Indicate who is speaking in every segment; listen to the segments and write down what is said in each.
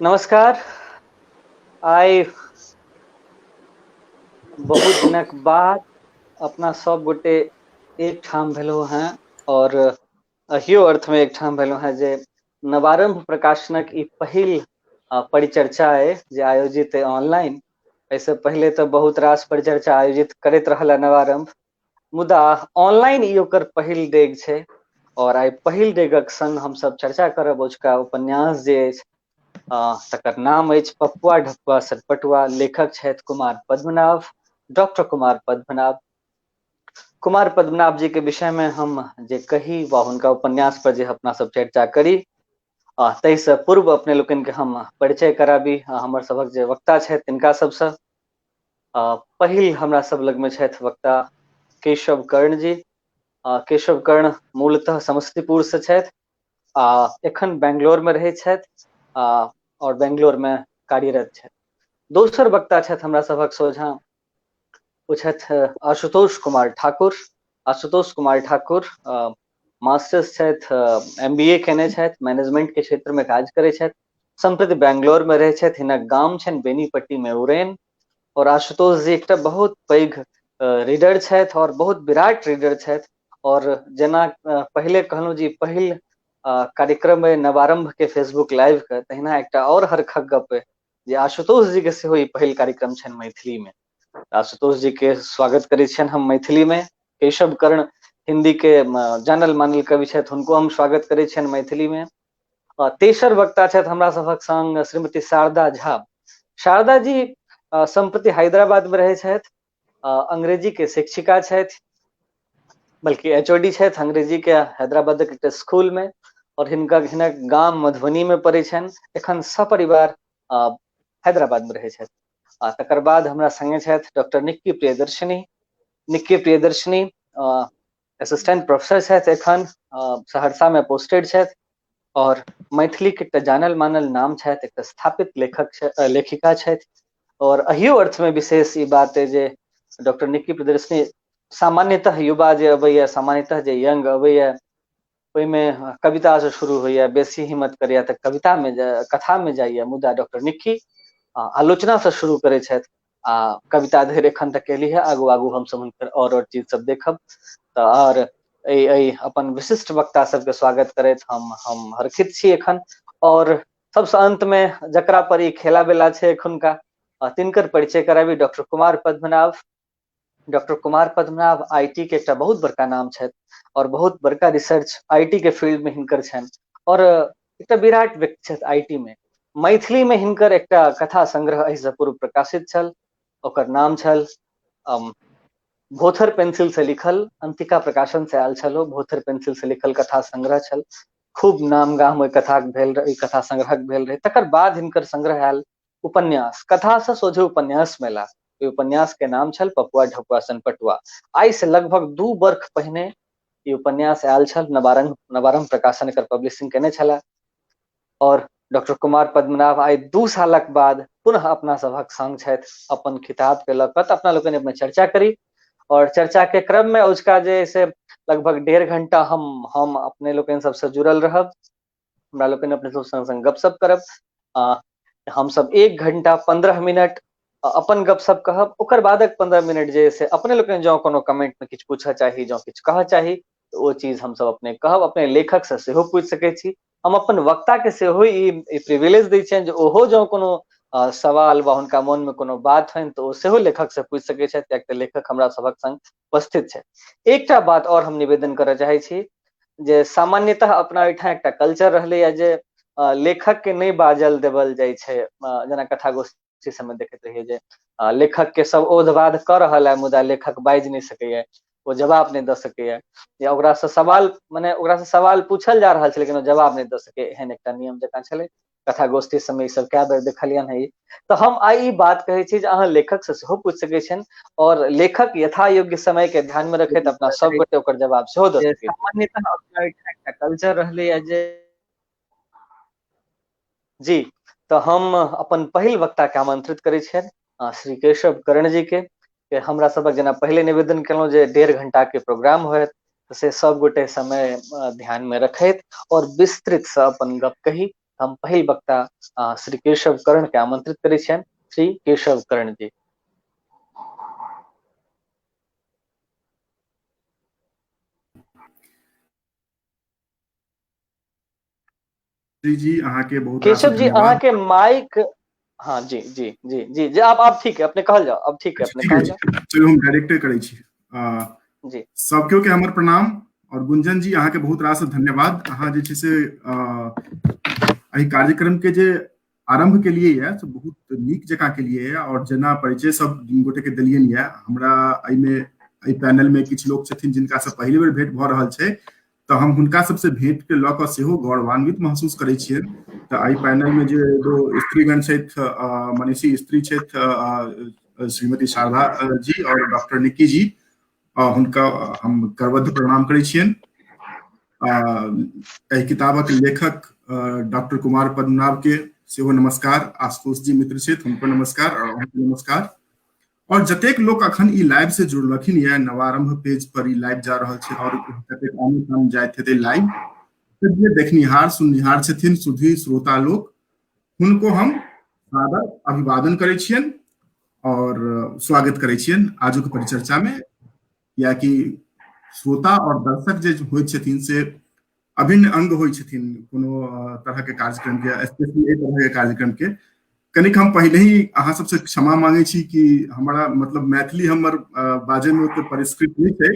Speaker 1: नमस्कार। आइ बहुत दिनक बाद अपना सब गोटे एकठाम भेलहुँ हेँ और अहियो अर्थ में एकठाम भेलहुँ हेँ जे नवारम्भ प्रकाशनक ई पहिल परिचर्चा अइ जे आयोजित अइ ऑनलाइन। एहिसँ पहिले तऽ बहुत रास परिचर्चा आयोजित करैत रहल है नवारम्भ, मुदा ऑनलाइन ई ओकर पहिल डेग छै और आइ पहिल डेगक संग हमसब चर्चा करब ओजुका उपन्यास जे अछि तकर नाम अछि पपुआ ढपुआ सटपटुआ। लेखक छथि कुमार पद्मनाभ, डॉक्टर कुमार पद्मनाभ। कुमार पद्मनाभ जी के विषय में हम जे कही वा हुनका उपन्यास पर जे अपना सब चर्चा करी, ताहिसँ पूर्व अपने लोकनि के हम परिचय कराबी हमर सभक जे वक्ता छथि तिनका सबसँ। पहिल हमरा सब लगमे छथि वक्ता केशव कर्ण जी। केशव कर्ण मूलतः समस्तीपुर से छथि आ एखन बेंगलोर में रहै छथि और बेंगलोर में कार्यरत छथि। दोसर वक्ता छथि हमरा सभक सोझाँ, ओ छथि आशुतोष कुमार ठाकुर। आशुतोष कुमार ठाकुर मास्टर्स छथि, एम बी ए केने छथि, मैनेजमेंट के क्षेत्र में काज करै छथि, सम्प्रति बेंगलोर में रहै छथि। हिनक गाम छनि बेनीपट्टी में उड़ैन। और आशुतोष जी एकटा बहुत पैघ रीडर छथि और बहुत विराट रीडर छथि। और जेना पहिले कहलहुँ जी पहिल कार्यक्रम अइ नवारम्भ के फेसबुक लाइव के, तहिना एकटा और हरखक गप अइ जे आशुतोष जी के सेहो ई पहिल कार्यक्रम छनि मैथिली में। आशुतोष जी के स्वागत करै छियनि हम मैथिली में। केशव कर्ण हिंदी के जानल मानल कवि छथि, हुनको हम स्वागत करै छियनि मैथिली में। तेसर वक्ता छथि हमरा सभक संग श्रीमती शारदा झा। शारदा जी सम्प्रति हैदराबाद में रहै छथि, अंग्रेजी के शिक्षिका छथि, बल्कि एच ओ डी छथि अंग्रेजी के हैदराबादक एकटा स्कूल में। और हिनक गाम मधुबनी में पड़ै छनि। एखन सपरिवार हैदराबाद में रहै छथि। आ तकर बाद हमरा संगे छथि doctor Nikki Priyadarshini. Nikki Priyadarshini assistant professor छथि, एखन सहरसा में पोस्टेड छथि और मैथिली के एकटा जानल मानल नाम छथि, एकटा स्थापित लेखक लेखिका छथि। और अहियो अर्थ में विशेष ई बात अइ जे डॉक्टर निक्की प्रियदर्शिनी सामान्यतः युवा जे अबैया, सामान्यतः जे यंग अबैया, ओहिमे कविता से शुरू होइया, बेसी हिम्मत करैया तऽ कविता में कथा में जाइया, मुदा डॉक्टर निक्की आलोचना से शुरू करै छथि आ कविता धरि एखन तक केली है। आगू आगू हमसब हुनकर और चीज सब देखब। तऽ और एहि अपन विशिष्ट वक्ता सबके स्वागत करैत हम हर्षित छी एखन। और सबसँ अंत में जकरा पर ई खेला बेला छै एखुनका, तिनकर परिचय कराबी, doctor Kumar Padmanabha. Doctor Kumar Padmanabha I T के एकटा बहुत बड़का नाम छथि और बहुत बड़का रिसर्च I T के फील्ड में हिनकर छनि और एकटा विराट व्यक्ति छथि I T में। मैथिली में हिनकर एकटा कथा संग्रह एहिसँ पूर्व प्रकाशित छल, ओकर नाम छल भोथर पेंसिल से लिखल, अंतिका प्रकाशन से आयल छल ओ, भोथर पेंसिल से लिखल कथा संग्रह छल। खूब नाम गाम ओहि कथाक भेल रहै, कथा संग्रहक भेल रहै। तकर बाद हिनकर संग्रह आयल उपन्यास, कथा से सोझे उपन्यास में एला। ओहि उपन्यास के नाम छल पपुआ ढपुआ सनपटुआ। आइ से लगभग 2 वर्ष पहिने ई उपन्यास आयल छल। नवारंभ प्रकाशन एकर पब्लिशिंग केने छलाह और डॉक्टर कुमार पद्मनाभ आइ 2 सालक बाद पुनः अपना सभक संग छथि अपन किताब के लऽ कऽ। तऽ अपना लोकनि एहिमे चर्चा करी और चर्चा के क्रम में ओजुका जे से लगभग 1.5 घंटा हम अपने लोकनि सबसँ जुड़ल रहब, हमरा लोकनि अपने सब संग संग गपशप करब। हमसब 1 घंटा 15 मिनट अपन गपशप कहब, ओकर बादक 15 मिनट जे से अपने लोकनि जँ कोनो कमेंट में किछु पूछऽ चाही, जँ किछु कहऽ चाही, तऽ ओ चीज हमसब अपने कहब। अपने लेखक से सेहो पूछि सकै छी। हम अपन वक्ता के सेहो ई प्रिविलेज दै छियनि जे ओहो जँ कोनो सवाल वा हुनका मन में कोनो बात होइन तऽ ओ सेहो लेखक से पूछि सकै छथि, किएक तऽ लेखक हमरा सभक संग उपस्थित छथि। एकटा बात और हम निवेदन करऽ चाहै छी जे सामान्यतः अपना एहिठाम एकटा कल्चर रहलैए जे लेखक के नहि बाजल देबल जाइ छै। जेना कथा गोष्ठी सबमे देखैत रहियै जे लेखक के सब ओध बाध कऽ रहल है मुदा लेखक बाजि नहि सकैया, ओ जवाब नहि दऽ सकैया, या ओकरासँ सवाल मने ओकरासँ सवाल पूछल जा रहल छै लेकिन ओ जवाब नहि दऽ सकैया, एहन एकटा नियम जकाँ छलै। कथा गोष्ठी सबमे ई सब कए बेर देखलियनि हँ। तऽ हम आइ ई बात कहै छी जे अहाँ लेखक से सेहो पूछि सकै छियनि और लेखक यथा योग्य समय के ध्यान में रखैत अपना सब गोटे ओकर जवाब सेहो दऽ सकै छी। सामान्यतः अपना एहिठाम एकटा कल्चर रहलैया जे जी। तऽ हम अपन पहिल वक्ता के आमंत्रित करै छियनि श्री केशव कर्ण जी के। हमरा सबक जेना पहिले निवेदन केलहुँ जे 1.5 घंटा के प्रोग्राम होयत, से सब गोटे समय ध्यान में रखैत और विस्तृत से अपन गप कही। हम पहिल वक्ता श्री केशव कर्ण के आमंत्रित करै छियनि। श्री केशव कर्ण जी।
Speaker 2: जी अहाँके बहुत
Speaker 1: केशव जी अहाँके माइक, हाँ जी जी जी जी जी, आप ठीक है, अपने कहल जाओ, अब ठीक है, अपने कहल जाओ।
Speaker 2: चलू हम डायरेक्टे करै छी।
Speaker 1: जी
Speaker 2: सब केओ के हमर प्रणाम। और गुंजन जी अहाँके बहुत रास धन्यवाद, अहाँ जे छै से एहि कार्यक्रम के जे आरंभ के लिए यऽ से बहुत नीक जकाँ के लिए यऽ। और जेना परिचय सब गोटे के देलियनि यऽ, हमरा एहिमे एहि पैनल में किछु लोक छथिन जिनका से पहिल बेर भेंट भऽ रहल छै, तऽ हम हुनका सबसे भेंट के लऽ कऽ सेहो गौरवान्वित महसूस करै छियनि। तऽ एहि पैनल में जे एगो स्त्रीगण छथि, मनीषी स्त्री छथि, श्रीमती शारदा जी और डॉक्टर निक्की जी, हुनका हम करबद्ध प्रणाम करै छियनि। एहि किताबक लेखक डॉक्टर कुमार पद्मनाभ के सेहो नमस्कार, आशुतोष जी मित्र छथि हुनको नमस्कार और अहाँके नमस्कार। और जतेक लोक अखन ई लाइव से जुड़लखिन या नवारंभ पेज पर ई लाइव जा रहल छै और कतेक आन ठाम जाइत हेतै लाइव, तऽ जे देखनिहार सुननिहार छथिन सुधी श्रोता लोक, हुनको हम सादर अभिवादन करै छियनि और स्वागत करै छियनि आजुक परिचर्चा में। कियाकि श्रोता और दर्शक जे होइत छथिन से अभिन्न अंग होइ छथिन कोनो तरह के कार्यक्रम के, स्पेशली एहि तरह के कार्यक्रम के। कनिक हम पहिले ही अहाँ सबसे क्षमा मांगे छी कि हमारा मतलब मैथिली हमर बाजे में ओते परिष्कृत नहीं छै,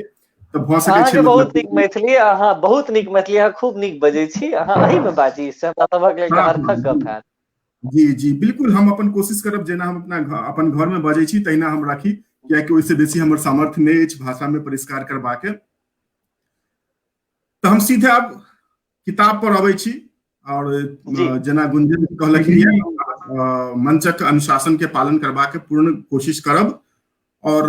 Speaker 2: तऽ भऽ सकै छै
Speaker 1: बहुत नीक मैथिली, अहाँ बहुत नीक मैथिली, अहाँ खूब नीक बजै छी, अहाँ एहि में बाजी, से हमरा सभक लेल अर्थक गप हैत।
Speaker 2: जी जी बिल्कुल, हम अपन कोशिश करब जेना हम अपना अपन घर में बजै छी तहिना हम राखी, कियाकि ओहिसँ बेसी हमर सामर्थ्य नहि अछि भाषा में परिष्कार करबाके। तऽ हम सीधे आब किताब पर अबै छी और जेना गुंजन कहलखिन मंचक अनुशासन के पालन करबाके पूर्ण कोशिश करब। और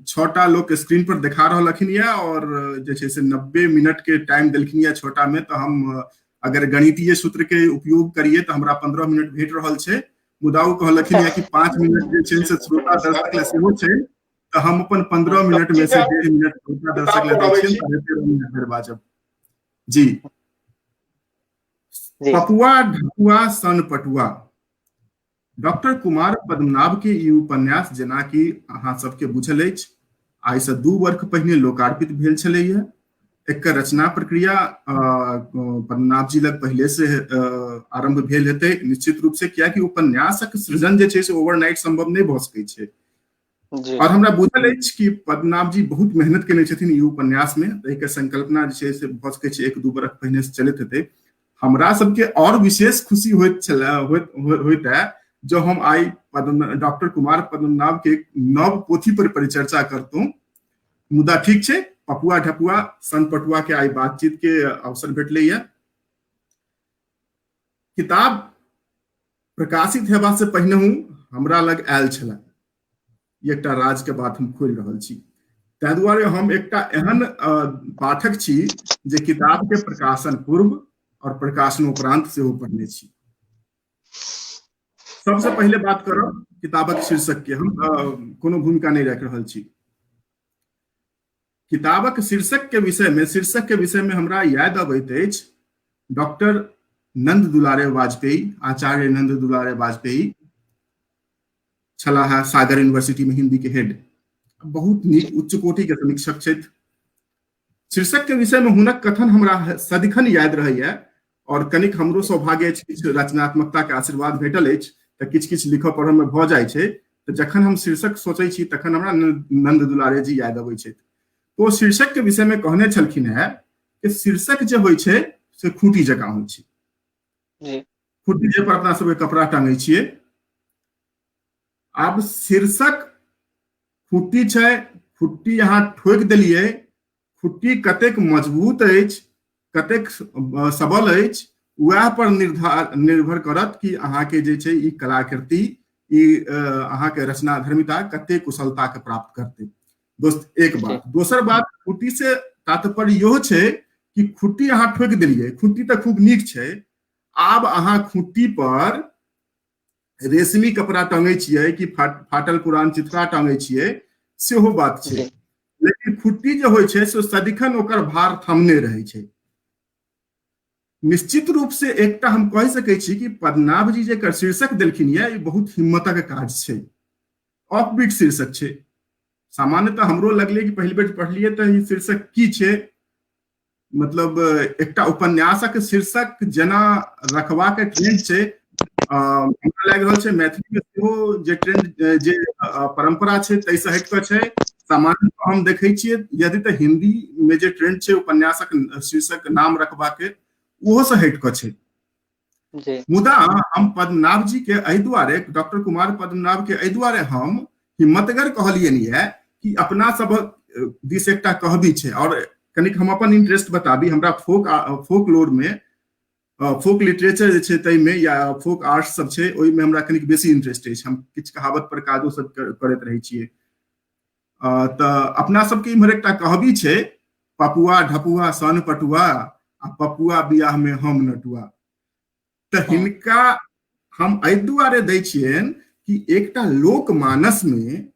Speaker 2: 6टा लोक स्क्रीन पर देखा रहलखिन या और जे छै से 90 मिनट के टाइम देलखिन या 6टा में, तऽ हम अगर गणितीय सूत्र के उपयोग करिए तऽ हमरा 15 मिनट भेट रहल छै, मुदा ओ कहलखिन या कि 5 मिनट जे छै से श्रोता दर्शक लए सेहो छै, तऽ हम अपन 15 मिनट में से 1.5 मिनट श्रोता दर्शक लए दै छियनि, 13.5 मिनट धरि बाजब। जी पपुआ ढकुआ सन पटुआ, डॉक्टर कुमार पद्मनाभ के ई उपन्यास जेनाकि अहाँ सबके बुझल अछि आइ से 2 वर्ष पहिने लोकार्पित भेल छलैया। एकर रचना प्रक्रिया पद्मनाभ जी लग पहिले से आरंभ भेल हेतै निश्चित रूप से, कियाकि उपन्यासक सृजन जे छै से ओवरनाइट संभव नहि भऽ सकै छै। और हमरा बुझल अछि कि पद्मनाभ जी बहुत मेहनत केने छथिन ई उपन्यास में, एहिके संकल्पना जे छै से भऽ सकै छै 1-2 बरख पहिने से चलैत हेतै। हमरा सबके और विशेष खुशी होइत छलै होइत है जो हम आई डॉक्टर कुमार पद्मनाभ के नव पोथी पर परिचर्चा करतहुँ। मुदा ठीक छै, पपुआ ढपुआ सन पटुआ के आई बातचीत के अवसर भेटलैया। किताब प्रकाशित हेबा से पहिनहु हमरा लग आयल छलै, एकटा राज के बात हम खोलि रहल छी, ताहि दुआरे हम एकटा एहन पाठक छी जे किताब के प्रकाशन पूर्व और प्रकाशनोपरांत सेहो पढ़ने छी। सबसे पहिले बात करब किताबक शीर्षक के, हम कोनो भूमिका नहि राखि रहल छी। किताबक शीर्षक के विषय में, शीर्षक के विषय में हमरा याद अबैत अछि डॉक्टर नंद दुलारे वाजपेयी, आचार्य नंद दुलारे वाजपेयी छलाह सागर यूनिवर्सिटी में हिंदी के हेड, बहुत नीक उच्च कोटि के समीक्षक छथि। शीर्षक के विषय में हुनक कथन हमरा सदिखन याद रहैया और कनिक हमरो सौभाग्य अछि किछु रचनात्मकता के आशीर्वाद भेटल अछि तऽ किछु किछु लिखऽ पढ़ऽ में भऽ जाइ छै। तऽ जखन हम शीर्षक सोचै छी तखन हमरा नंद दुलारे जी याद अबै छथि। ओ शीर्षक के विषय में कहने छलखिन हेँ कि शीर्षक जे होइ छै से खूंटी जकाँ होइ छै। खूंटी जे पर अपना सबके कपड़ा टांगै छियै, आब शीर्षक खूंटी छै, खूंटी अहाँ ठोकि देलियै, खूंटी कतेक मजबूत अछि कतेक सबल अछि वएह पर निर्भर करत कि अहाँके जे छै ई कलाकृति, ई अहाँके रचना धर्मिता कतेक कुशलता के प्राप्त करतै। दोस्त एक बात। दोसर बात खूंटी से तात्पर्य इहो छै कि खूंटी अहाँ ठोकि देलियै, खूंटी तऽ खूब नीक छै, आब अहाँ खूंटी पर रेशमी कपड़ा टंगै छियै कि फाटल पुरान चिथड़ा टंगै छियै सेहो बात छै, लेकिन खुट्टी जे होइ छै से सदिखन ओकर भार थमने रहै छै। निश्चित रूप से एकटा हम कहि सकै छी कि पद्मनाभ जी जेकर शीर्षक देलखिन यऽ, ई बहुत हिम्मतक काज छै। ऑफबीट शीर्षक छै। सामान्यतः हमरो लगलै कि पहिल बेर पढ़लियै तऽ ई शीर्षक की छै, मतलब एकटा उपन्यासक शीर्षक जेना रखबाक ट्रेंड छै, हमरा लागि रहल छै मैथिली मे सेहो जे ट्रेंड जे परम्परा छै ताहिसँ हटि कऽ छै। सामान्य हम देखै छियै यदि तऽ हिंदी मे जे ट्रेंड छै उपन्यासक शीर्षक नाम रखबाक, ओहो से हटि कऽ छै। मुदा हम पद्मनाभ जी के एहि दुआरे, डॉक्टर कुमार पद्मनाभ के एहि दुआरे हम हिम्मतगर कहलियनि यऽ कि अपना सब दिस एकटा कहबी छै। और कनिक हम अपन इंटरेस्ट बताबी, हमरा फोक लोर में, फोक लिटरेचर जे छै ताहिमे या फोक आर्ट्स सब छै ओहिमे हमरा कनिक बेसी इंटरेस्ट अछि। हम किछु कहावत पर काजो सब करैत रहै छियै। तऽ अपना सबके इम्हर एकटा कहबी छै, पपुआ ढपुआ सन पटुआ आ पपुआ बियाह में हम नटुआ। तऽ हिनका हम एहि दुआरे दै छियनि कि एकटा लोक मानस में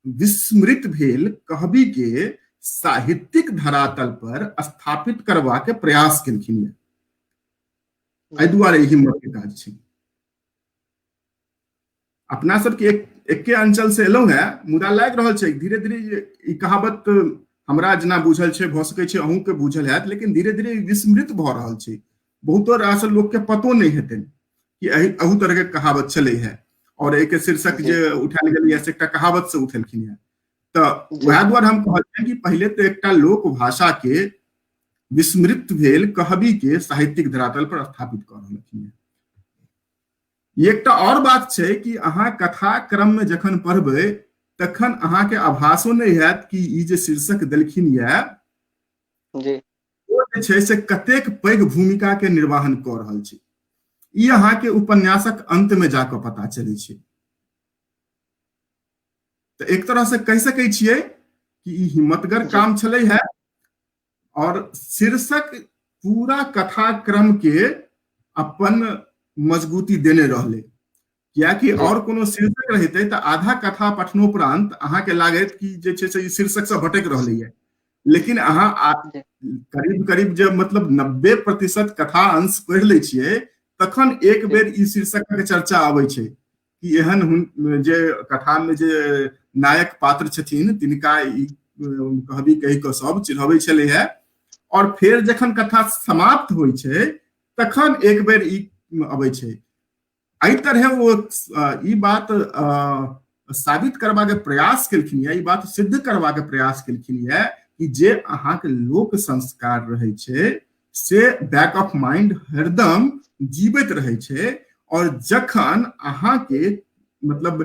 Speaker 2: विस्मृत भेल कहबी के साहित्यिक धरातल पर स्थापित करबा के प्रयास केलखिन। एहि दुआरे हिम्मत के काज छै। अपना सबके एक एके अंचल से एलहुँ हेँ, मुदा लागि रहल छै धीरे धीरे ई कहावत हमरा जेना बुझल छै, भऽ सकै छै अहूँके बुझल हैत, लेकिन धीरे धीरे विस्मृत भऽ रहल छै। बहुतो रास लोकके पतो नहि हेतनि कि एहू तरहके कहावत छलै है। और एहिके शीर्षक जे उठायल गेलै से एकटा कहावत से उठेलखिन हेँ। तऽ वएह दुआरे हम कहलियनि कि पहिले तऽ एकटा लोक भाषा के विस्मृत भेल कहबी के साहित्यिक धरातल पर स्थापित कऽ रहलखिन हेँ। एकटा और बात छै कि अहाँ कथा क्रम में जखन पढ़बै तखन अहाँके आभासो नहि हैत कि ई जे शीर्षक देलखिन यऽ ओ जे छै से कतेक पैघ भूमिका के निर्वहन कऽ रहल छै। ई अहाँके उपन्यासक अंत में जाकऽ पता चलै छै। तऽ एक तरह से कहि सकै छियै कि ई हिम्मतगर काम छलै है और शीर्षक पूरा कथा क्रम के अपन मजबूती देने रहलै, कियाकि और कोनो शीर्षक रहितै तऽ आधा कथा पठनोपरांत अहाँके लागैत कि जे छै से ई शीर्षक से भटकि रहलै है। लेकिन अहाँ करीब करीब जे मतलब 90% कथा अंश पढ़ि लै छियै तखन एक बेर ई शीर्षक के चर्चा आबै छै कि एहन जे कथा में जे नायक पात्र छथिन तिनका ई कहबी कहि कऽ सब चिढ़बै छलै है। और फेर जखन कथा समाप्त होइ छै तखन एक बेर ई अबै छै। एहि तरहे ओ ई बात साबित करबाक प्रयास केलखिन या ई बात सिद्ध करबाक प्रयास केलखिन या कि जे अहाँके लोक संस्कार रहै छै से बैक ऑफ माइंड हरदम जीवित रहै छै, और जखन अहाँके मतलब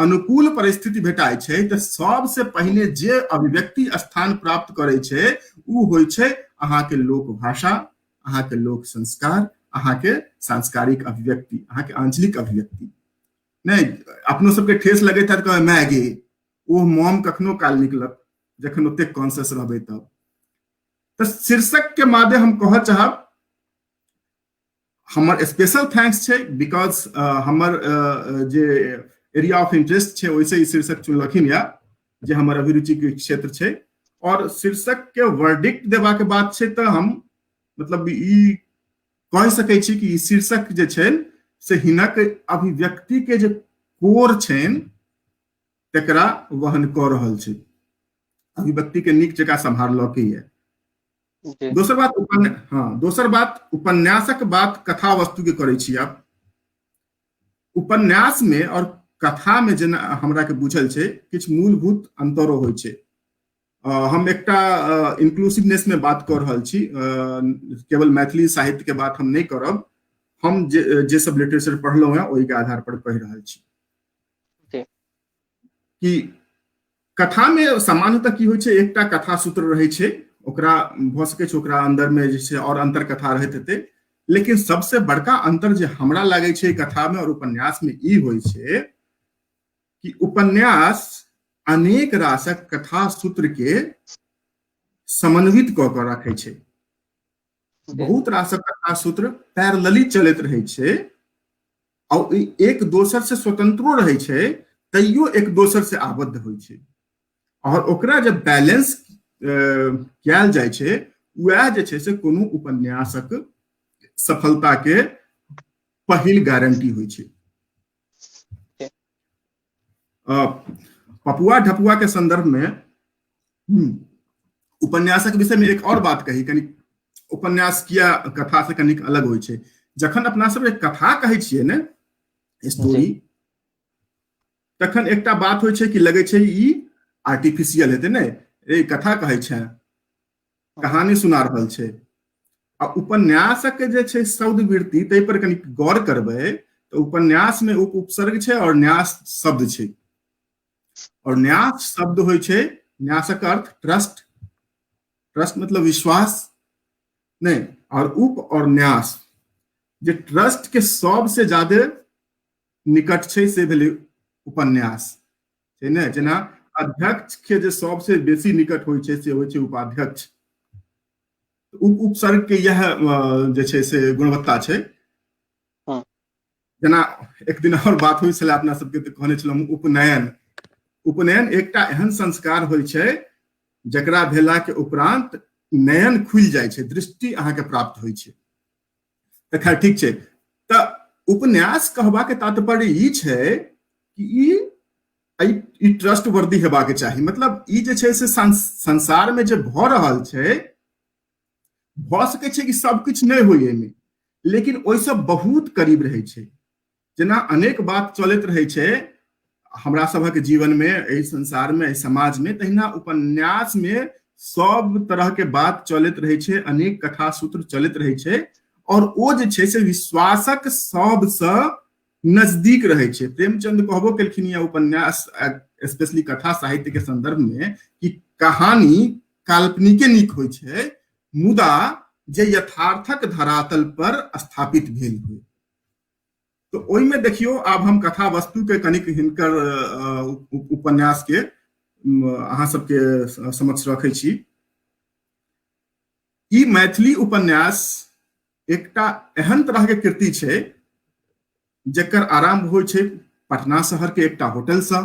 Speaker 2: अनुकूल परिस्थिति भेटाइ छै तऽ सबसे पहिने जे अभिव्यक्ति स्थान प्राप्त करै छै ओ होइ छै अहाँके लोक भाषा, अहाँके लोक संस्कार, अहाँके सांस्कारिक अभिव्यक्ति, अहाँके आंचलिक अभिव्यक्ति। नहि अपनो सबके ठेस लगैत हैत, कहै माय गे ओ मॉम कखनो काल निकलत जखन ओतेक कॉन्सियस रहबै तब। तऽ शीर्षक के मादे हम कहऽ चाहब हमर स्पेशल thanks छै, because हमर जे एरिया ऑफ इंटरेस्ट छै ओहिसे ई शीर्षक चुनलखिन या जे हमर अभिरुचि के क्षेत्र छै। और शीर्षक के वर्डिक्ट देबाक बात छै तऽ हम मतलब ई कहि सकै छी कि ई शीर्षक जे छै से हिनक अभिव्यक्ति के जे कोर छनि तकरा वहन कऽ रहल छै, अभिव्यक्ति के नीक जकाँ सम्हारलकै यऽ। दोसर बात हँ, दोसर बात उपन्यासक बात कथा वस्तु के करै छी। आब उपन्यास में और कथा में जेना हमरा के बुझल छै किछु मूलभूत अंतरो होइ छै। हम एकटा इंक्लूसिवनेस में बात कऽ रहल छी, केवल मैथिली साहित्य के बात हम नहि करब, हम जे जे सब लिटरेचर पढ़लहुँ हैं ओहि के आधार पर कहि रहल छी कि कथा में सामान्यतः की होइ छै, एकटा कथा सूत्र रहै छै, ओकरा भऽ सकै छै ओकरा अंदर में जे छै और अंतर कथा रहैत हेतै, लेकिन सबसे बड़का अंतर जे हमरा लागै छै कथा में और उपन्यास में ई होइ छै कि उपन्यास अनेक रासक कथा सूत्र के समन्वित कऽ कऽ रखै छै। बहुत रासक कथा सूत्र पैरेलली चलैत रहै छै और एक दोसर से स्वतंत्रो रहै छै, तैयो एक दोसर से आबद्ध होइ छै, और ओकरा जब बैलेंस कयल जाइ छै वएह जे छै से कोनो उपन्यासक सफलता के पहिल गारंटी होइ छै। पपुआ ढपुआ के संदर्भ में उपन्यासक विषय में एक और बात कही, कनी उपन्यास किया कथा से कनिक अलग होइ छै। जखन अपना सब एक कथा कहै छियै ने, स्टोरी, तखन एकटा बात होइ छै कि लगै छै ई आर्टिफिशियल हेतै ने, ए कथा कहै छै, कहानी सुना रहल छै। आ उपन्यासक जे छै शब्दवृत्ति, ताहि पर कनि गौर करबै तऽ उपन्यास में उप उपसर्ग छै और न्यास शब्द छै, और न्यास शब्द होइ छै, न्यासक अर्थ ट्रस्ट, ट्रस्ट मतलब विश्वास नहीं, और उप और न्यास जे ट्रस्ट के सबसे ज्यादा निकट छै से भेलै उपन्यास छै ने। जेना अध्यक्ष के जे सबसे बेसी निकट होइ छै से होइ छै उपाध्यक्ष। उप उपसर्ग के यह जे छै से गुणवत्ता छै। जेना एक दिन और बात होइ छलै अपना सबके, तऽ कहने छलहुँ उपनयन। उपनयन एकटा एहन संस्कार होइ छै जकरा भेला के उपरांत नयन खुलि जाइ छै, दृष्टि अहाँके प्राप्त होइ छै। तऽ खैर ठीक छै। तऽ उपन्यास कहबाक तात्पर्य ई छै कि ई ट्रस्ट वर्दी हेबाक चाही। मतलब ई जे छै से संसार में जे भऽ रहल छै, भऽ सकै छै कि सब किछु नहि होइ एहिमे, लेकिन ओहिसँ बहुत करीब रहै छै। जेना अनेक बात चलैत रहै छै हमरा सभक जीवन में, एहि संसार में, एहि समाज में, तहिना उपन्यास में सब तरह के बात चलैत रहै छै, अनेक कथा सूत्र चलैत रहै छै, और ओ जे छै से विश्वासक सबसँ नजदीक रहै छै। प्रेमचंद कहबो केलखिन यऽ उपन्यास स्पेशली कथा साहित्य के संदर्भ में कि कहानी काल्पनिके नीक होइ छै, मुदा जे यथार्थक धरातल पर स्थापित भेल होइ। तऽ ओहिमे देखियौ, आब हम कथा वस्तु के कनिक हिनकर उपन्यास के अहाँ सबके समक्ष रखै छी। ई मैथिली उपन्यास एकटा एहन तरह के कृति छै जकर आरंभ होइ छै पटना शहर के एकटा होटल सँ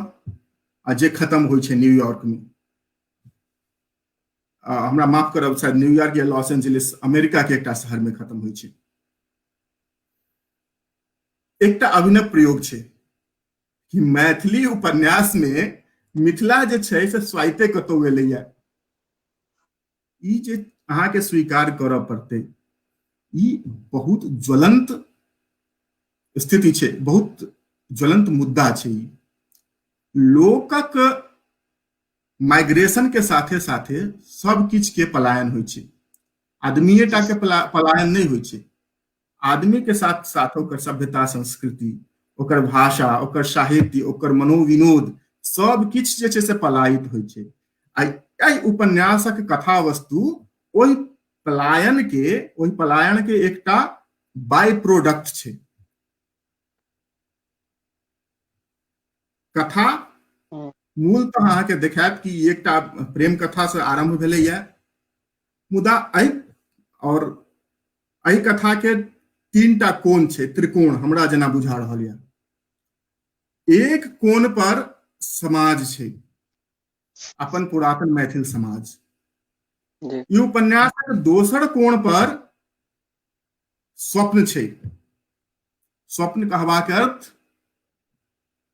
Speaker 2: आ जे खत्म होइ छै न्यूयॉर्क में। हमरा माफ करब, शायद न्यूयॉर्क या लॉस एंजलिस, अमेरिका के एकटा शहर में खत्म होइ छै। एकटा अभिनव प्रयोग छै कि मैथिली उपन्यास में मिथिला जे छै से स्वाइते कतौ एलैया, ई जे अहाँके स्वीकार करऽ पड़तै। ई बहुत ज्वलंत स्थिति छै, बहुत ज्वलंत मुद्दा छै। ई लोकक माइग्रेशन के साथे साथे सब किछु के पलायन होइ छै, आदमीये टा के पलायन नहि होइ छै, आदमी के साथ साथ ओकर सभ्यता, संस्कृति, ओकर भाषा, ओकर साहित्य, ओकर मनोविनोद, सब किछु जे छै से पलायित होइ छै। आ एहि उपन्यासक कथा वस्तु ओहि पलायन के एकटा बाय प्रोडक्ट छै। कथा मूलतः अहाँके देखायत कि एकटा प्रेम कथा से आरंभ भेलैया, मुदा एहि और एहि कथा के तीनटा कोण छै, त्रिकोण हमरा जेना बुझा रहल यऽ। एक कोण पर समाज छै, अपन पुरातन मैथिल समाज। ई उपन्यासक दोसर कोण पर स्वप्न छै। स्वप्न कहबाक अर्थ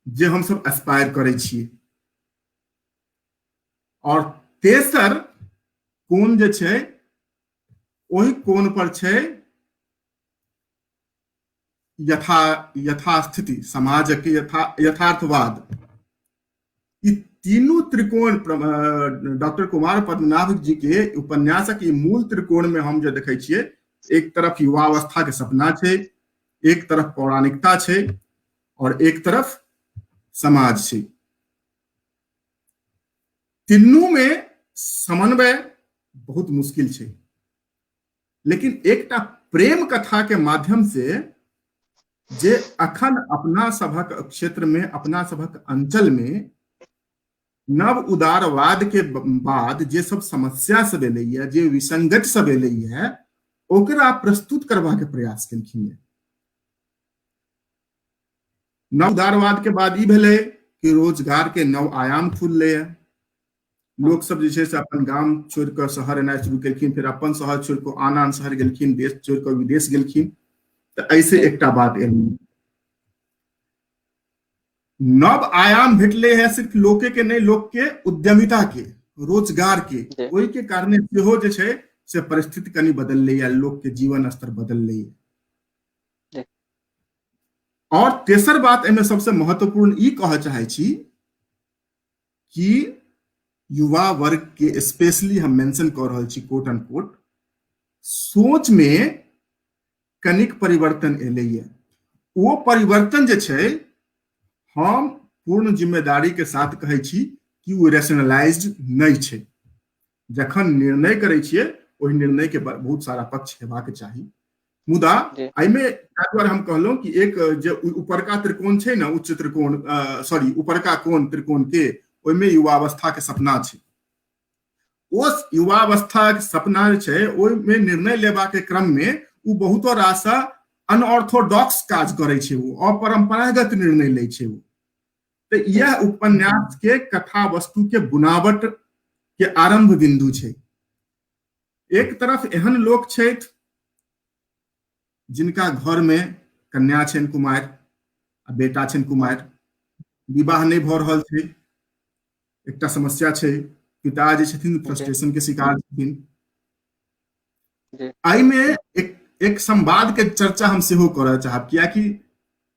Speaker 2: जे हमसब एस्पायर करै छियै। और तेसर कोण जे छै ओहि कोण पर छै यथास्थिति, समाजक यथार्थवाद। ई तीनू त्रिकोण डॉक्टर कुमार पद्मनाभ जी के उपन्यासक ई मूल त्रिकोण में हम जे देखै छियै, एक तरफ युवावस्था के सपना छै, एक तरफ पौराणिकता छै, और एक तरफ समाज छै। तीनू में समन्वय बहुत मुश्किल छै, लेकिन एकटा प्रेम कथा के माध्यम से जे अखन अपना सभक क्षेत्र में, अपना सभक अंचल में नव उदारवाद के बाद जे सब समस्या सब एलैया, जे विसंगति सब एलैया, ओकरा प्रस्तुत करबाक प्रयास केलखिन। नव उदारवाद के बाद ई भेलै कि रोजगार के नव आयाम खुललै। लोक सब जे छै से अपन गाम छोड़ि कऽ शहर एनाइ शुरू केलखिन, फेर अपन शहर छोड़ि कऽ आन आन शहर गेलखिन, देश छोड़ि कऽ विदेश गेलखिन। तऽ एहिसे एकटा बात एलै, नव आयाम भेटले है सिर्फ लोके के नहि, लोक के उद्यमिता के, रोजगार के, ओहि के कारणे सेहो जे छै से परिस्थिति कनि बदललै है, लोक के जीवन स्तर बदललै है। और तेसर बात एहिमे सबसे महत्वपूर्ण ई कहऽ चाहै छी कि युवा वर्ग के स्पेशली हम मेंशन कऽ रहल छी कोट एंड कोट, सोच में कनिक परिवर्तन एलैए। ओ परिवर्तन जे छै, हम पूर्ण जिम्मेदारी के साथ कहै छी कि ओ रैशनलाइज्ड नहि छै। जखन निर्णय करै छियै ओहि निर्णय के बहुत सारा पक्ष हेबाक चाही। मुदा एहिमे ताहि दुआरे हम कहलहुँ कि एक जे ऊपरका त्रिकोण छै ने, उच्च त्रिकोण, सॉरी ऊपरका कोण त्रिकोण के, ओहिमे युवावस्था के सपना छै। ओ युवावस्था के सपना जे छै ओहिमे निर्णय लेबाक क्रम में ओ बहुतो रास अनऑर्थोडॉक्स काज करै छै, ओ अपरंपरागत निर्णय लै छै ओ। तऽ इएह उपन्यास के कथा वस्तु के बुनावट के आरंभ बिंदु छै। एक तरफ एहन लोक छथि जिनका घर में कन्या छनि कुमारि आ बेटा छनि कुमारि, विवाह नहि भऽ रहल छै, एकटा समस्या छै, पिता जे छथिन फ्रस्ट्रेशन के शिकार छथिन। एहिमे एक एक संवाद के चर्चा हम सेहो करऽ चाहब, कियाकि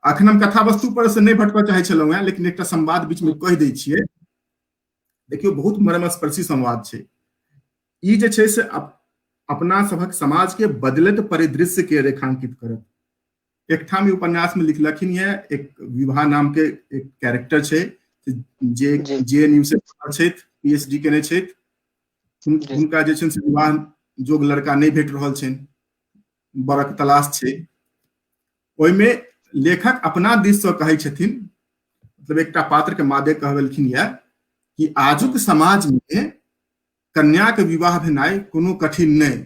Speaker 2: अखन हम कथा वस्तु पर से नहि भटकऽ चाहै छलहुँ हेँ, लेकिन एकटा संवाद बीच में कहि दै छियै। देखियौ, बहुत मर्मस्पर्शी संवाद छै ई, जे छै से अपना सभक समाज के बदलैत परिदृश्य के रेखांकित करत। एकठाम ई उपन्यास में लिखलखिन ये, एक विवाह नाम के एक कैरेक्टर छै जे जे एन यू से छथि, पी एच डी केने छथि, हुनका जे छै से विवाह जोग लड़का नहि भेट रहल छनि, बरक तलाश छै। ओहिमे लेखक अपना दिस से कहै छथिन, मतलब एकटा पात्र के मादे कहबेलखिन यऽ कि आजुक समाज में कन्या के विवाह भेनाइ कोनो कठिन नहि,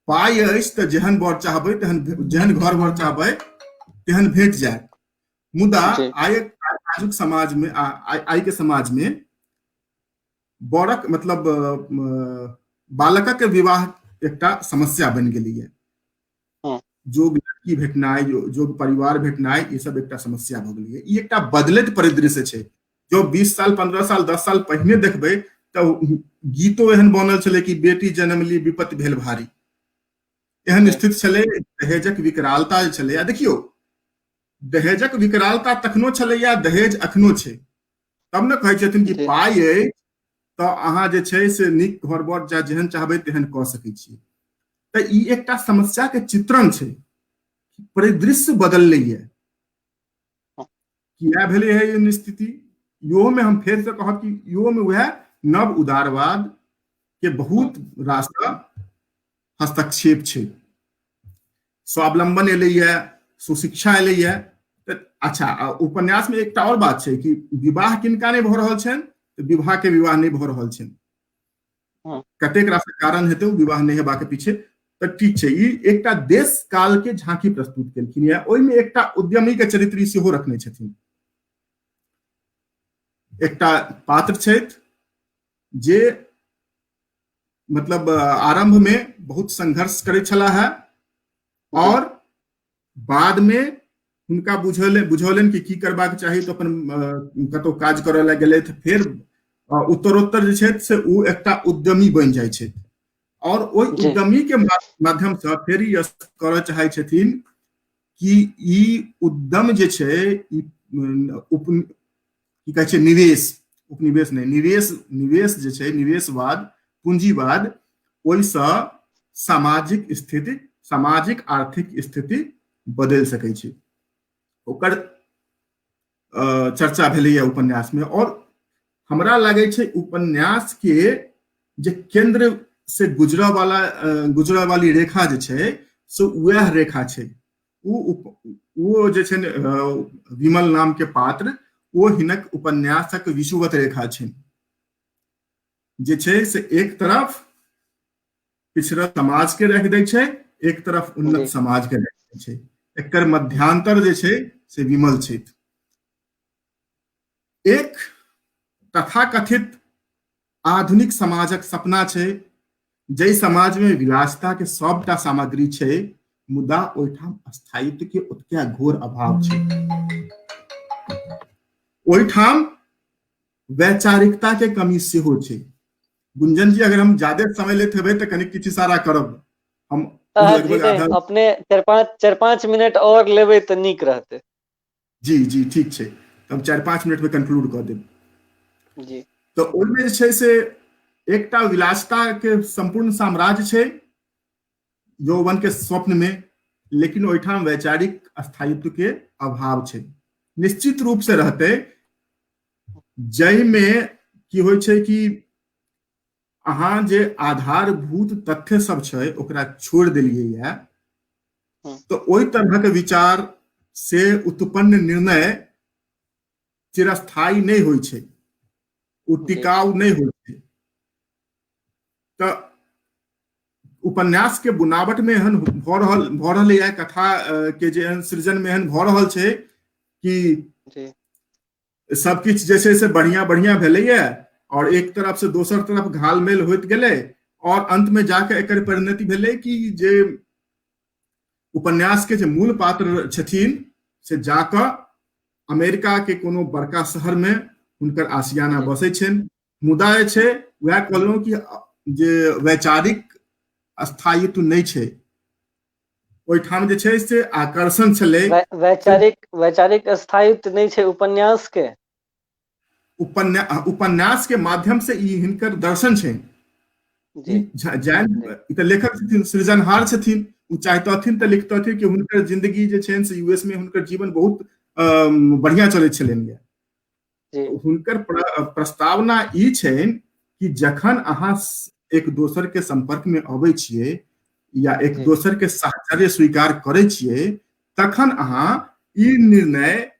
Speaker 2: पाइ अछि तऽ जेहन बर चाहबै तेहन, जेहन घर बर चाहबै तेहन भेट जायत। मुदा आइ आजुक समाज में, आइ के समाज में बरक मतलब बालकक विवाह एकटा समस्या बनि गेलैए। जोग लड़की भेटनाइ, जोग परिवार भेटनाइ, ई सब एकटा समस्या भऽ गेलैए। ई एकटा बदलैत परिदृश्य छै। जो 20 साल 15 साल 10 साल पहिने देखबै तऽ गीतो एहन बनल छलै कि बेटी जनमली विपत्ति भेल भारी, एहन स्थिति छलै। दहेजक विकरालता जे छलै, आ देखियौ दहेजक विकरालता तखनो छलैया, दहेज अखनो छै। तब ने कहै छथिन कि पाइ अछि तऽ अहाँ जे छै से नीक घर बर जा जेहन चाहबै तेहन कऽ सकै छी। तऽ ई एकटा समस्या के चित्रण छै, परिदृश्य बदललैया। किया भेलै है एहन स्थिति? इहोमे हम फेरसँ कहब कि इहोमे वएह नव उदारवाद के बहुत रास हस्तक्षेप छै। स्वावलंबन एलैया, सुशिक्षा एलैया। तऽ अच्छा, उपन्यासमे एकटा आओर बात छै कि विवाह किनका नहि भऽ रहल छनि, तऽ विवाह के विवाह नहि भऽ रहल छनि। कतेक रास कारण हेतै ओ विवाह नहि हेबाक पीछे, तऽ ठीक छै। ई एकटा देश काल के झांकी प्रस्तुत केलखिन या ओहिमे एकटा उद्यमी के चरित्र सेहो रखने छथिन। एकटा पात्र छथि जे मतलब आरंभ में बहुत संघर्ष करै छलाह है और बाद में हुनका बुझौलनि कि की करबाक चाही, तऽ अपन कतहु काज करऽ लए गेलथि। फेर उत्तरोत्तर जे छथि से ओ एकटा उद्यमी बनि जाइ छथि और ओहि उद्यमी के माध्यम से फेर ई करऽ चाहै छथिन कि ई उद्यम जे छै ई उप की कहै छै निवेश, उपनिवेश नहि, निवेश, निवेश जे छै निवेशवाद, पूंजीवाद, ओहिसँ सामाजिक स्थिति, सामाजिक आर्थिक स्थिति बदलि सकै छै। ओकर चर्चा भेलैए उपन्यासमे। और हमरा लागै छै उपन्यास के जे केंद्र से गुजरऽ वाला गुजरऽ वाली रेखा जे छै से वएह रेखा छै। ओ जे छै ने विमल नाम के पात्र, ओ हिनक उपन्यासक विषुवत रेखा छै। जे छै से एक तरफ पिछड़ल समाज के राखि दै छै, एक तरफ उन्नत समाज के राखि दै छै। एकर मध्यांतर जे छै से विमल छथि। एक तथाकथित आधुनिक समाजक सपना छै, जाहि समाजमे विलासिता के सबटा सामग्री छै, मुदा ओहिठाम स्थायित्व के ओतके घोर अभाव छै। ओहिठाम वैचारिकता के कमी सेहो छै। गुंजन जी, अगर हम ज्यादा समय लेते हेबै तऽ कनि किछु इशारा करब। हम
Speaker 1: लगभग आधा अपने 4-5 मिनट और लेबै तऽ नीक रहतै।
Speaker 2: जी जी, ठीक छै, तऽ हम 4-5 मिनट में कंक्लूड कऽ देब।
Speaker 1: जी।
Speaker 2: तऽ ओहिमे जे छै से एकटा विलासिता के सम्पूर्ण साम्राज्य छै यौवन के स्वप्न में, लेकिन ओहिठाम वैचारिक स्थायित्व के अभाव छै, निश्चित रूप से रहतै। जाहिमे की होइ छै कि अहाँ जे आधारभूत तथ्य सब छै ओकरा छोड़ि देलियै या, तऽ ओहि तरहक विचार से उत्पन्न निर्णय चिरस्थायी नहि होइ छै, ओ टिकाउ नहि होइ छै। तऽ उपन्यास के बुनावट में एहन भऽ रहल यऽ, कथा के जे एहन सृजन में एहन भऽ रहल छै कि सब किछु जे छै से बढ़िया बढ़िया भेलैया और एक तरफ से दोसर तरफ घालमेल होइत गेलै, और अंत में जाके एकर परिणति भेलै कि जे उपन्यास के जे मूल पात्र छथिन से जाकऽ अमेरिका के कोनो बड़का शहर में हुनकर आशियाना बसै छनि। मुदा जे छै वएह कहलहुँ कि जे वैचारिक स्थायित्व नहि छै ओहिठाम, जे छै से आकर्षण छलै।
Speaker 1: वैचारिक स्थायित्व नहि छै उपन्यास के।
Speaker 2: उपन्यास के माध्यम से ई हिनकर दर्शन छै। जैन ई तऽ लेखक छथिन, सृजनहार छथिन, ओ चाहतथिन तऽ लिखतथिन कि हुनकर जिंदगी जे छनि से यूएस में हुनकर जीवन बहुत बढ़िया चलैत छलनि। हुनकर प्रस्तावना ई छनि कि जखन अहाँ एक दोसर के संपर्क में अबै छियै या एक दोसर के साहचर्य स्वीकार करै छियै, तखन अहाँ ई निर्णय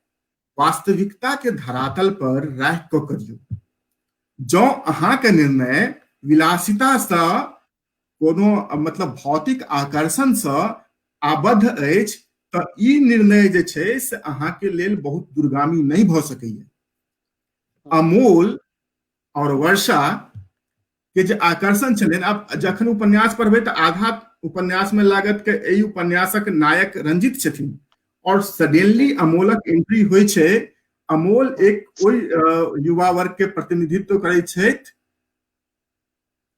Speaker 2: वास्तविकता के धरातल पर राखि कऽ करियौ। जँ अहाँके निर्णय विलासितासँ कोनो मतलब भौतिक आकर्षणसँ आबद्ध अछि, तऽ ई निर्णय जे छै से अहाँके लेल बहुत दूरगामी नहि भऽ सकैया। अमोल और वर्षा के जे आकर्षण छलनि, आब जखन उपन्यास पढ़बै तऽ आधा उपन्यास में लागत कि एहि उपन्यासक नायक रंजित छथिन, और सडनली अमोलक एंट्री होइ छै। अमोल एक ओहि युवा वर्ग के प्रतिनिधित्व करै छथि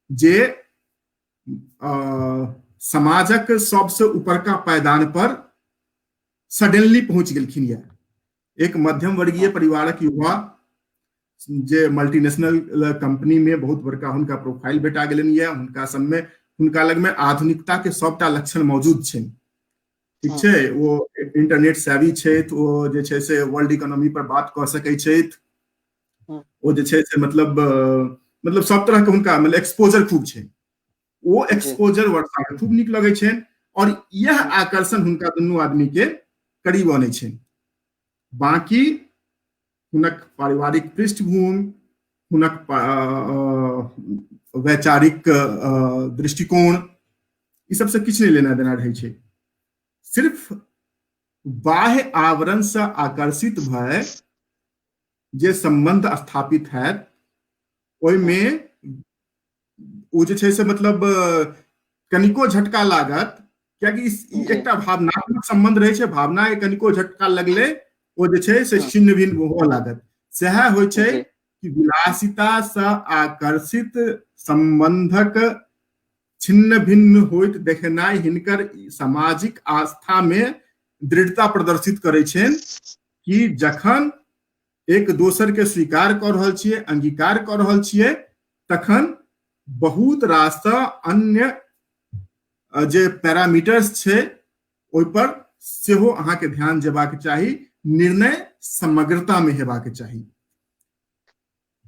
Speaker 2: जे समाजक सबसे ऊपरका पायदान पर सडनली पहुंच गेलखिन। या एक मध्यम वर्गीय परिवारक युवा जे मल्टीनेशनल कंपनी में बहुत बड़का हुनका प्रोफाइल भेटा गेलनि यऽ, हुनका सबमे हुनका लग में आधुनिकता के सबटा लक्षण मौजूद छनि। ठीक छै, ओ इंटरनेट सेवी छथि, ओ जे छै से वर्ल्ड इकोनॉमी पर बात कऽ सकै छथि, ओ जे छै से मतलब मतलब सब तरह के हुनका मतलब एक्सपोजर खूब छै। ओ एक्सपोजर वर्षा के खूब नीक लगै छनि और इएह आकर्षण हुनका दुनू आदमी के करीब अनै छनि। बाकी हुनक पारिवारिक पृष्ठभूमि, हुनक वैचारिक दृष्टिकोण, ई सबसे किछु नहि लेना देना रहै छै। सिर्फ बाह्य आवरण से आकर्षित भए जे संबंध स्थापित हैत ओहिमे ओ जे छै से मतलब कनिको झटका लागत, कियाकि ई एकटा भावनात्मक संबंध रहै छै। भावना के कनिको झटका लगले ओ जे छै से छिन्न भिन्न हुअ लागत। सएह होइ छै कि विलासिता से आकर्षित संबंधक छिन्न भिन्न होइत देखेनाइ हिनकर सामाजिक आस्था में दृढ़ता प्रदर्शित करै छनि कि जखन एक दोसर के स्वीकार कऽ रहल छियै, अंगीकार कऽ रहल छियै, तखन बहुत रास अन्य जे पैरामीटर्स छै ओहिपर सेहो अहाँके ध्यान जेबाक चाही, निर्णय समग्रता में हेबाक चाही।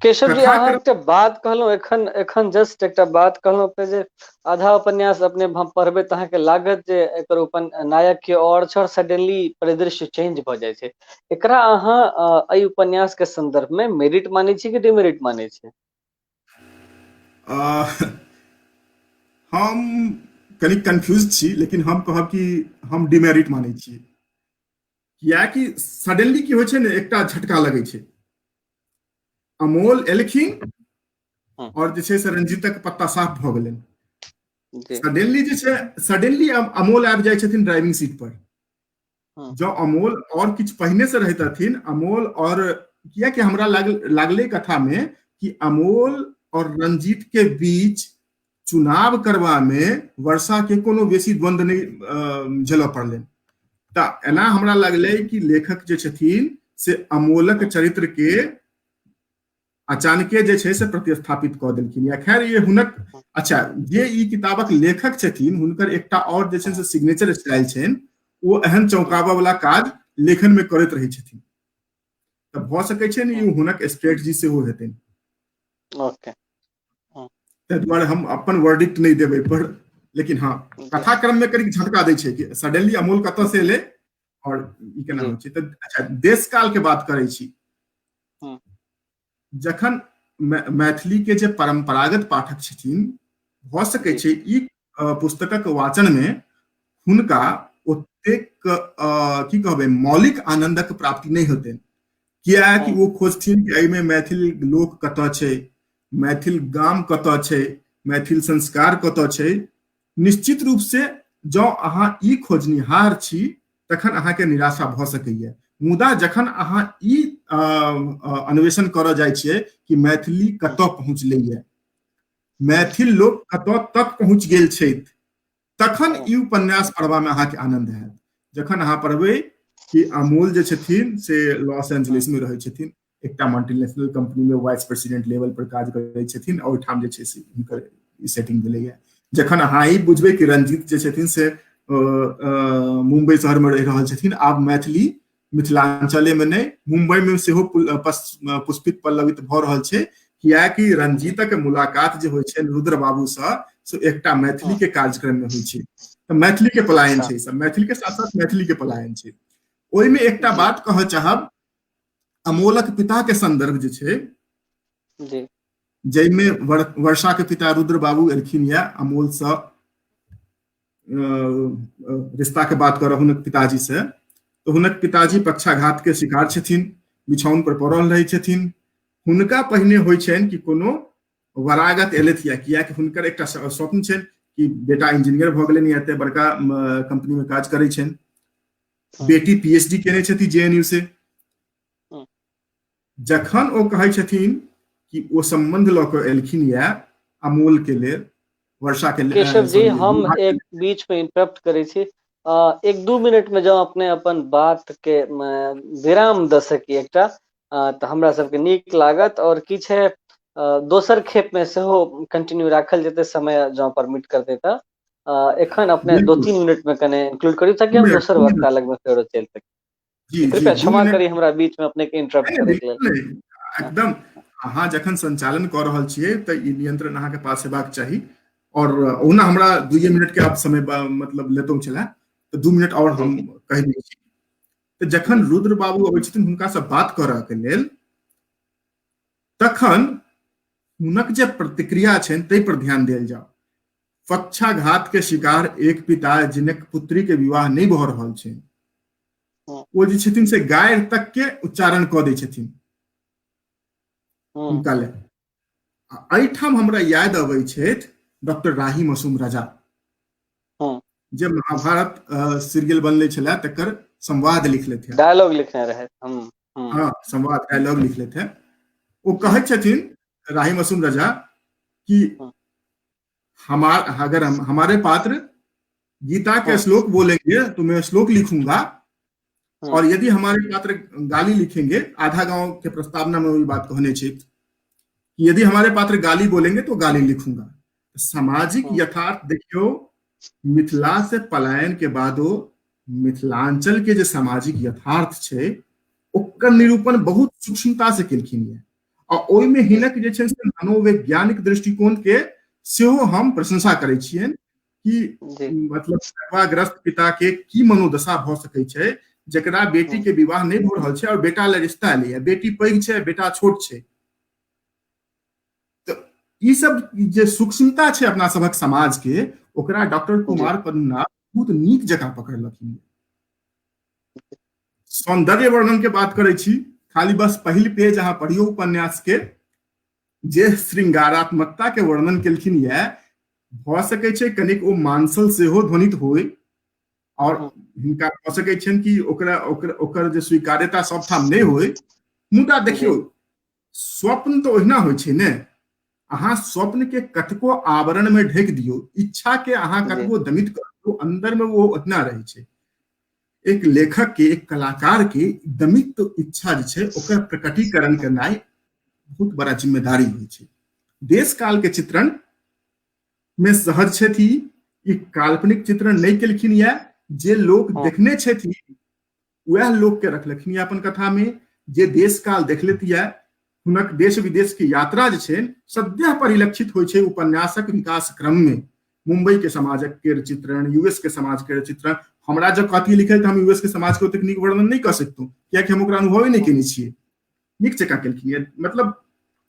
Speaker 1: केशव जी, अहाँ एकटा बात कहलहुँ एखन एखन जस्ट एकटा बात कहलहुँ अपने जे आधा उपन्यास अपने हम पढ़बै तऽ अहाँके लागत जे एकर उपन नायक के और छै, सडनली परिदृश्य चेंज भऽ जाइ छै। एकरा अहाँ एहि उपन्यास के संदर्भ में मेरिट मानै छी कि डिमेरिट मानै छी?
Speaker 2: हम कनि कंफ्यूज छी, लेकिन हम कहब कि हम डिमेरिट मानै छी, कियाकि सडनली की होइ छै ने, एकटा झटका लगै छै। अमोल एलखिन आओर जे छै से रंजीतक पत्ता साफ भऽ गेलनि। सडनली जे छै सडनली अमोल आबि जाइ छथिन ड्राइविंग सीट पर। जँ अमोल आओर किछु पहिने से रहितथिन अमोल, और कियाकि हमरा लागले कथा में कि अमोल और रंजीत के बीच चुनाव करबा में वर्षा के कोनो बेसी द्वंद्व नहि झेलऽ पड़लनि। तऽ एना हमरा लगलै कि लेखक जे छथिन से अमोलक चरित्र के अचानके जे छै से प्रतिस्थापित कऽ देलखिन। या खैर ये हुनक, अच्छा जे ई किताबक लेखक छथिन हुनकर एकटा आओर जे छै से सिग्नेचर स्टाइल छनि, ओ एहन चौंकाबऽ वाला काज लेखन मे करैत रहै छथिन, तऽ भऽ सकै छै ने ई हुनक स्ट्रेटजी सेहो हेतनि।
Speaker 1: ओके,
Speaker 2: ताहि दुआरे हम अपन वर्डिक्ट नहि देबै पर, लेकिन हँ कथाक्रम मे कनिक झटका दै छै कि सडनली अमोल कतऽ से एलै और ई केना होइ छै। तऽ अच्छा देश काल के बात करै छी, जखन मैथिली के जे परंपरागत पाठक छथिन भऽ सकै छै ई पुस्तकक वाचन मे हुनका ओतेक की कहबै मौलिक आनंदक प्राप्ति नहि होतनि, कियाकि ओ खोजथिन कि एहिमे मैथिल लोक कतऽ छै, मैथिल गाम कतऽ छै, मैथिल संस्कार कतऽ छै। निश्चित रूप से जँ अहाँ ई खोजनिहार छी तखन अहाँके निराशा भऽ सकैए, मुदा जखन अहाँ ई अन्वेषण करऽ जाइ छियै कि मैथिली कतऽ पहुँचलैए, मैथिल लोक कतऽ तक पहुँच गेल छथि, तखन ई उपन्यास पढ़बामे अहाँके आनंद हैत। जखन अहाँ पढ़बै कि अमोल जे छथिन से लॉस एंजलिस में रहै छथिन, एकटा मल्टीनेशनल कंपनी में वाइस प्रेसिडेंट लेवल पर काज करै छथिन, और ओहिठाम जे छै से हुनकर सेटिंग भेलैए। जखन अहाँ ई बुझबै कि रंजीत जे छथिन से मुंबई शहर में रहि रहल छथिन, आब मैथिली मिथिलांचले में नहि मुंबई में सेहो पुष्पित पल्लवित भऽ रहल छै, कियाकि रंजीतक मुलाकात जे होइ छै रुद्र बाबू से से एकटा मैथिली के कार्यक्रम में होइ छै। तऽ मैथिली के पलायन छै सब, मैथिली के साथ साथ मैथिली के पलायन छै। ओहिमे एकटा बात कहऽ चाहब, अमोलक पिता के संदर्भ जे छै जाहिमे वर्षा के पिता रुद्र बाबू एलखिन या अमोल से रिश्ता के बात करऽ हुनक पिताजी से, तऽ हुनक पिताजी पक्षाघात के शिकार छथिन, बिछाउन पर पड़ल रहै छथिन। हुनका पहिने होइ छनि कि कोनो वरागत एलथि या, कियाकि हुनकर एकटा स्वप्न छनि कि बेटा इंजीनियर भऽ गेलनि या एते बड़का कंपनी में काज करै छनि, बेटी पीएचडी केने छथि जेएनयू से। जखन ओ कहै छथिन कि ओ संबंध लऽ कऽ एलखिन या अमोल के लेल, वर्षा के लेल,
Speaker 1: केशव जी हम एक बीच में इंटरप्ट करै छी, 1-2 मिनट में जँ अपने अपन बात के विराम दऽ सकी एकटा, तऽ हमरा सबके नीक लागत। और की छै दोसर खेप में सेहो कंटिन्यू राखल जेतै समय जँ परमिट करतै तऽ। एखन अपने 2-3 मिनट में कने इंक्लूड करी ताकि हम दोसर वक्ता लग में फेरो चलि सकी। कृपया क्षमा करी हमरा बीच में अपने के इंटरप्ट करे के लेल।
Speaker 2: एकदम अहाँ जखन संचालन कऽ रहल छियै तऽ ई नियंत्रण अहाँके पास हेबाक चाही। और ओहुना हमरा 2 मिनट के आप समय मतलब लेतौ छलै तऽ 2 मिनट और हम कहि दै छी। तऽ जखन रुद्र बाबू अबै छथिन हुनका से बात करऽ के लेल, तखन हुनक जे प्रतिक्रिया छनि ताहि पर ध्यान देल जाओ। पक्षाघात के शिकार एक पिता जिनक पुत्री के विवाह नहि भऽ रहल छनि, ओ जे छथिन से गारि तक के उच्चारण कऽ दै छथिन हुनका लेल। एहिठाम हमरा याद अबै छथि डॉक्टर राही मसूम राजा, जे महाभारत सीरियल बनले छलै तकर संवाद लिखले थे,
Speaker 1: डायलॉग लिखने रहे।
Speaker 2: हाँ, संवाद डायलॉग लिखले थे। ओ कहै छथिन राही मसूम रजा कि हमार अगर हम हमारे पात्र गीता के श्लोक बोलेंगे तो मैं श्लोक लिखूंगा, और यदि हमारे पात्र गाली लिखेंगे, आधा गांव के प्रस्तावना में वही बात कहने छे कि यदि हमारे पात्र गाली बोलेंगे तो गाली लिखूंगा। सामाजिक यथार्थ देखियो, मिथिला से पलायन के बादो मिथिलांचल के जे सामाजिक यथार्थ छै ओकर निरूपण बहुत सूक्ष्मता से केलखिन ये, आ ओहिमे हिनक जे छै से मनोवैज्ञानिक दृष्टिकोण के सेहो हम प्रशंसा करै छियनि कि मतलब सेवाग्रस्त पिता के की मनोदशा भऽ सकै छै जकरा बेटी के विवाह नहि भऽ रहल छै और बेटा लए रिश्ता एलैया, बेटी पैघ छै बेटा छोट छै। तऽ ई सब जे सूक्ष्मता छै अपना सभक समाज के, ओकरा डॉक्टर कुमार पद्मनाभ बहुत नीक जकाँ पकड़लखिन। सौंदर्य वर्णन के बात करै छी, खाली बस पहिल पेज अहाँ पढ़ियौ उपन्यास के, जे श्रृंगारात्मकता के वर्णन केलखिन यऽ, भऽ सकै छै कनिक ओ मांसल सेहो ध्वनित होय और हिनका भऽ सकै छनि कि ओकरा ओकर ओकर जे स्वीकार्यता सबठाम नहि होय। मुदा देखियौ, स्वप्न तऽ ओहिना होइ छै ने, अहाँ स्वप्न के कतको आवरण में ढकि दियौ, इच्छा के अहाँ कतबो दमित कर दियौ, अंदर में वो ओहिना रहै छै। एक लेखक के, एक कलाकार के दमित इच्छा जे छै ओकर प्रकटीकरण करनाइ बहुत बड़ा जिम्मेदारी होइ छै। देश काल के चित्रण में सहज छथि, ई काल्पनिक चित्रण नहि केलखिन या, जे लोक देखने छथि वएह लोक के रखलखिन अपन कथा में। जे देश काल देख लेती है, हुनक देश विदेश के यात्रा जे छै सद्यः परिलक्षित होइ छै उपन्यासक विकास क्रम में। मुंबई के समाजक के चित्रण, यूएस के समाज के चित्रण, हमरा जब कहती लिखल तऽ हम यूएस के समाज के ओतेक नीक वर्णन नहि कऽ सकतहुँ, कियाकि हम ओकरा अनुभवे नहि केने छियै। नीक जकाँ केलखिन यऽ, मतलब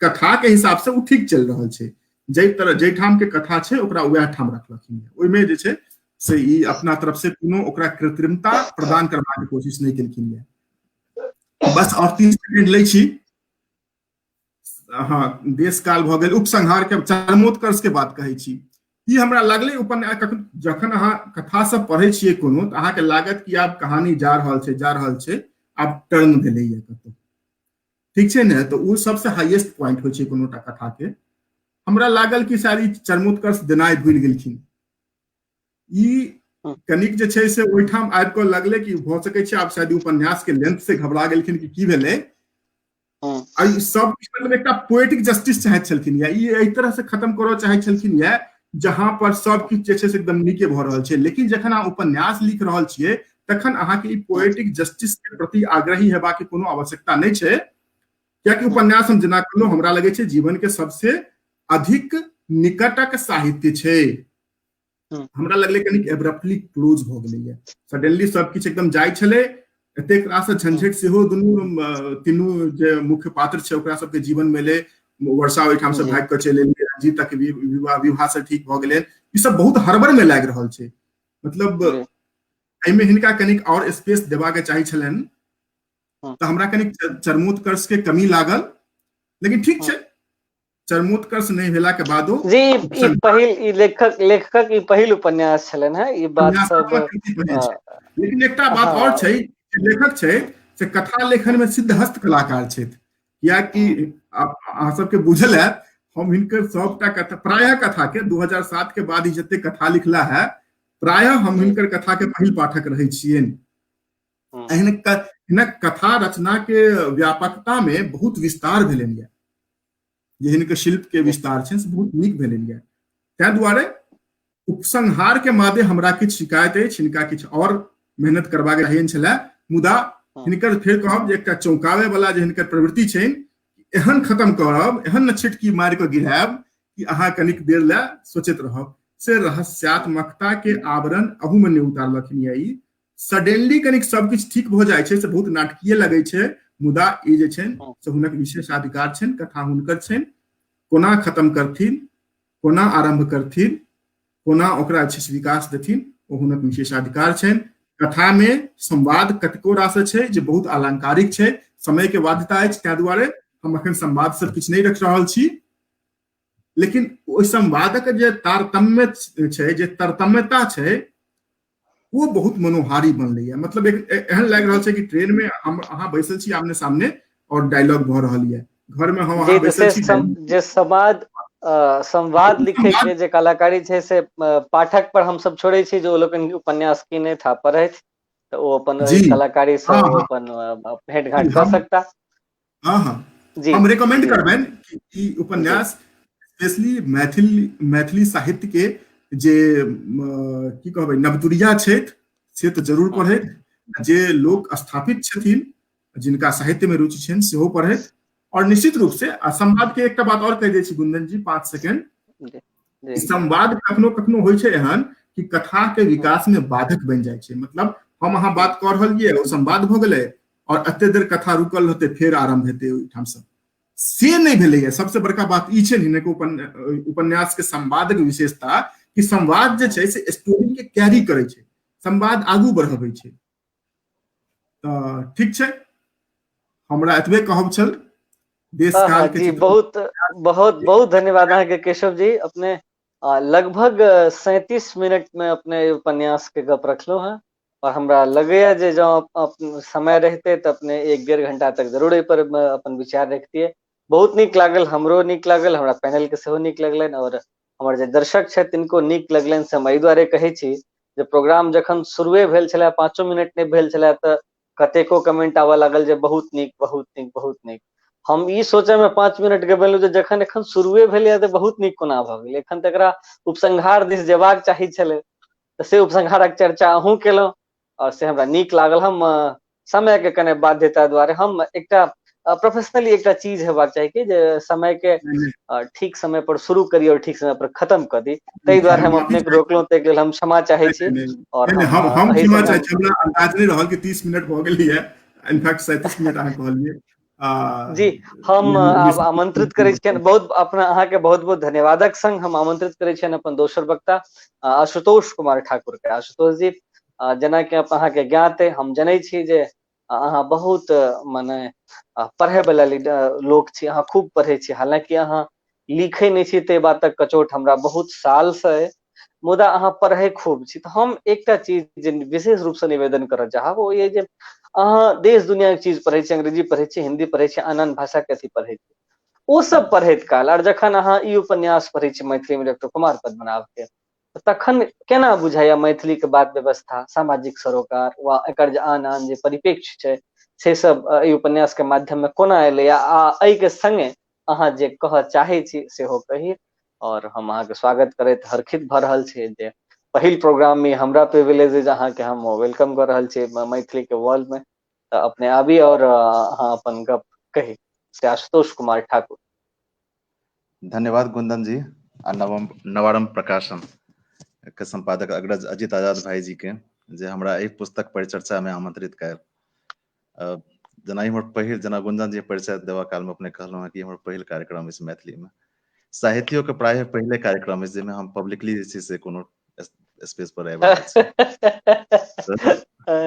Speaker 2: कथा के हिसाब से ओ ठीक चलि रहल छै। जाहि तरह जाहि ठाम के कथा छै ओकरा वएह ठाम रखलखिन। ओहिमे जे छै से ई अपना तरफ से कोनो ओकरा कृत्रिमता प्रदान करबाक कोशिश नहि केलखिन यऽ। बस और 30 सेकेंड लै छी। हाँ, देश काल भऽ गेल, उपसंहार के चरमोत्कर्ष के बात कहै छी। ई हमरा लागलै उपन्यास कखन, जखन अहाँ कथा सब पढ़ै छियै कोनो, तऽ अहाँके लागत कि आब कहानी जा रहल छै, जा रहल छै, आब टर्न भेलैया कतौ, ठीक छै ने? तऽ ओ सबसे हाईएस्ट पॉइंट होइ छै कोनो टा कथा के। हमरा लागल कि शायद ई चरमोत्कर्ष देनाइ भूलि गेलखिन। ई कनिक जे छै से ओहिठाम आबि कऽ लगलै कि भऽ सकै छै आब शायद उपन्यास के लेंथ से घबरा गेलखिन कि की भेलै। आ ई सब मतलब एकटा पोएटिक जस्टिस चाहैत छलखिन या ई एहि तरह से खत्म करऽ चाहैत छलखिन या जहां पर सब किछु जे छै से एकदम नीके भऽ रहल छै। लेकिन जखन अहाँ उपन्यास लिख रहल छियै तखन अहाँके ई पोएटिक जस्टिस के प्रति आग्रही हेबाक कोनो आवश्यकता नहि छै, कियाकि उपन्यास हम जेना कहलहुँ हमरा लगै छै जीवन के सबसे अधिक निकटक साहित्य छै। हमरा लगलै कनिक एब्रप्टली क्लोज भऽ गेलैया, सडनली सब किछु एकदम जाइ छलै। एतेक रास झंझट सेहो दुनू तीनू जे मुख्य पात्र छै ओकरा सबके जीवन मे एलै। वर्षा ओहिठाम से भागि कऽ चलि एलै, रंजीत तक विवाह विवाह से ठीक भऽ गेलै। ई सब बहुत हड़बड़ मे लागि रहल छै। मतलब एहिमे हिनका कनिक और स्पेस देबाक चाही छलनि, तऽ हमरा कनिक चरमोत्कर्ष के कमी लागल। लेकिन ठीक छै, चरमोत्कर्ष नहि भेला के बादो
Speaker 1: जी ई पहिल ई लेखक लेखकक ई पहिल उपन्यास छलनि हेँ, ई बात सब।
Speaker 2: लेकिन एकटा बात और छै, लेखक छै से कथा लेखन में सिद्धहस्त कलाकार छथि, कियाकि अहाँ सबके बुझल हैत हम हिनकर सबटा कथा, प्रायः कथा के 2007 के बाद ही जते कथा लिखला है प्रायः हम हिनकर कथा के पहिल पाठक रहै छियनि। एहन हिनक कथा रचना के व्यापकता में बहुत विस्तार भेलनि यऽ, जे हिनकर शिल्प के विस्तार छै से बहुत नीक भेलनि यऽ। ताहि दुआरे उपसंहार के मादे हमरा किछु शिकायत अछि, हिनका किछु और मेहनत करबाक चाहिए छलै। मुदा हिनकर फेर कहब जे एकटा चौंकाबै वाला जे हिनकर प्रवृत्ति छनि, एहन खत्म करब, एहन न छिटकी मारि कऽ गिरायब कि अहाँ कनिक देर लए सोचैत रहब, से रहस्यात्मकता के आवरण अहू में नहि उतारलखिन यऽ। ई सडनली कनिक सब किछु ठीक भऽ जाइ छै से बहुत नाटकीय लगै छै, मुदा ई जे छनि से हुनक विशेषाधिकार छनि, कथा हुनकर छनि, कोना खत्म करथिन, कोना आरंभ करथिन, कोना ओकरा छै से विकास देथिन, ओ हुनक विशेषाधिकार छनि। कथा में संवाद कतेको रास छै जे बहुत आलंकारिक छै, समय के बाध्यता अछि ताहि दुआरे हम अखन संवाद सब किछु नहि रख रहल छी, लेकिन ओहि संवादक जे तारतम्य छै, जे तरतम्यता छै, ओ बहुत मनोहारी बनलैया। मतलब एक एहन लागि रहल छै कि ट्रेन में हम अहाँ बैसल छी आमने सामने और डायलॉग भऽ रहल यऽ, घर में हम अहाँ बैसल छी।
Speaker 1: जे संवाद लिखे के जे कलाकारी छै से पाठक पर हम सब छोड़ै छी जे ओ लोकनि उपन्यास कीनथि आ पढ़थि, तऽ ओ अपन कलाकारी से अपन भेंट घाट कऽ सकता।
Speaker 2: हाँ हाँ जी, हम रिकमेंड करबनि कि ई उपन्यास स्पेशली मैथिली साहित्य के जे की कहबै नवतुरिया छथि से तऽ जरूर पढ़थि, जे लोक स्थापित छथिन जिनका साहित्य में रुचि छनि सेहो पढ़थि। और निश्चित रूप से संवाद के एकटा बात और कहि दै छी गुंजन जी, 5 सेकेंड। संवाद कखनो कखनो होइ छै एहन कि कथा के विकास में बाधक बनि जाइ छै। मतलब हम अहाँ बात कऽ रहल छियै, ओ संवाद भऽ गेलै और एते देर कथा रुकल रहतै, फेर आरंभ हेतै ओहिठाम से, से नहि भेलैया। सबसे बड़का बात ई छै हिनक उपन्यास के संवादक विशेषता कि संवाद जे छै से स्टोरी के कैरी करै छै, संवाद आगू बढ़बै छै। तऽ ठीक छै, हमरा एतबे कहब छल। देश काल के
Speaker 1: जी बहुत बहुत बहुत धन्यवाद अहाँके केशव जी। अपने लगभग 37 मिनट में अपने उपन्यास के गप रखलहुँ हेँ और हमरा लगैया जे जँ समय रहिते तऽ अपने 1-1.5 घंटा तक जरूर एहि पर अपन विचार रखतियै। बहुत नीक लागल, हमरो नीक लागल, हमरा पैनल के सेहो नीक लगलनि और हमर जे दर्शक छथि तिनको नीक लगलनि। से हम एहि दुआरे कहै छी जे प्रोग्राम जखन शुरुए भेल छलै, 5 मिनट नहि भेल छलै तऽ कतेको कमेंट आबऽ लागल जे बहुत नीक बहुत नीक बहुत नीक। हम ई सोचय मे 5 मिनट गबेलहुँ जे जखन एखन शुरुए भेलैया तऽ बहुत नीक कोना भऽ गेलै, एखन तऽ एकरा उपसंहार दिस जेबाक चाही छलै, तऽ से उपसंहारक चर्चा अहूँ केलहुँ और से हमरा नीक लागल। हम समय के कने बाध्यता दुआरे हम एकटा प्रोफेशनली एकटा चीज हेबाक चाही कि जे समय के ठीक समय पर शुरू करी और ठीक समय पर खत्म कऽ दी, ताहि दुआरे हम अपने के रोकलहुँ, ताहि लेल हम क्षमा चाहै छी। और
Speaker 2: हम क्षमा चाहै छी, हमरा अंदाज नहि रहल कि 30 मिनट भऽ गेलैया, इनफैक्ट 37 मिनट अहाँ कहलियै
Speaker 1: जी। हम आब आमंत्रित करै छियनि बहुत अपना अहाँके बहुत बहुत धन्यवादक संग हम आमंत्रित करै छियनि अपन दोसर वक्ता आशुतोष कुमार ठाकुर के। आशुतोष जी, जेनाकि अहाँके ज्ञात अइ, हम जनै छी जे अहाँ बहुत मने पढ़ै वाला लोक छी, अहाँ खूब पढ़ै छी, हालांकि अहाँ लिखै नहि छी ताहि बातक कचोट हमरा बहुत साल से अइ, मुदा अहाँ पढ़ै खूब छी। तऽ हम एकटा चीज जे विशेष रूपसँ निवेदन करऽ चाहब ओ ये जे अहाँ देश दुनियाके चीज पढ़ै छी, अंग्रेजी पढ़ै छी, हिन्दी पढ़ै छी, आन आन भाषाके अथी पढ़ै छी, ओ सब पढ़ैत काल और जखन अहाँ ई उपन्यास पढ़ै छी मैथिलीमे डॉक्टर कुमार पद्मनाभके, तखन केना बुझाइया मैथिलीके बात व्यवस्था, सामाजिक सरोकार वा एकर जे आन आन जे परिप्रेक्ष्य छै से सब एहि उपन्यासके माध्यममे कोना एलैया, आ एहिके संगे अहाँ जे कहऽ चाहै छी सेहो कही। और हम अहाँके स्वागत करैत हर्षित भऽ रहल छी जे पहिल प्रोग्राम में हमरा प्रिविलेज जे अहाँके हम welcome कऽ रहल छी मैथिली के वर्ल्ड में, तऽ अपने आबी और अहाँ अपन गप कही। श्री आशुतोष कुमार ठाकुर।
Speaker 3: धन्यवाद गुंदन जी आ नवारंभ प्रकाशन के संपादक अग्रज अजित आजाद भाई जी के जे हमरा एहि पुस्तक परिचर्चा में आमंत्रित कयल। जेना हमर पहिल, जेना गुंजन जी परिचय देबा काल में अपने कहलहुँ हँ कि हमर पहिल कार्यक्रम अछि मैथिली में, साहित्यो के प्रायः पहिले कार्यक्रम अछि जाहिमे हम पब्लिकली जे छै से कोनो स्पेस पर आबि रहल छी।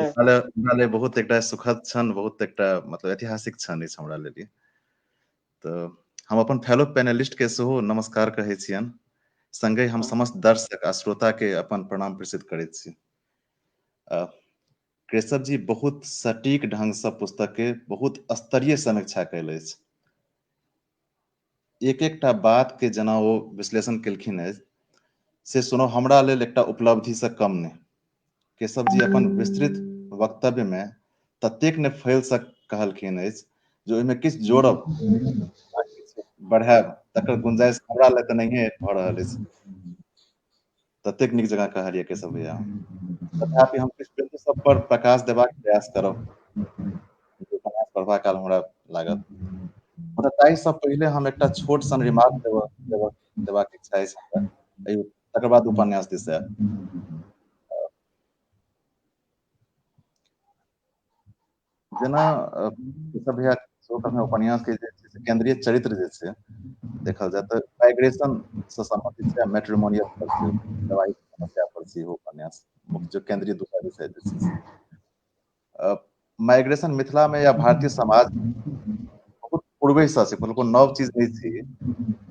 Speaker 3: हमरा लेल बहुत एकटा सुखद क्षण, बहुत एकटा मतलब ऐतिहासिक क्षण अछि हमरा लेल ई। तऽ हम अपन फेलो पैनलिस्ट के सेहो नमस्कार कहै छियनि, संगहि हम समस्त दर्शक आ श्रोता के अपन प्रणाम प्रेषित करैत छी। केशव जी बहुत सटीक ढंग से पुस्तक के बहुत स्तरीय समीक्षा कयल अछि। एक एकटा बात के जेना ओ विश्लेषण केलखिन अछि से सुनो हमरा लेल एकटा उपलब्धि से कम नहि। केशव जी अपन विस्तृत वक्तव्य में ततेक ने फैल से कहलखिन अछि जे ओहिमे किछु जोड़ब बढ़ायब तकर गुंजाइश हमरा लग तऽ नहिए भऽ रहल अछि। ततेक नीक जकाँ कहलियै केशव भैया। तथापि हम किछु बिन्दु सब पर प्रकाश देबाक प्रयास करब उपन्यास पढ़बा काल हमरा लागल। मुदा ताहि सँ पहिले हम एकटा छोट सन रिमार्क देबाक इच्छा अछि हमरा, तकर बाद उपन्यास दिस आयब। जेना केशव भैया उपन्यास के जे छै से केंद्रीय चरित्र जे छै देखल जाय तऽ माइग्रेशन से संबंधित छै, मैट्रिमोनियल पर छै, वैवाहिक समस्या पर छै उपन्यास, मुख्य जो केंद्रीय दूटा विषय जे छै। माइग्रेशन मिथिला में या भारतीय समाज बहुत पूर्वे से छै, कोनो नव चीज नहि छै।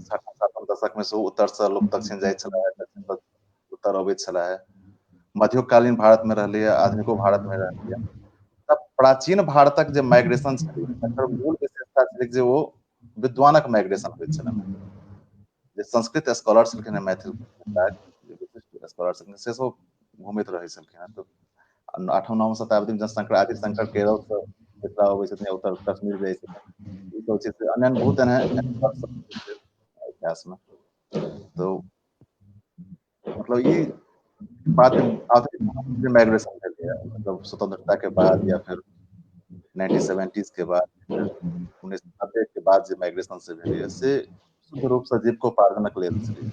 Speaker 3: 6वां-7वां दशक में सेहो उत्तर से लोक दक्षिण जाइत छलै, दक्षिण से उत्तर अबैत छलै। मध्यकालीन भारत में रहलै, आधुनिको भारत में रहलै। तब प्राचीन भारतक जे माइग्रेशन छलै तकर मूल विशेषता छलै जे ओ विद्वानक माइग्रेशन होइत छलै। जे संस्कृत स्कॉलर छलखिन हेँ, मैथिल विशिष्ट स्कॉलर छलखिन, से सब घुमैत रहै छलखिन हेँ। तऽ 8म-9म शताब्दी में जब आदि शंकर केरल से मिथिला अबै छथिन, उत्तर कश्मीर जाइ छथिन, ई सब चीज अन्य बहुत एहन इतिहास में। तो मतलब ई बात आधुनिक माइग्रेशन भेलैया, मतलब स्वतंत्रता के बाद या फिर 1970s के बाद, 1990 के बाद जे माइग्रेशन से भेलैया से शुद्ध रूप से जीविकोपार्जनक लेल छलै।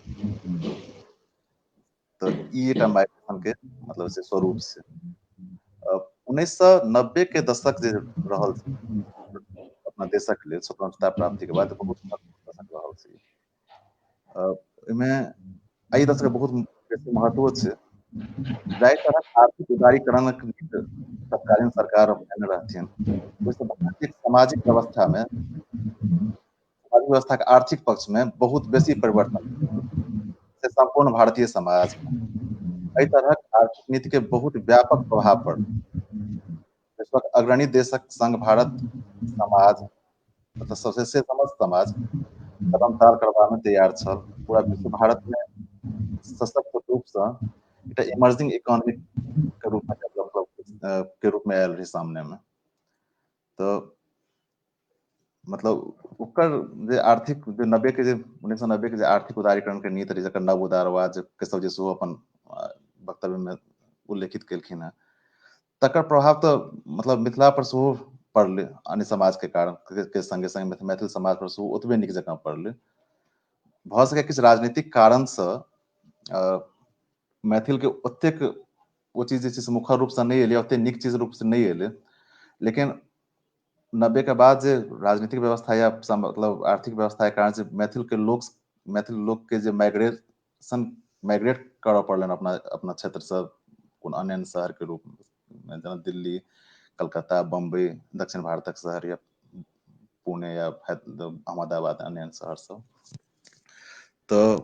Speaker 3: तऽ ई एकटा माइग्रेशन के मतलब से स्वरूप छै। 1990 के दशक जे रहल छै अपना देशक लेल स्वतंत्रता प्राप्ति के बाद बहुत दशक रहल छै। ओहिमे एहि दशक बहुत बेसी महत्व छै। जाहि तरहक आर्थिक उदारीकरणक तत्कालीन सरकार अपनेने रहथिन, ओहिसँ भारतीय सामाजिक व्यवस्था में सामाजिक व्यवस्था के आर्थिक पक्ष में बहुत बेसी परिवर्तन से सम्पूर्ण भारतीय समाज में एहि तरहक आर्थिक नीति के बहुत व्यापक प्रभाव पड़ल। विश्वक अग्रणी देशक संग भारत समाज मतलब सबसे से समस्त समाज कदम ताल करबा में तैयार छल। पूरा विश्व भारत में सशक्त रूप से एकटा इमर्जिंग इकोनॉमी के रूप में डेवलप के रूप में आयल रहे सामने में। तऽ मतलब ओकर जे आर्थिक जे 90 के जे 1990 के जे आर्थिक उदारीकरण के नीति रहै, जकर नव उदारवाद केशव जी सेहो अपन वक्तव्य में उल्लेखित केलखिन हेँ, तकर प्रभाव तऽ मतलब मिथिला पर सेहो पड़लै। अन्य समाज के कारण के संगे संगे मैथिल समाज पर सेहो ओतबे नीक जकाँ पड़लै। भऽ सकैए किछु राजनीतिक कारणसँ मैथिल के ओतेक ओ चीज जे छै से मुखर रूपसँ नहि एलै, ओतेक नीक चीज रूपसँ नहि एलै, लेकिन 90 के बाद जे राजनीतिक व्यवस्था या मतलब आर्थिक व्यवस्था के कारण से मैथिल के लोक, मैथिल लोक के जे माइग्रेशन माइग्रेट करऽ पड़लनि अपना अपना क्षेत्रसँ कोनो अन्य अन्य शहर के रूप मे, जेना दिल्ली, कलकत्ता, बम्बई, दक्षिण भारतक शहर या पुणे या अहमदाबाद, अन्य अन्य शहर सब। तऽ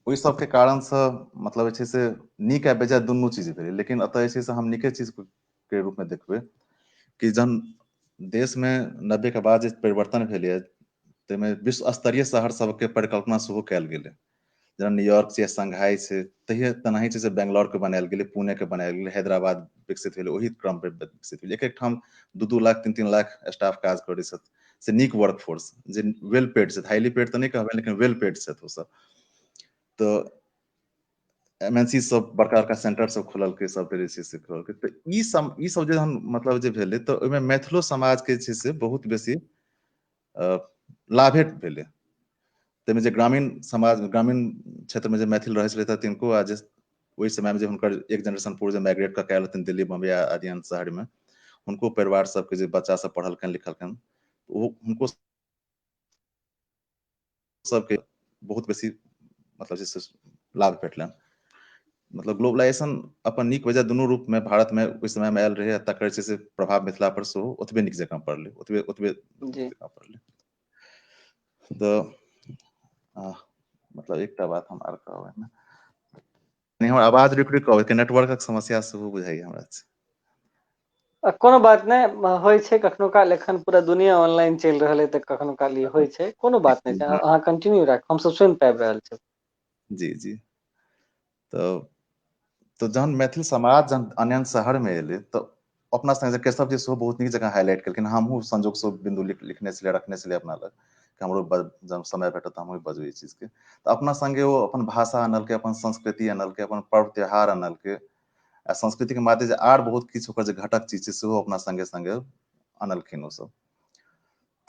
Speaker 3: ओहि सबके कारणसँ मतलब जे छै से नीक आ बेजाय दुनू चीज भेलै, लेकिन एतऽ जे छै से हम नीके चीज के रूप में देखबै कि जहन देश में 90 के बाद जे परिवर्तन भेलैए ताहिमे विश्व स्तरीय शहर सबके परिकल्पना सेहो कयल गेलै। जेना न्यूयॉर्क छै, शंघाई छै, तहिये तेनाही छै से बेंगलौर के बनायल गेलै, पुणे के बनायल गेलै, हैदराबाद विकसित भेलै, ओहि क्रम पर विकसित भेलै। एक एक ठाम 2-2 लाख 3-3 लाख स्टाफ काज करै छथि, से नीक वर्क फोर्स जे वेल पेड छथि, हाईली पेड तऽ नहि कहबै लेकिन वेल पेड छथि ओसब। तऽ एमएनसी सब बड़का बड़का सेंटर सब खोललकै, सब जे छै से खोललकै। तऽ ई सब जे हम मतलब जे भेलै तऽ ओहिमे मैथिलो समाज के जे छै से बहुत बेसी लाभे भेलै। ताहिमे जे ग्रामीण समाज, ग्रामीण क्षेत्र में जे मैथिल रहै छलै तिनको, आ जे ओहि समय में जे हुनकर एक जनरेशन पूर्व जे माइग्रेट कऽ के आयल रहथिन दिल्ली, बम्बई आदि अन्य शहर में, हुनको परिवार सबके जे बच्चा सब पढ़लखिन लिखलखिन, ओ हुनको सबके बहुत बेसी मतलब जे लाभ भेटलनि। मतलब ग्लोबलाइजेशन अपन नीक वजह दुनू रूप में भारत में ओहि समय में आयल रहै, तकर जे छै से प्रभाव मिथिला पर सेहो ओतबे नीक जकाँ पड़लै, ओतबे ओतबे जकाँ पड़लै। तऽ मतलब एकटा बात हम आर कहब एहिमे, हमर आवाज रुकि रुकि अबै, नेटवर्कक समस्या सेहो बुझाइया हमरा।
Speaker 1: कोनो बात नहि होइ छै, कखनो काल एखन पूरा दुनिया ऑनलाइन चलि रहल है तऽ कखनो काल ई होइ छै, कोनो बात नहि छै, अहाँ कंटिन्यू राखू, हमसब सुनि पाबि रहल छी।
Speaker 3: जी जी। तऽ जहन मैथिल समाज जहन अन्य अन्य शहर में एलै तऽ अपना संगे केशव जी सेहो बहुत नीक जकाँ हाईलाइट केलखिन। हमहूँ संजोग से बिंदु लिखने छलियै, रखने छलियै अपना लग कि हमरो जब समय भेटत तऽ हमहूँ बजबै ई चीजके। तऽ अपना संगे ओ अपन भाषा अनलकै, अपन संस्कृति अनलकै, अपन पर्व त्योहार अनलकै, आ संस्कृतिके माध्यम जे आर बहुत किछु ओकर जे घटक चीज छै सेहो अपना संगे संगे अनलखिन ओसब।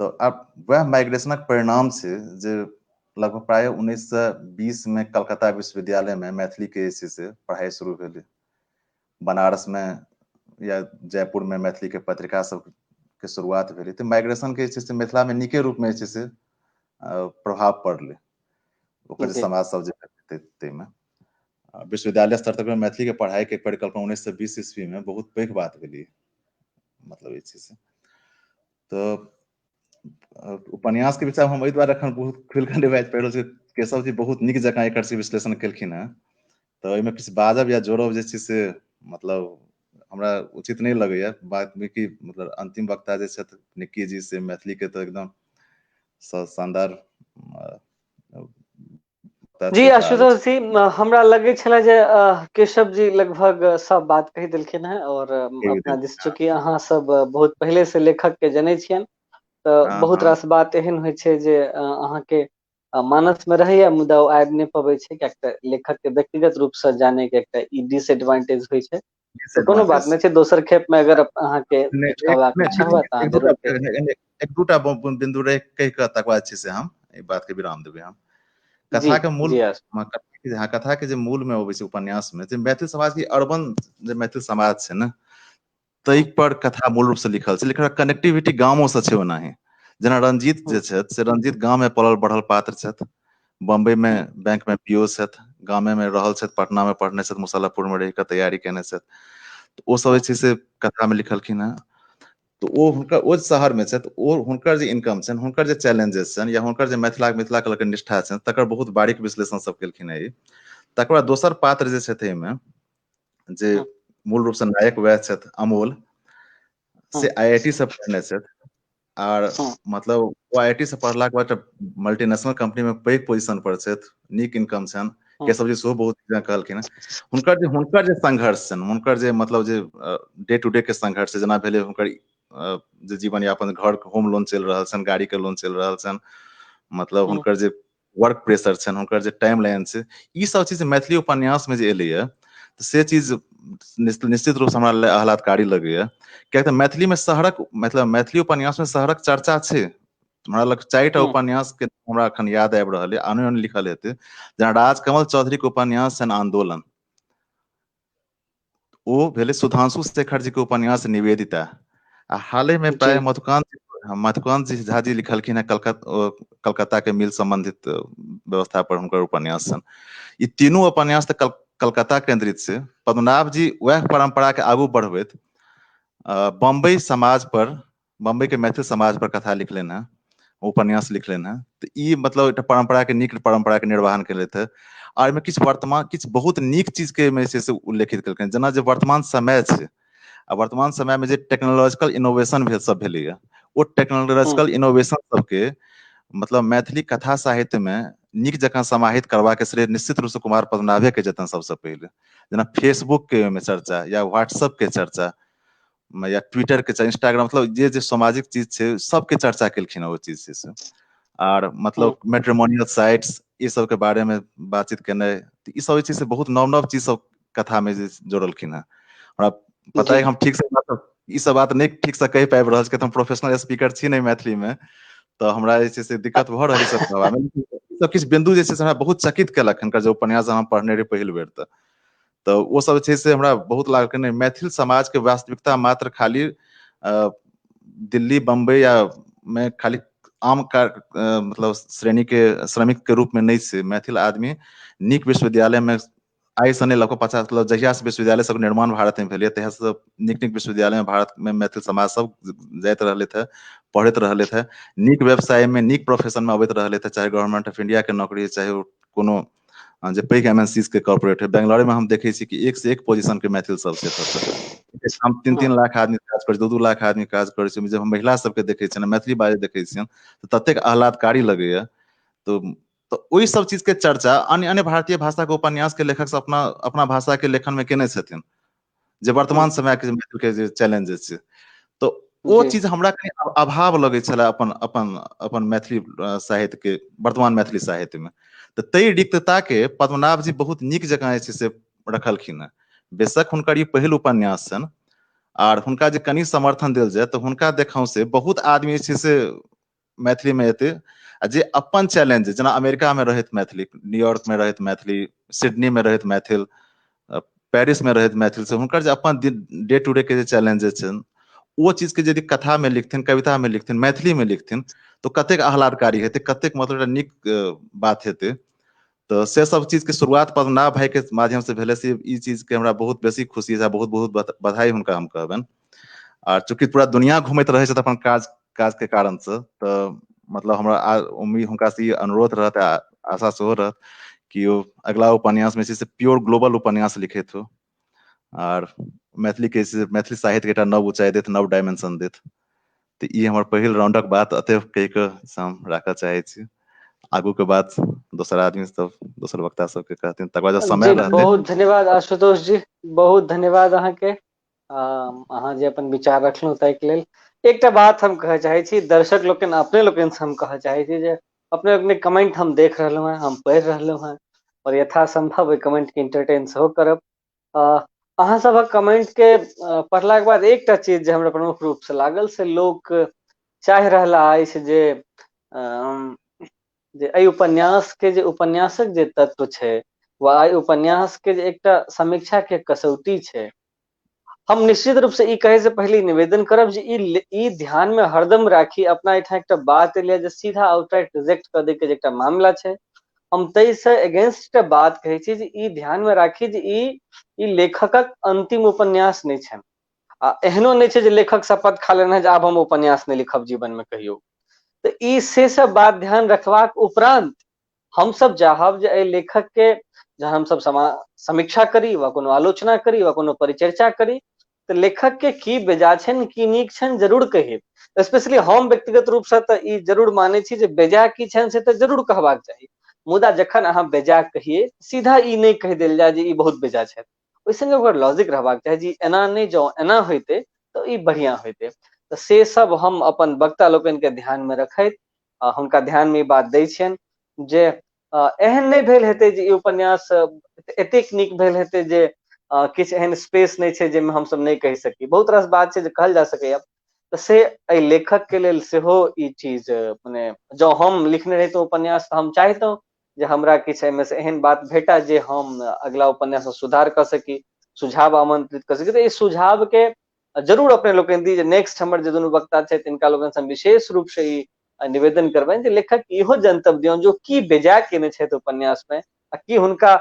Speaker 3: तऽ आब वएह माइग्रेशनक परिणाम छै जे लगभग प्रायः 1920 में कलकत्ता विश्वविद्यालय में मैथिली के जे छै से पढ़ाइ शुरू भेलै। बनारस में या जयपुर में मैथिली के पत्रिका सब के शुरुआत भेलै। तऽ माइग्रेशन के जे छै से मिथिला में नीके रूप में जे छै से प्रभाव पड़लै ओकर जे समाज सब जे ताहिमे। विश्वविद्यालय स्तर तक मैथिली के पढ़ाई के परिकल्पना 1920 ईस्वी में बहुत पैघ बात भेलै, मतलब जे छै से। तऽ उपन्यास के विषय हम एहि दुआरे एखन बहुत खुलि कऽ नहि बाजि पाबि रहल छी, केशव जी बहुत नीक जकाँ एकर से विश्लेषण केलखिन हेँ, तऽ ओहिमे किछु बाजब या जोड़ब जे छै से मतलब हमरा उचित नहि लगैया। बात मे कि मतलब अंतिम वक्ता जे छथि निक्की जी, से मैथिली के तऽ एकदम शानदार
Speaker 1: जी। आशुतोष जी, हमरा लगै छलै जे केशव जी लगभग सब बात कहि देलखिन हेँ, और अपना दिस चूँकि अहाँ सब बहुत पहिले से लेखक के जनै छियनि तऽ बहुत रास बात एहन होइ छै जे अहाँके मानस में रहैया मुदा ओ आबि नहि पबै छै, कियाकि तऽ लेखक के व्यक्तिगत रूप से जाने के एकटा ई डिसएडवांटेज होइ छै। तऽ कोनो बात नहि छै, दोसर खेप में अगर अहाँके किछु कहबाक इच्छा हुए तऽ अहाँ जरूर।
Speaker 3: एक दूटा बिंदु रहि कहि कऽ तकर बाद छै से हम एहि बात के विराम देबै। हम कथा के मूल, कथा के जे मूल में अबै छै उपन्यास में, जे मैथिल समाज के अर्बन जे मैथिल समाज छै ने, ताहि पर कथा मूल रूप से लिखल छै, लेकिन कनेक्टिविटी गामो से छै ओनाही। जेना रंजीत जे छथि से रंजीत गाम में पलल बढ़ल पात्र छथि, बम्बई में बैंक में पीओ छथि, गामे में रहल छथि, पटना में पढ़ने छथि, मुसल्लापुर में रहि कऽ तैयारी केने छथि। तऽ ओ सब जे छै से कथा में लिखलखिन हेँ। तऽ ओ हुनकर ओ शहरमे छथि, ओ हुनकर जे इनकम छनि, हुनकर जे चैलेंजेस छनि या हुनकर जे मिथिलाके लऽ कऽ निष्ठा छनि, तकर बहुत बारीक विश्लेषण सब केलखिन हेँ ई। तकर बाद दोसर पात्र जे छथि एहिमे, जे मूल रूपसँ नायक वएह छथि अमोल, से IIT से पढ़ने छथि आर मतलब ओ IIT से पढ़लाके बाद मल्टीनेशनल कंपनी में पैघ पोजिशन पर छथि, नीक इनकम छनि। केशव जी सेहो बहुत कहलखिन हेँ। हुनकर जे संघर्ष छनि, हुनकर जे मतलब जे डे टू डे के संघर्ष जेना भेलै हुनकर जे जीवन यापन, घर होम लोन चलि रहल छनि, गाड़ी के लोन चलि रहल छनि, मतलब हुनकर जे वर्क प्रेशर छनि, हुनकर जे टाइम लाइन छै, ई सब चीज मैथिली उपन्यास में जे एलैया तऽ से चीज निश्चित रूपसँ हमरा लए आह्लादकारी लगैया, कियाक तऽ मैथिली में शहरक मतलब मैथिली उपन्यास में शहरक चर्चा छै। हमरा लग 4टा उपन्यास के हमरा एखन याद आबि रहल अइ, आनो आन लिखल हेतै, जेना राजकमल चौधरी के उपन्यास छनि आंदोलन, ओ भेलै सुधांशु शेखर जी के उपन्यास निवेदिता, आ हाले में प्राय मधुकांत जी झा जी लिखलखिन हेँ कलकत्ता के मिल संबंधित व्यवस्था पर हुनकर उपन्यास छनि। ई तीनू उपन्यास तऽ कलकत्ता केंद्रित छै। पद्मनाभ जी वएह परंपरा के आगू बढ़बैत बम्बई समाज पर, बम्बई के मैथिल समाज पर कथा लिखलनि हेँ, उपन्यास लिखलनि हेँ। तऽ ई मतलब एकटा परंपरा के, नीक परंपरा के निर्वहन केलथि हेँ। आ एहिमे किछु वर्तमान किछु बहुत नीक चीज के एहिमे जे छै से उल्लेखित केलखिन, जेना जे वर्तमान समय छै आ वर्तमान समय में जे टेक्नोलॉजिकल इनोवेशन भेल सब भेलैया, ओ टेक्नोलॉजिकल इनोवेशन सबके मतलब मैथिली कथा साहित्य में नीक जकाँ समाहित करबाक श्रेय निश्चित रूप से कुमार पद्मनाभे के जेतनि सबसे पहिले। जेना फेसबुक के ओहिमे चर्चा या व्हाट्सएप के चर्चा या ट्विटर के चर्चा, इंस्टाग्राम, मतलब जे जे सामाजिक चीज छै सबके चर्चा केलखिन ओ चीज छै से। आर मतलब मैट्रिमोनियल साइट्स ई सबके बारे में बातचीत केनाइ, ई सब जे छै से बहुत नव नव चीज सब कथा में जे जोड़लखिन हेँ। हमरा पता है हम ठीक से ई सब बात नहि ठीक से कहि पाबि रहल छी, हम प्रोफेशनल स्पीकर छी नहि मैथिली में, तऽ हमरा जे छै से दिक्कत भऽ रहल छै सब सब किछु बिंदु जे छै से हमरा बहुत चकित केलक हिनकर जे उपन्यास हम पढ़ने रही पहिल बेर, तऽ ओ सब जे छै से हमरा बहुत लागल कि नहि, मैथिल समाज के वास्तविकता मात्र खाली दिल्ली बम्बई या में खाली आम का मतलब श्रेणी के श्रमिक के रूप में नहि छै। मैथिल आदमी नीक विश्वविद्यालय में आइ से नहि, लगभग 50 मतलब जहिया से विश्वविद्यालय सब निर्माण भारत में भेलै तहिया से नीक नीक विश्वविद्यालय में भारत में मैथिल समाज सब जाइत रहले थे, पढ़ैत रहले थे, नीक व्यवसाय में नीक प्रोफेशन में अबैत रहले थे, चाहे गवर्नमेंट ऑफ इंडिया के नौकरी, चाहे कोनो जे पैघ MNCs के कॉर्पोरेट है। बेंगलोर में हम देखै छी कि एक से एक पोजीशन के मैथिल सब छै, हम 3-3 लाख आदमी काज करै छै, 2-2 लाख आदमी काज करै छै। जब हम महिला सबके देखै छियनि, मैथिली बाजै देखै छियनि, तऽ ततेक आह्लादकारी लगैया। तऽ ओहि सब चीज के चर्चा अन्य अन्य भारतीय भाषा के उपन्यास के लेखक सब अपना अपना भाषा के लेखन में केने छथिन, जे वर्तमान समय के मैथिल के जे चैलेंजेस छै, तऽ ओ चीज हमरा कनि अभाव लगै छलै अपन अपन अपन मैथिली साहित्य के, वर्तमान मैथिली साहित्य में। तऽ ताहि रिक्तता के पद्मनाभ जी बहुत नीक जकाँ जे छै से रखलखिन हेँ। बेशक हुनकर ई पहिल उपन्यास छनि आर हुनका जे कनि समर्थन देल जाय तऽ हुनका देखाव से बहुत आदमी जे छै से मैथिली में एतै, आ जे अपन चैलेंज जेना अमेरिका में रहैत मैथिली, न्यूयॉर्क में रहैत मैथिली, सिडनी में रहैत मैथिल, पेरिस में रहैत मैथिल, से हुनकर जे अपन डे टू डे के जे चैलेंजेस छनि ओ चीज के यदि कथा में लिखथिन, कविता में लिखथिन, मैथिली में लिखथिन, तो कतेक आह्लादकारी हेतै, कतेक मतलब नीक बात हेतै। तऽ से सब चीज के शुरुआत पद्मनाभ भाई के माध्यम से भेलै, से ई चीज के हमरा बहुत बेसी खुशी है, बहुत बहुत बधाई हुनका हम कहबनि। आर चूँकि पूरा दुनिया घूमैत रहै छथि अपन काज काज के कारण से, तऽ मतलब हमरा उम्मीद हुनका से ई अनुरोध रहत आ आशा सेहो रहत कि ओ अगला उपन्यास में जे छै से प्योर ग्लोबल उपन्यास लिखैत हो आर मैथिली के मैथिली साहित्य के एकटा नव ऊंचाई देत, नव डायमेंशन देत। तऽ ई हमर पहिल राउंडक बात एते कहि कऽ हम राखऽ चाहै छी। आगू के बात दोसर आदमी सब, दोसर वक्ता सबके कहथिन, तकर बाद समय रहतै।
Speaker 1: बहुत धन्यवाद आशुतोष जी, बहुत धन्यवाद अहाँके, अहाँ जे अपन विचार रखलहुँ ताहिके लेल। एकटा बात हम कहऽ चाहै छी दर्शक लोकनि, अपने लोकनि से हम कहऽ चाहै छी जे अपने अपने कमेंट हम देख रहलहुँ हेँ, हम पढ़ि रहलहुँ हेँ और यथासंभव ओहि कमेंट के एंटरटेन सेहो करब। अहाँ सभक कमेंट के पढ़लाके बाद एकटा चीज जे हमरा प्रमुख रूप से लागल से लोक चाहि रहला अछि जे एहि उपन्यास के जे उपन्यासक जे तत्व छै वा एहि उपन्यास के जे एकटा समीक्षा के कसौटी छै, हम निश्चित रूप से ई कहै से पहिले निवेदन करब जे ई ध्यान में हरदम राखी। अपना एहिठाम एकटा बात एलै जे सीधा आउटराइट रिजेक्ट कऽ दै के जे एकटा मामला छै, हम ताहिसँ एगेंस्ट एकटा बात कहै छी जे ई ध्यान में राखी जे ई लेखकक अंतिम उपन्यास नहि छनि। आ एहनो नहि छै जे लेखक शपथ खा लेने जे आब हम उपन्यास नहि लिखब जीवन मे कहियो। तऽ ई से सब बात ध्यान रखबाक उपरान्त हमसब चाहब जे एहि लेखक के जहन हमसब समीक्षा करी वा कोनो आलोचना करी वा कोनो परिचर्चा करी तऽ लेखक के की बेजा छनि की नीक छनि जरूर कही। स्पेशली हम व्यक्तिगत रूपसँ तऽ ई जरूर मानै छी जे बेजा की छनि से तऽ जरूर कहबाक चाही, मुदा जखन अहाँ बेजा कहियै सीधा ई नहि कहि देल जाय जे ई बहुत बेजा छथि, ओहि संगे ओकर लॉजिक रहबाक चाही जे एना नहि जँ एना होइतै तऽ ई बढ़िआँ होइतै। तऽ से सब हम अपन वक्ता लोकनिके ध्यानमे रखैत हुनका ध्यानमे ई बात दै छियनि जे एहन नहि भेल हेतै जे ई उपन्यास एतेक नीक भेल हेतै जे किछु एहन स्पेस नहि छै जाहिमे हमसब नहि कहि सकी, बहुत रास बात छै जे कहल जा सकैया। तऽ से एहि लेखक के लेल सेहो ई चीज मने जँ हम लिखने रहितहुँ उपन्यास तऽ हम चाहितहुँ जे हमरा किछु एहिमे से एहन बात भेटय जे हम अगिला उपन्यासमे सुधार कऽ सकी, सुझाव आमंत्रित कऽ सकी। तऽ ई सुझाव के जरूर अपने लोकनि दी जे नेक्स्ट हमर जे दुनू वक्ता छथि तिनका लोकनिसँ हम विशेष रूपसँ ई निवेदन करबनि जे लेखक इहो जनतब दियौन जे ओ की बेजाय केने छथि उपन्यासमे आ की हुनका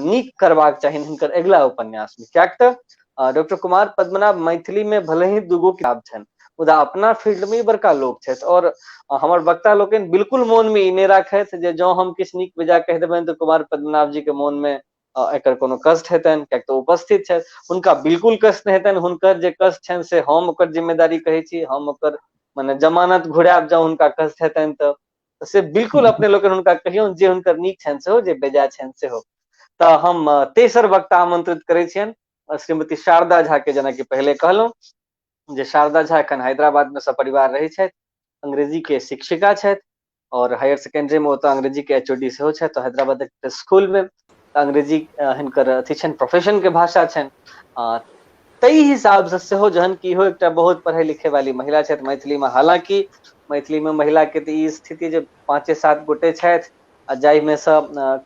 Speaker 1: नीक करबाक चाही हुनकर अगिला उपन्यासमे। किएक तऽ डॉक्टर कुमार पद्मनाभ मैथिलीमे भले ही दूगो किताब छनि मुदा अपना फील्डमे ई बड़का लोक छथि और हमर वक्ता लोकनि बिल्कुल मोनमे ई नहि राखथि जे जँ हम किछु नीक बेजाय कहि देबनि तऽ कुमार पद्मनाभ जी के मोनमे एकर कोनो कष्ट हेतनि, किएक तऽ उपस्थित छथि, हुनका बिल्कुल कष्ट नहि हेतनि। हुनकर जे कष्ट छनि से हम ओकर जिम्मेदारी कहै छी, हम ओकर मने जमानत घुरायब जँ हुनका कष्ट हेतनि तऽ से बिल्कुल अपने लोकनि हुनका कहियौन जे हुनकर नीक छनि सेहो, जे बेजाय छनि सेहो। तऽ हम तेसर वक्ता आमंत्रित करै छियनि श्रीमती शारदा झा के। जेनाकि पहिले कहलहुँ जे शारदा झा एखन हैदराबाद मे सपरिवार रहै छथि, अंग्रेजी के शिक्षिका छथि और हायर सेकेंडरी मे ओतऽ अंग्रेजी के एच ओ डी सेहो छथि। तऽ हैदराबादक स्कूल मे अंग्रेजी हिनकर अथी छनि, प्रोफेशन के भाषा छनि। ताहि हिसाबसँ सेहो जहन कि इहो एकटा बहुत पढ़ै लिखै वाली महिला छथि मैथिलीमे, हालाँकि मैथिलीमे महिलाके तऽ ई स्थिति जे 5-7 गोटे छथि आ जाहिमे सँ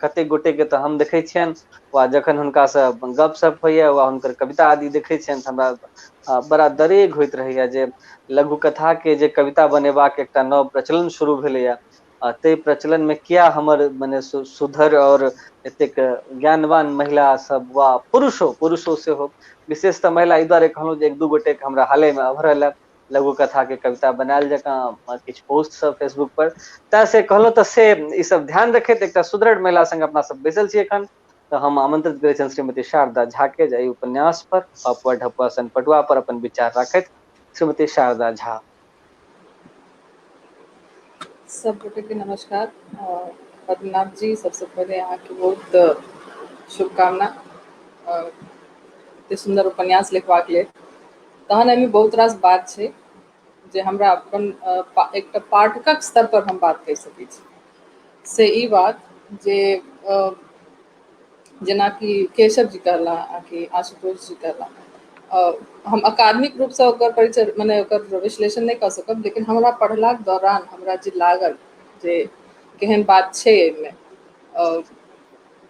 Speaker 1: कतेक गोटेके तऽ हम देखै छियनि वा जखन हुनकासँ गपशप होइए वा हुनकर कविता आदि देखै छियनि तऽ हमरा बड़ा दरेग होइत रहैए जे लघु कथाके जे कविता बनेबाक एकटा नव प्रचलन शुरू भेलैए आ ताहि प्रचलनमे किया हमर मने सुधर और एतेक ज्ञानवान महिला सब वा पुरुषो पुरुषो सेहो, विशेषतः महिला एहि दुआरे कहलहुँ जे 1-2 गोटेके हमरा हालेमे अभरल है लघु कथा के कविता बनायल जकाँ किछु पोस्ट सब फेसबुक पर, तैं से कहलहुँ। तऽ से ई सब ध्यान रखैत एकटा सुदृढ़ महिला संग अपना सब बैसल छी एखन। तऽ हम आमंत्रित करै छियनि श्रीमती शारदा झा के जे एहि उपन्यास पर पपुआ ढपुआ सन पटुआ पर अपन विचार राखैत। श्रीमती शारदा झा।
Speaker 4: सब गोटे के नमस्कार। पद्मनाभ जी, सबसे पहिले अहाँके बहुत शुभकामना एते सुन्दर उपन्यास लिखबाक लेल। तहन एहिमे बहुत रास बात छै जे हमरा अपन एकटा पाठकक स्तर पर हम बात कहि सकै छी। से ई बात जे जेनाकि केशव जी कहला आ कि आशुतोष जी कहला, हम अकादमिक रूपसँ ओकर परिचय मने ओकर विश्लेषण नहि कऽ सकब, लेकिन हमरा पढ़लाक दौरान हमरा जे लागल जे केहन बात छै एहिमे,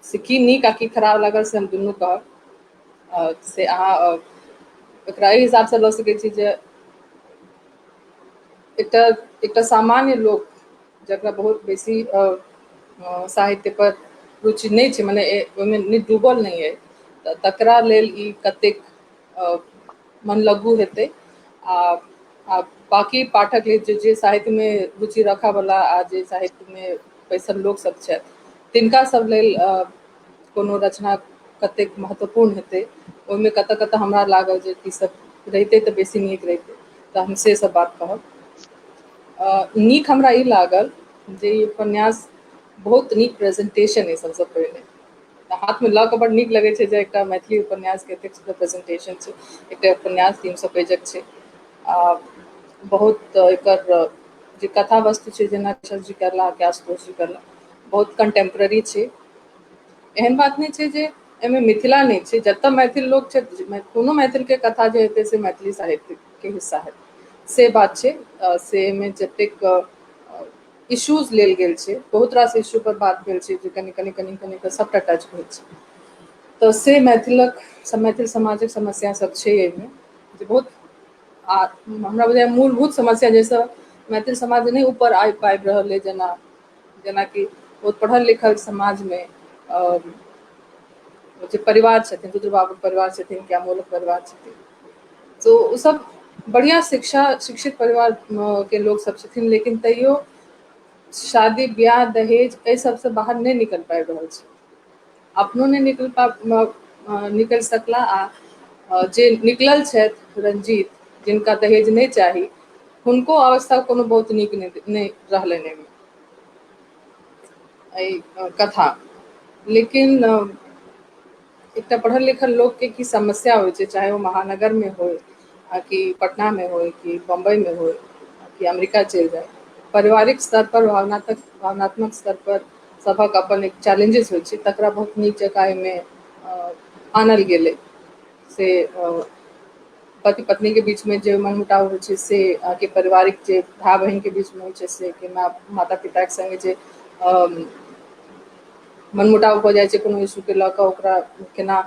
Speaker 4: से की नीक आ की खराब लागल से हम दुनू कहब। से अहाँ एकरा एहि हिसाबसँ लऽ सकै छी जे एकटा एकटा सामान्य लोक जकरा बहुत बेसी साहित्य पर रुचि नहि छै, मने ओहिमे नहि डूबल नहि अइ, तऽ तकरा लेल ई कतेक मनलग्गू हेतै। आ आ बाँकी पाठक लेल जे जे साहित्यमे रुचि रखयवला आ जे साहित्यमे बैसल लोकसभ छथि तिनका सब लेल कोनो रचना कतेक महत्वपूर्ण हेतै, ओहिमे कतऽ कतऽ हमरा लागल जे ई सब रहितै तऽ बेसी नीक रहितै, तऽ हम से सब बात कहब। नीक हमरा ई लागल जे ई उपन्यास बहुत नीक प्रेजेंटेशन अइ। सबसँ पहिने तऽ हाथमे लऽ कऽ बड़ नीक लगै छै जे एकटा मैथिली उपन्यासके एतेक सुन्दर प्रेजेंटेशन छै। एकटा उपन्यास 300 पेजक छै आ बहुत एकर जे कथा वस्तु छै, जेना केशव जी करला कि आशुतोष जी करला, बहुत कंटेम्प्रेरी छै। एहन बात नहि छै जे एहिमे मिथिला नहि छै, जतऽ मैथिल लोक छथि कोनो मैथिलके कथा जे हेतै से मैथिली साहित्यके हिस्सा हेतै, से बात छै। से एहिमे जतेक इश्यूज लेल गेल छै, बहुत रास इश्यू पर बात भेल छै जे कनि कनि कनि कनि कऽ सभटा टच भेल छै, तऽ से मैथिलक मैथिल समाजक समस्या सब छै एहिमे जे बहुत आ हमरा बुझाइए मूलभूत समस्या जाहिसँ मैथिल समाज नहि ऊपर आबि पाबि रहल अइ, जेना जेनाकि बहुत पढ़ल लिखल समाजमे जे परिवार छथिन, रुद्र बाबूके परिवार छथिन कि अमोलक परिवार छथिन, तो ओ सब बढ़िआँ शिक्षा शिक्षित परिवार के लोक सब छथिन, लेकिन तैयो शादी ब्याह दहेज एहि सबसँ बाहर नहि निकलि पाबि रहल छै, अपनो नहि निकलि निकलि सकला। आ जे निकलल छथि रंजीत, जिनका दहेज नहि चाही, हुनको अवस्था कोनो बहुत नीक नहि रहलनि एहिमे एहि कथा। लेकिन एकटा पढ़ल लिखल लोकके की समस्या होइ छै, चाहे ओ महानगरमे होइ आ कि पटनामे होइ कि बम्बइमे होइ कि अमेरिका चलि जाय, पारिवारिक स्तर पर भावनात्मक स्तर पर सभक अपन एक चैलेंजेस होइ छै, तकरा बहुत नीक जकाँ एहिमे आनल गेलै। से पति पत्नी के बीच में जे मनमुटाव होइ छै से, आकि पारिवारिक जे भाय बहिन के बीच में होइ छै से, कि माता पिता के संगे जे मनमुटाव भऽ जाइ छै कोनो इशू के लऽ कऽ, ओकरा केना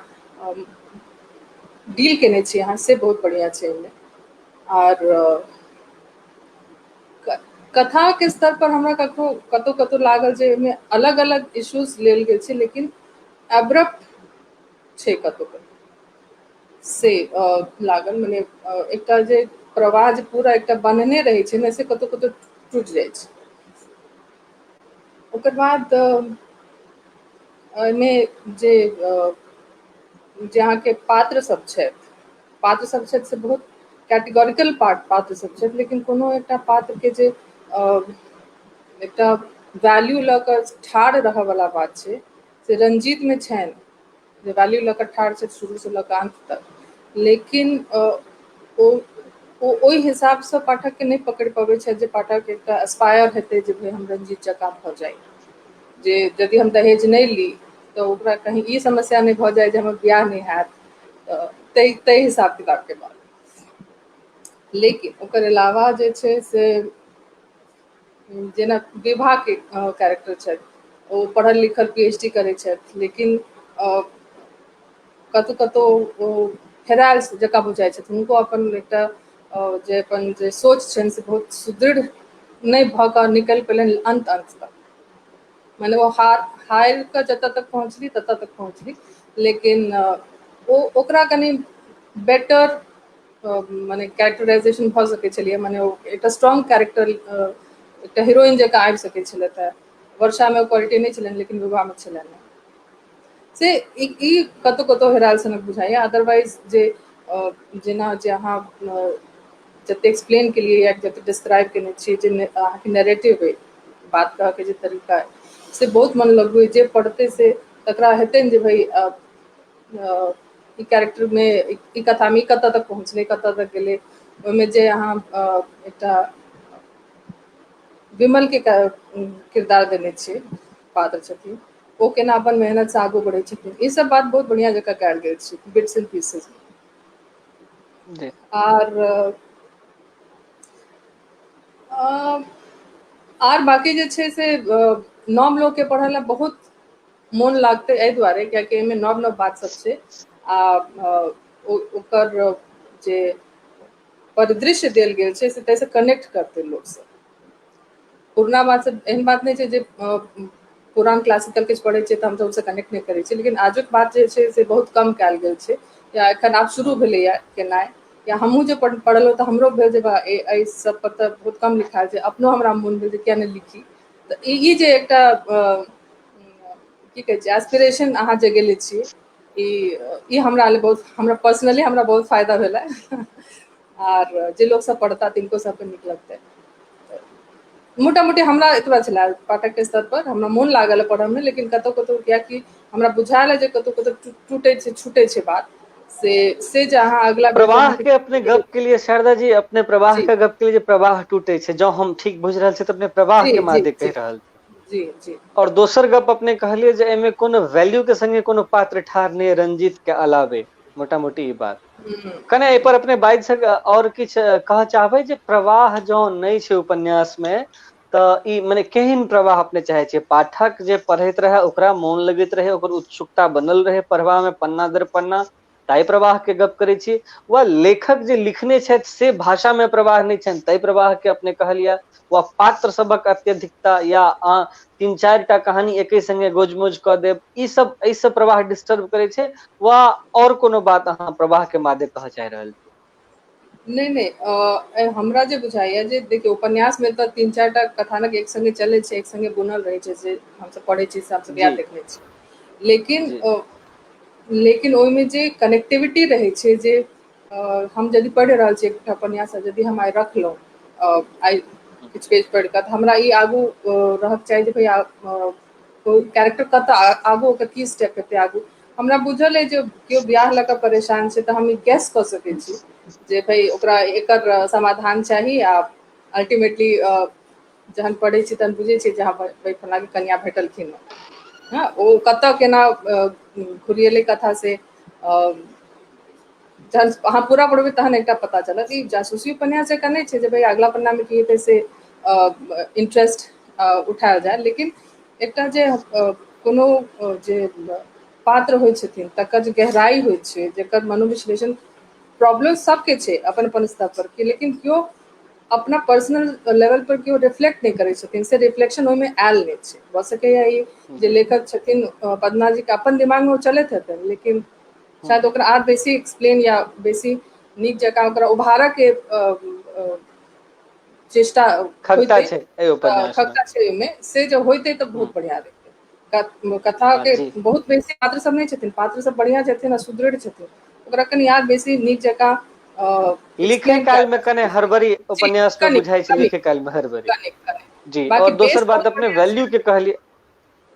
Speaker 4: डील केने छी अहाँ, से बहुत बढ़िआँ छै एहिमे। आर कथा के स्तर पर हमरा कखनो कतौ कतौ लागल जे एहिमे अलग अलग इश्यूज लेल गेल छै, लेकिन एब्रप्ट छै कतौ कतौ से लागल। मने एकटा जे प्रवाह जे पूरा एकटा बन्हने रहै छै ने, से कतौ कतौ टूटि जाइ छै। ओकर बाद एहिमे जे जे अहाँके पात्र सब छथि, पात्र सब छथि से बहुत कैटेगोरिकल पात्र सब छथि, लेकिन कोनो एकटा पात्र के जे एकटा वैल्यू लऽ कऽ ठाढ़ रहऽ वाला बात छै, से रंजीत मे छनि, जे वैल्यू लऽ कऽ ठाढ़ छथि शुरू से लऽ कऽ अन्त तक, लेकिन ओ ओहि हिसाबसँ पाठकके नहि पकड़ि पबै छथि जे पाठक एकटा एस्पायर हेतै जे भाइ हम रंजीत जकाँ भऽ जाइ, जे यदि हम दहेज नहि ली तऽ ओकरा कहीं ई समस्या नहि भऽ जाय जे हमर बियाह नहि हैत, तऽ ताहि हिसाब किताबके बात। लेकिन ओकर अलावा जे छै से जेना विभाके कैरेक्टर छथि, ओ पढ़ल लिखल पीएचडी करै छथि, लेकिन कतहु कतहु ओ हेरायल जकाँ बुझाइ छथि। हुनको अपन एकटा जे अपन जे सोच छनि से बहुत सुदृढ़ नहि भऽ कऽ निकलि पेलनि अन्त अन्त तक। मने ओ हारि कऽ जतऽ तक पहुँचली ततऽ तक पहुँचली, लेकिन ओ ओकरा कनि बेटर मने कैरेक्टराइजेशन भऽ सकै छलियै, मने ओ एकटा स्ट्रॉन्ग कैरेक्टर, एकटा हीरोइन जकाँ आबि सकै छलै। तऽ वर्षामे ओ क्वालिटी नहि छलनि, लेकिन विवाहमे छलनि। से ई कतहु कतहु हेरायल सनक बुझाइया। अदरवाइज जे जेना जे अहाँ जते एक्सप्लेन केलियै या जते डिस्क्राइब केने छियै, जे अहाँके नैरेटिव अइ, बात कहऽके जे तरीका अइ, से बहुत मन लगबै। जे पढ़तै से तकरा हेतै ने जे भाइ ई कैरेक्टरमे ई कथामे ई कतऽ तक पहुँचलै, कतऽ तक गेलै। ओहिमे जे अहाँ एकटा विमलके किरदार देने छियै, पात्र छथिन, ओ केना अपन मेहनतसँ आगू बढ़ै छथिन, ई सब बात बहुत बढ़िआँ जकाँ कयल गेल छै बिट्स एंड पीसेस। आर आर बाकी जे छै से नव लोकके पढ़य लए बहुत मोन लागतै, एहि दुआरे कियाकि एहिमे नव नव बात सब छै आ ओकर जे परिदृश्य देल गेल छै से ताहिसँ कनेक्ट करतै लोकसब। पुरना बात सब एहन बात नहि छै जे पुरान क्लासिकल किछु पढ़ै छियै तऽ हमसब ओहिसँ कनेक्ट नहि करै छियै, लेकिन आजुक बात जे छै से बहुत कम कयल गेल छै, या एखन आब शुरू भेलैया केनाइ, या हमहूँ जे पढ़लहुँ तऽ हमरो भेल जे एहि सब पर तऽ बहुत कम लिखायल छै, अपनो हमरा मोन भेल जे किया नहि लिखी। तऽ ई जे एकटा की कहै छै एस्पिरेशन अहाँ जगेले छियै, ई हमरा लेल बहुत, हमरा पर्सनली हमरा बहुत फायदा भेलै, आर जे लोक सब पढ़ता तिनको सबके नीक लगतै। मोटा मोटी हमरा एतबा छलै पाठक के स्तर पर, हमरा मोन लागल पढ़ऽमे, लेकिन कतहु कतहु कियाकि हमरा बुझायल जे कतहु कतहु टूटै छै, छूटै छै बात, से जे अहाँ अगला
Speaker 1: प्रवाह के अपने गप के लिए शारदा जी, अपने प्रवाह के गप के लिए जे प्रवाह टूटे छै, जँ हम ठीक बुझि रहल छी तऽ अपने प्रवाह के मादे कहि रहल छी।
Speaker 4: जी जी।
Speaker 1: और दोसर गप अपने कहलियै जे एहिमे कोनो वैल्यू के संगे कोनो पात्र ठाढ़ नहि, रंजीत के अलावे, मोटा मोटी ई बात कने एहि पर अपने बाजि सक और किछु कहऽ चाहबै जे प्रवाह जँ नहि छै उपन्यास मे तऽ ई मने केहन प्रवाह अपने चाहै छियै? पाठक जे पढ़ैत रहै ओकरा मोन लगैत रहै, ओकर उत्सुकता बनल रहै पढ़बा मे पन्ना दर पन्ना, ताहि प्रवाह के गप करै छी, वा लेखक जे लिखने छथि से भाषा मे प्रवाह नहि छनि ताहि प्रवाह के अपने कहलियै, वा पात्र सभक अत्यधिकता या 3-4 टा कहानी एके संगे गोजमोज कऽ देब, ई सब एहिसँ प्रवाह डिस्टर्ब करै छै, वा और कोनो बात अहाँ प्रवाह के मादे कहऽ चाहि रहल छी?
Speaker 4: नहि नहि, हमरा जे बुझाइया जे देखियौ, उपन्यास मे तऽ तीन चारि टा कथानक एक संगे चलै छै, एक संगे बुनल रहै छै, जे हमसब पढ़ै छी से हमसब इएह देखने छी। लेकिन लेकिन ओहिमे जे कनेक्टिविटी रहै छै, जे हम यदि पढ़ि रहल छी एकटा उपन्यास, यदि हम आइ रखलहुँ, आइ किछु पेज पढ़ि कऽ, तऽ हमरा ई आगू रहक चाही जे भैया कैरेक्टर कतऽ आगू, ओकर की स्टेप हेतै आगू। हमरा बुझल अइ जे केओ बियाह लऽ कऽ परेशान छै, तऽ हम ई गैस कऽ सकै छी जे भाइ ओकरा एकर समाधान चाही। आ अल्टीमेटली जहन पढ़ै छी तहन बुझै छी जे हँ भाइ, फलाके कनिया भेटलखिन हँ। ओ कतऽ केना घुरिएलै कथा, से जहन अहाँ पूरा पढ़बै तहन एकटा पता चलत। ई जासूसी उपन्यास जकाँ नहि छै जे भाइ अगला पन्नामे की हेतै से इंटरेस्ट उठायल जाय। लेकिन एकटा जे कोनो जे पात्र होइ छथिन, तकर जे गहराइ होइ छै, जकर मनोविश्लेषण, प्रॉब्लम सबके छै अपन अपन स्तर पर, लेकिन केओ अपना पर्सनल लेवल पर केओ रिफ्लेक्ट नहि करै छथिन, से रिफ्लेक्शन ओहिमे आयल नहि छै। भऽ सकैया ई जे लेखक छथिन पद्मा जी के अपन दिमागमे ओ चलैत हेतनि, लेकिन शायद ओकरा आर बेसी एक्सप्लेन या बेसी नीक जकाँ ओकरा उभारऽ के चेष्टा
Speaker 1: खगता छै एहि उपन्यास।
Speaker 4: खगता छै ओहिमे, से जे होइतै तऽ बहुत बढ़िया रहितै। कथा के बहुत बेसी पात्र सब नहि छथिन, पात्र सब बढ़िया छथिन आ सुदृढ़ छथिन, ओकरा कनि आर बेसी नीक जकाँ
Speaker 1: लिखे काल में कने हड़बड़ी उपन्यास में बुझाइ छै, लिखे काल में हड़बड़ी जी। और दोसर बात, अपने वैल्यू के कहलिए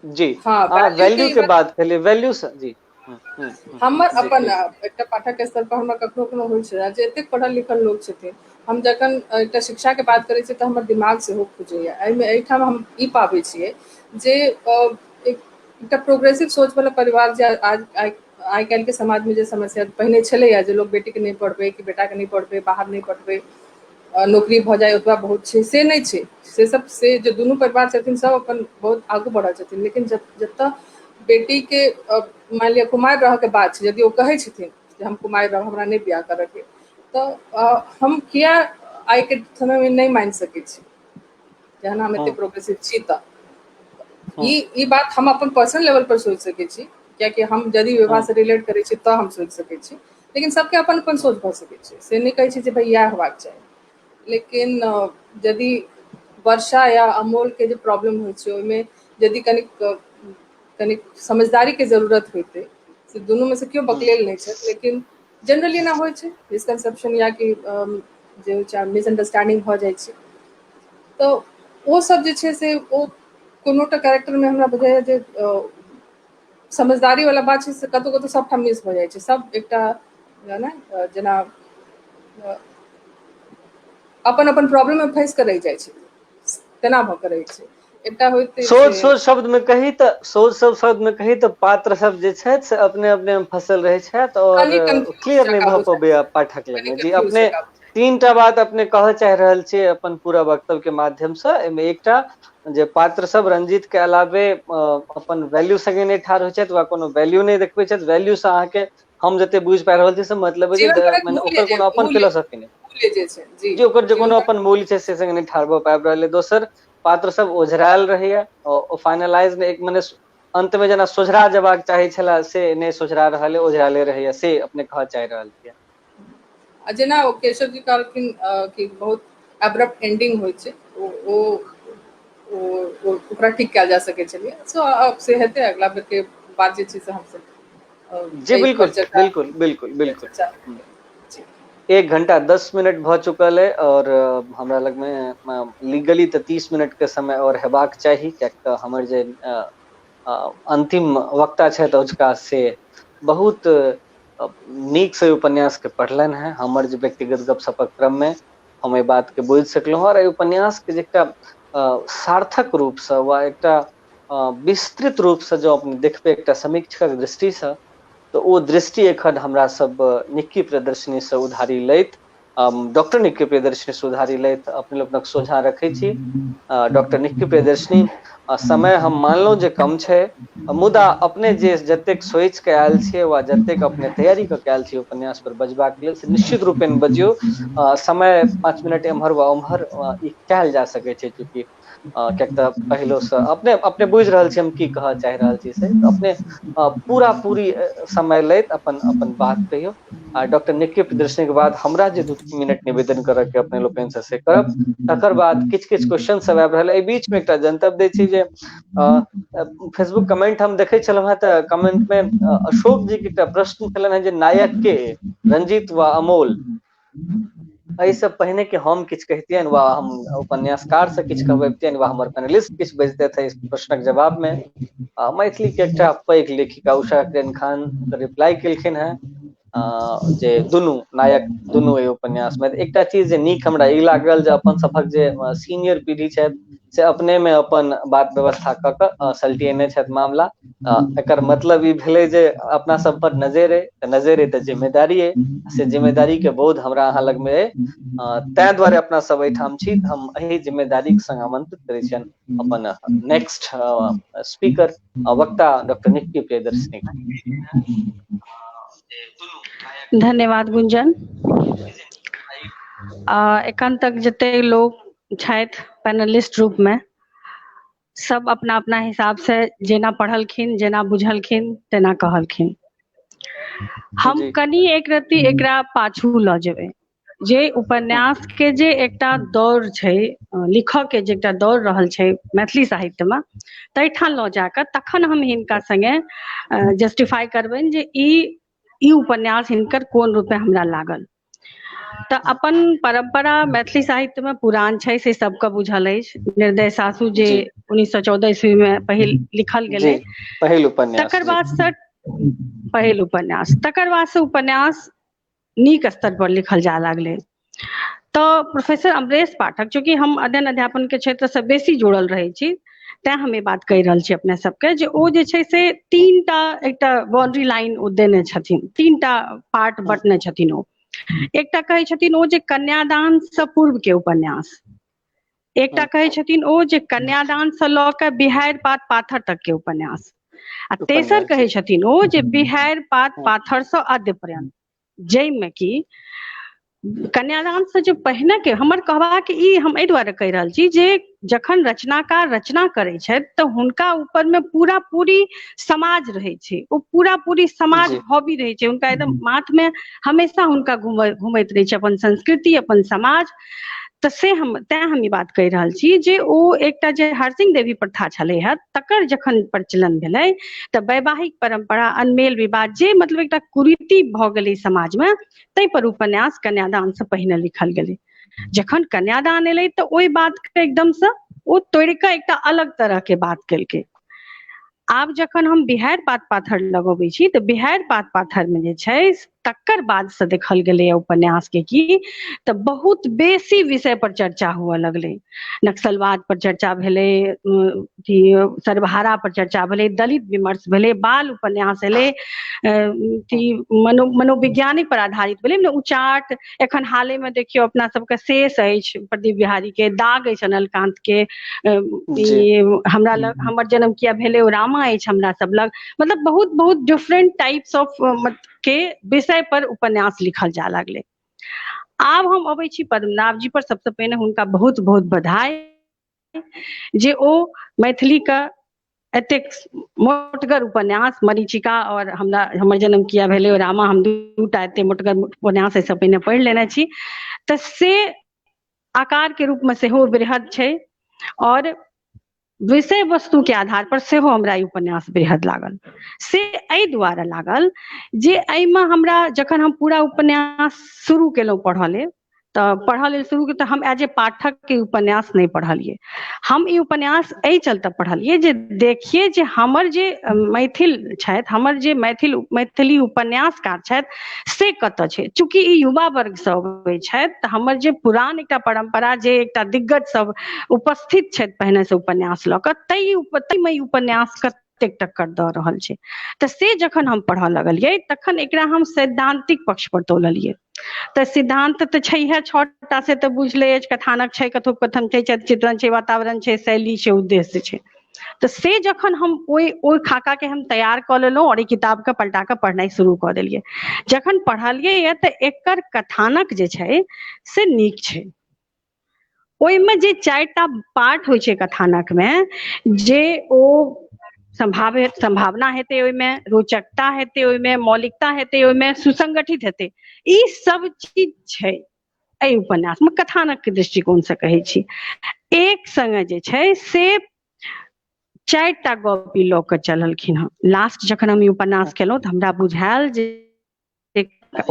Speaker 1: जी। हाँ, वैल्यू के बात कहलिए, वैल्यू से जी।
Speaker 4: हमर अपन एकटा पाठक स्तर पर हमरा कखनो कखनो होइ छै जे एतेक पढ़ल लिखल लोक छथिन, हम जखन एकटा शिक्षाके बात करै छियै तऽ हमर दिमाग सेहो खुजैया एहिमे। एहिठाम हम ई पाबै छियै जे एकटा प्रोग्रेसिव सोच वाला परिवार, जे आज आइ काल्हिके समाजमे जे समस्या पहिने छलैया जे लोक बेटीके नहि पढ़बै कि बेटाके नहि पढ़बै, बाहर नहि पढ़बै, नौकरी भऽ जाय ओतबा बहुत छै, से नहि छै। से सब से जे दुनू परिवार छथिन, सब अपन बहुत आगू बढ़ल छथिन। लेकिन जतऽ बेटीके मानि लिअ कुमारि रहऽके बात छै, यदि ओ कहै छथिन जे हम कुमारि रहब, हमरा नहि बियाह करऽके, तऽ हम किया आइके समयमे नहि मानि सकै छी, जहन हम एते प्रोग्रेसिव छी? तऽ ई बात हम अपन पर्सनल लेवल पर सोचि सकै छी, कियाकि हम यदि विवाह से रिलेट करै छी तऽ हम सोचि सकै छी। लेकिन सबके अपन अपन सोच भऽ सकै छै, से नहि कहै छी जे भाइ इएह होबाक चाही। लेकिन यदि वर्षा या अमोल के जे प्रॉब्लम होइ छै, ओहिमे यदि कनिक कनिक समझदारी के जरूरत होइतै, से दुनू मे से केओ बकलेल नहि छै। लेकिन जनरली एना होइ छै, मिसकंसेप्शन या कि जे होइ छै, मिसअंडरस्टैंडिंग भऽ जाइ छै। तऽ ओ सब जे छै से ओ कोनोटा कैरेक्टरमे हमरा बुझाइया जे समझदारी वाला बात छै, से कतौ कतौ सबठाम मिस भऽ जाइ छै। सब एकटा ने जेना अपन अपन प्रॉब्लम मे फँसि कऽ रहि जाइ छै, तेना भऽ कऽ रहै छै। एकटा होइत
Speaker 1: सोझ सोझ शब्द मे कही तऽ, सोझ सब शब्द मे कही तऽ पात्र सब जे छथि से अपने अपने मे फसल रहै छथि और क्लियर नहि भऽ पबैया पाठक लगमे जी। अपने तीन टा बात अपने कहऽ चाहि रहल छियै अपन पूरा वक्तव्य के माध्यम से। एहिमे एकटा जे पात्र सब रंजीत के अलावे अपन वैल्यू संगे नहि ठाढ़ होइ छथि वा कोनो वैल्यू नहि देखबै छथि। वैल्यू से अहाँके हम जते बुझि पाबि रहल छी से मतलब जे ओकर कोनो अपन फिलोसफी नहि जी, ओकर जे कोनो अपन मूल्य छै से संगे नहि ठाढ़ भऽ पाबि रहल है। दोसर, पात्र सब ओझरायल रहैया, ओ फाइनलाइज एक मने अंत मे जेना सोझरा जेबाक चाही छलै से नहि सोझरा रहल है, ओझराले रहैया, से अपने कहऽ चाहि रहल छियै।
Speaker 4: आ जेना ओ केशव जी कहलखिन कि बहुत एब्रप्ट एंडिंग होइ छै, ओ ओ ओ ओकरा ठीक कयल जा सकै छलै। सो आब से हेतै, अगला बेर के बात जे छै से हमसब
Speaker 1: जी, बिल्कुल बिल्कुल बिल्कुल बिल्कुल। 1 घंटा 10 मिनट भऽ चुकल है और हमरा लगमे लीगली तऽ 30 मिनट के समय और हेबाक चाही, कियाक तऽ हमर जे अंतिम वक्ता छथि अजुका, से बहुत नीक से उपन्यास के पढ़लनि हेँ। हमर जे व्यक्तिगत गपशपक क्रममे हम एहि बातके बुझि सकलहुँ और एहि उपन्यासके जे एकटा सार्थक रूपसँ वा एकटा विस्तृत रूपसँ जँ अपने देखबै एकटा समीक्षकक दृष्टिसँ, तऽ ओ दृष्टि एखन हमरा सब निक्की प्रियदर्शनीसँ उधारी लैत, डॉक्टर निक्की प्रियदर्शनी से उधारी लैत अपने लोकनिक सोझाँ रखै छी। डॉक्टर निक्की प्रियदर्शनी समय हम मानलहुँ जे कम छै, मुदा अपने जे जतेक सोचि कऽ आयल छियै वा जतेक अपने तैयारी कऽ के आयल छियै उपन्यास पर बजबाक लेल, से निश्चित रूपेण बजियौ। समय 5 मिनट एम्हर वा ओम्हर ई कयल जा सकै छै, चूँकि किएक तऽ पहिलोसँ अपने अपने बुझि रहल छी हम की कहऽ चाहि रहल छी, से अपने पूरा पूरी समय लैत अपन अपन बात कहियौ। आ डॉक्टर निक्की प्रियदर्शनी के बाद हमरा जे 2 मिनट निवेदन करऽ के अपने लोकनि से करब, तकर बाद किछु किछु क्वेश्चन सब आबि रहल। एहि बीच मे एकटा जनतब दै छी जे फेसबुक कमेंट हम देखै छलहुँ हेँ, तऽ कमेंट मे अशोक जी के एकटा प्रश्न छलनि हेँ जे नायक के, रंजीत वा अमोल? एहिसँ पहिने कि हम किछु कहितियनि वा हम उपन्यासकार से किछु कहबितियनि वा हमर पैनलिस्ट किछु बजितथि एहि प्रश्नक जवाब मे, मैथिली के एकटा पैघ लेखिका उषा किरण खान रिप्लाई केलखिन हेँ जे दुनू नायक दुनू एहि उपन्यास मे। एकटा चीज जे नीक हमरा ई लागल जे अपन सभक जे सीनियर पीढ़ी छथि से अपने मे अपन बात व्यवस्था कऽ कऽ सलटिएने छथि मामला। एकर मतलब ई भेलै जे अपना सब पर नजरि अइ, तऽ नजरि अइ तऽ जिम्मेदारी अइ, से जिम्मेदारी के बोध हमरा अहाँ लगमे अइ, ताहि दुआरे अपना सब एहिठाम छी। हम एहि जिम्मेदारीके संग आमंत्रित करै छियनि अपन नेक्स्ट स्पीकर वक्ता डॉक्टर निक्की प्रियदर्शनी।
Speaker 5: धन्यवाद गुंजन। एखन तक जते लोक छथि पैनलिस्ट रूप में, सब अपना अपना हिसाब से जेना पढ़लखिन जेना बुझलखिन तेना कहलखिन। हम कनि एक रत्ती एकरा पाछू लऽ जेबै, जे उपन्यास के जे एकटा दौर छै, लिखऽ के जे एकटा दौर रहल छै मैथिली साहित्य में, ताहिठाम लऽ जाकऽ तखन हम हिनका संगे जस्टिफाई करबनि जे ई उपन्यास हिनकर कोन रूपे हमरा लागल। तऽ अपन परम्परा मैथिली साहित्य में पुरान छै, से सबके बुझल अछि। निर्दय सासु जे 1914 ईस्वी में पहिल लिखल गेलै,
Speaker 1: पहिल उपन्यास,
Speaker 5: तकर बाद से पहिल उपन्यास, तकर बाद से उपन्यास नीक स्तर पर लिखल जा लागलै। तऽ प्रोफेसर अमरेश पाठक, चूँकि हम अध्ययन अध्यापन के क्षेत्र से बेसी जुड़ल रहै छी, तैं हम ई बात कहि रहल छी अपने सबके जे ओ जे छै से 3टा एकटा बाउंड्री लाइन ओ देने छथिन, 3टा पार्ट बँटने छथिन ओ। एकटा कहै छथिन ओ जे कन्यादान से पूर्व के उपन्यास, एकटा कहै छथिन ओ जे कन्यादान से लऽ के बिहाड़ि पात पाथर तक के उपन्यास, आ तेसर कहै छथिन ओ जे बिहाड़ि पात पाथर से अद्य पर्यंत, जाहिमे कि कन्यादान से जे पहिने के, हमर कहबाक ई हम एहि दुआरे कहि रहल छी जे जखन रचनाकार रचना करै छथि तऽ हुनका ऊपर में पूरा पूरी समाज रहै छै, ओ पूरा पूरी समाज हॉबी रहै छै हुनका, एकदम माथ में हमेशा हुनका घुमैत रहै छै अपन संस्कृति अपन समाज। तऽ से हम तैं हम ई बात कहि रहल छी जे ओ एकटा जे हरसिंह देवी प्रथा छलै हे तकर जखन प्रचलन भेलै तऽ वैवाहिक परम्परा, अनमेल विवाह, जे मतलब एकटा कुरीति भऽ गेलै समाजमे, ताहि पर उपन्यास कन्यादान से पहिने लिखल गेलै। जखन कन्यादान एलै तऽ ओहि बातके एकदमसँ ओ तोड़ि कऽ एकटा अलग तरहके बात केलकै। आब जखन हम बिहाड़ि पात पाथर लगबै छी तऽ बिहाड़ि पात पाथरमे जे छै तकर बादसँ देखल गेलैए उपन्यासके की तऽ बहुत बेसी विषय पर चर्चा हुअ लगलै। नक्सलवाद पर चर्चा भेलै, अथी सर्वहारा पर चर्चा भेलै, दलित विमर्श भेलै, बाल उपन्यास एलै, अथी मनोवैज्ञानिक पर आधारित भेलै, मने उचाट। एखन हालेमे देखियौ अपना सबके शेष अछि प्रदीप बिहारी के, दाग अछि अनलकांत के, हमरा लग हमर जन्म किया भेलै ओ रामा अछि हमरा सब लग, मतलब बहुत बहुत डिफरेंट टाइप्स ऑफ के विषय पर उपन्यास लिखल जा लागलै। आब हम अबै छी पद्मनाभ जी पर। सबसँ पहिने हुनका बहुत बहुत बधाई जे ओ मैथिली के एतेक मोटगर उपन्यास मरीचिका और हमरा हमर जन्म किया भेलै ओ रामा, हम दूटा एते मोटगर उपन्यास एहिसँ पहिने पढ़ि लेने छी, तऽ से आकार के रूप में सेहो बृहद छै और विषय वस्तु के आधार पर सेहो हमरा ई उपन्यास बृहद लागल। से एहि दुआरे लागल जे एहिमे हमरा जखन हम पूरा उपन्यास शुरू केलहुँ पढ़ऽ लेल, तऽ पढ़ऽ लेल शुरू तऽ हम एज ए पाठक के उपन्यास नहि पढ़लियै, हम ई उपन्यास एहि चलते पढ़लियै जे देखियै जे हमर जे मैथिल छथि, हमर जे मैथिली उपन्यासकार छथि से कतऽ छै। चूँकि ई युवा वर्गसँ अबै छथि तऽ हमर जे पुरान एकटा परम्परा जे एकटा दिग्गज सब उपस्थित छथि पहिनेसँ उपन्यास लऽ कऽ, ताहिमे ई उपन्यास कतेक टक्कर दऽ रहल छै। तऽ से जखन हम पढ़ऽ लगलियै तखन एकरा हम सैद्धांतिक पक्ष पर तोललियै। तऽ सिद्धांत तऽ छैहे 6टा, से तऽ बुझले अछि, कथानक छै, कथोपकथन छै, चित्रण छै, वातावरण छै, शैली छै, उद्देश्य छै। तऽ से जखन हम ओहि ओहि खाकाके हम तैयार कऽ लेलहुँ आओर ई किताबके पलटा कऽ पढ़नाइ शुरू कऽ देलियै। जखन पढ़लियै यऽ तऽ एकर कथानक जे छै से नीक छै। ओहिमे जे 4टा पार्ट होइ छै कथानकमे, जे ओ सम्भावना हेतै ओहिमे, रोचकता हेतै ओहिमे, मौलिकता हेतै ओहिमे, सुसंगठित हेतै, ई सब चीज छै एहि उपन्यासमे। कथानक के दृष्टिकोण से कहै छी। एक संगे जे छै से 4टा गप ई लऽ कऽ चललखिन हँ। लास्ट जखन हम ई उपन्यास केलहुँ तऽ हमरा बुझायल जे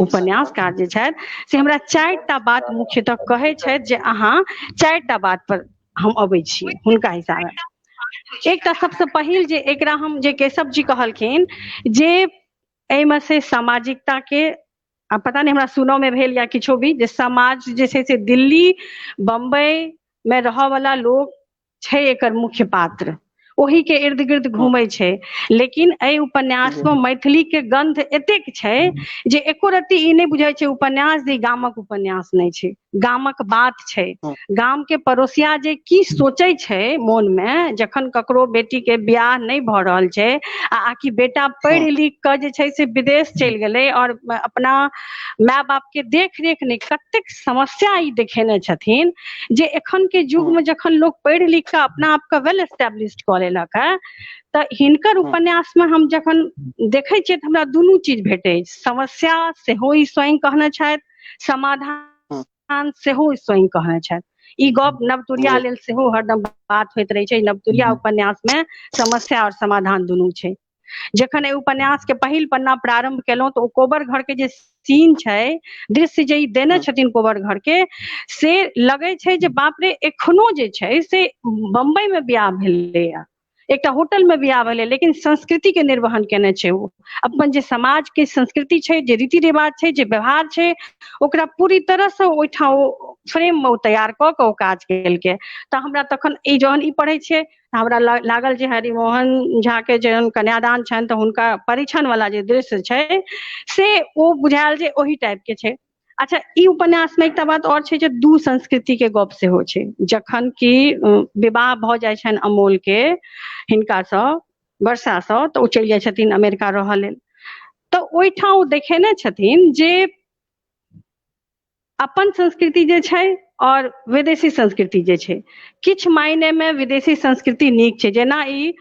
Speaker 5: उपन्यासकार जे छथि से हमरा 4टा बात मुख्यतः कहै छथि जे अहाँ 4टा बात पर हम अबै छी हुनका हिसाबे। एकटा सबसँ पहिल जे एकरा हम जे केशव जी कहलखिन जे एहिमे से सामाजिकता के, आ पता नहि हमरा सुनऽ मे भेल या किछो भी, जे समाज जे छै से दिल्ली बम्बई मे रहऽ वाला लोक छै एकर मुख्य पात्र, ओही के इर्द गिर्द घूमै छै। लेकिन एहि उपन्यास मे मैथिली के गंध एतेक छै जे एको रत्ती ई नहि बुझाइ छै उपन्यास जे गामक उपन्यास नहि छै, गामक बात छै। गाम के पड़ोसिया जे की सोचै छै मोन मे जखन ककरो बेटी के बियाह नहि भऽ रहल छै आ आकि बेटा पढ़ि लिख कऽ जे छै से विदेश चलि गेलै और अपना माय बाप के देख रेख नहि, कतेक समस्या ई देखेने छथिन जे एखन के युग में जखन लोक पढ़ि लिख कऽ अपना आप के वेल एस्टेब्लिश्ड कऽ लेलक है, तऽ हिनकर उपन्यास में हम जखन देखै छियै तऽ हमरा दुनू चीज भेटै अछि। समस्या सेहो ई स्वयं कहने छथि, समाधान सेहो ई स्वयं कहने छथि। ई गप नवतुरिया लेल सेहो हरदम बात होइत रहै छै। नवतुरिया उपन्यास में समस्या और समाधान दुनू छै। जखन एहि उपन्यास के पहिल पन्ना प्रारंभ केलहुँ तऽ ओ कोबर घर के जे सीन छै, दृश्य जे ई देने छथिन कोबर घर के, से लगै छै जे बाप रे एखनो जे छै से बम्बई में बियाह भेलैया, एकटा होटल में बियाह भेलै, लेकिन संस्कृति के निर्वहन केने छै ओ। अपन जे समाज के संस्कृति छै, जे रीति रिवाज छै, जे व्यवहार छै, ओकरा पूरी तरह से ओहिठाम ओ फ्रेम में ओ तैयार कऽ के ओ काज केलकै। तऽ हमरा तखन ई जहन ई पढ़ै छियै हमरा लागल जे हरिमोहन झा के जहन कन्यादान छनि तऽ हुनका परीक्षण वाला जे दृश्य छै से ओ बुझायल जे ओही टाइप के छै। अच्छा, ई उपन्यास में एकटा बात और छै जे दू संस्कृति के गप सेहो छै। जखन कि विवाह भऽ जाइ छनि अमोल के हिनकासँ, वर्षासँ, तऽ ओ चलि जाइ छथिन अमेरिका रहऽ लेल। तऽ ओहिठाम ओ देखेने छथिन जे अपन संस्कृति जे छै और विदेशी संस्कृति जे छै, किछु मायने में विदेशी संस्कृति नीक छै। जेना ई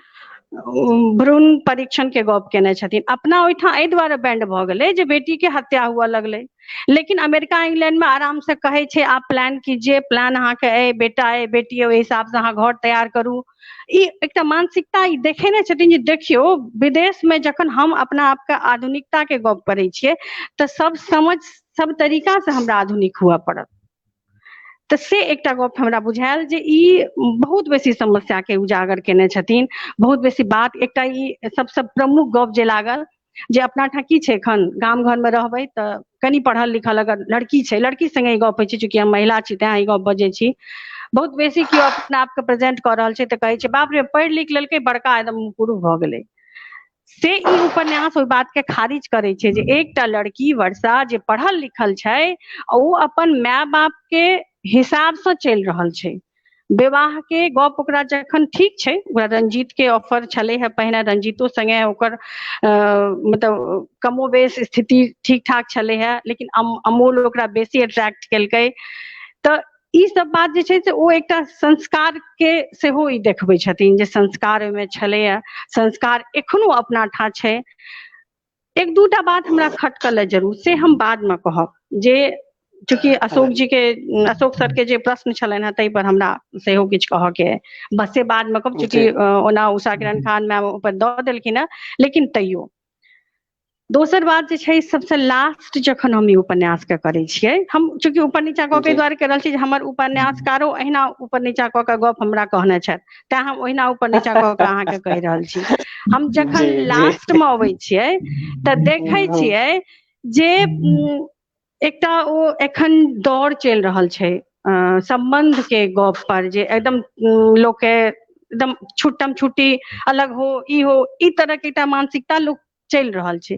Speaker 5: भ्रूण परीक्षण के गप केने छथिन, अपना ओहिठाम एहि दुआरे बैंड भऽ गेलै जे बेटी के हत्या हुअ लगलै, लेकिन अमेरिका इंग्लैंड में आराम से कहै छै आप प्लान कीजिए, प्लान अहाँके अइ, बेटा अइ, बेटी अइ, ओहि हिसाब से अहाँ घर तैयार करू। ई एकटा मानसिकता ई देखेने छथिन जे देखियौ विदेश में जखन हम अपना आपके आधुनिकता के गप करै छियै तऽ सब समझ सब तरीका से हमरा आधुनिक हुअ पड़त। तऽ से एकटा गप हमरा बुझायल जे ई बहुत बेसी समस्या के उजागर केने छथिन, बहुत बेसी बात। एकटा ई सबसँ प्रमुख गप जे लागल जे अपना ठाम की छै, एखन गाम घर में रहबै तऽ कनि पढ़ल लिखल अगर लड़की छै, लड़की संगे ई गप होइ छै, चूँकि हम महिला छी तें ई गप बजै छी, बहुत बेसी केओ अपना आपके प्रेजेंट कऽ रहल छै तऽ कहै छै बाप रे पढ़ि लिख लेलकै बड़का एकदम पुरुष भऽ गेलै। से ई उपन्यास ओहि बात के खारिज करै छै जे एकटा लड़की वर्षा जे पढ़ल लिखल छै ओ अपन माय बाप के हिसाब से चलि रहल छै। विवाह के गप ओकरा जखन ठीक छै, ओकरा रंजीत के ऑफर छलै हे पहिने, रंजीतो संगे ओकर मतलब कमो बेस स्थिति ठीक ठाक छलै हे, लेकिन अमोल ओकरा बेसी अट्रैक्ट केलकै। तऽ ई सब बात जे छै से ओ एकटा संस्कार के सेहो ई देखबै छथिन जे संस्कार ओहिमे छलैया, संस्कार एखनो अपना ठाँ छै। एक दूटा बात हमरा खटकल है जरूर, से हम बाद में कहब, जे चूँकि अशोक जी के, अशोक सर के जे प्रश्न छलनि हेँ ताहि पर हमरा सेहो किछु कहऽ के अइ, बस से बाद में कहब, चूँकि ओना उषा किरण खान मैम ऊपर दऽ देलखिन हेँ, लेकिन तैयो दोसर बात जे छै सबसे लास्ट जखन हम ई उपन्यास के करै छियै, हम चूँकि ऊपर नीचा कऽ के एहि दुआरे कहि रहल छी जे हमर उपन्यासकारो अहिना ऊपर नीचा कऽ के गप हमरा कहने छथि, तें हम ओहिना ऊपर नीचा कऽ के अहाँके कहि रहल छी। हम जखन लास्ट मे अबै छियै तऽ देखै छियै जे एकटा ओ एखन दौड़ चलि रहल छै सम्बन्ध के गप पर, जे एकदम लोक के एकदम छुट्टम छुट्टी अलग हो, ई हो, ई तरह के एकटा मानसिकता लोक चलि रहल छै।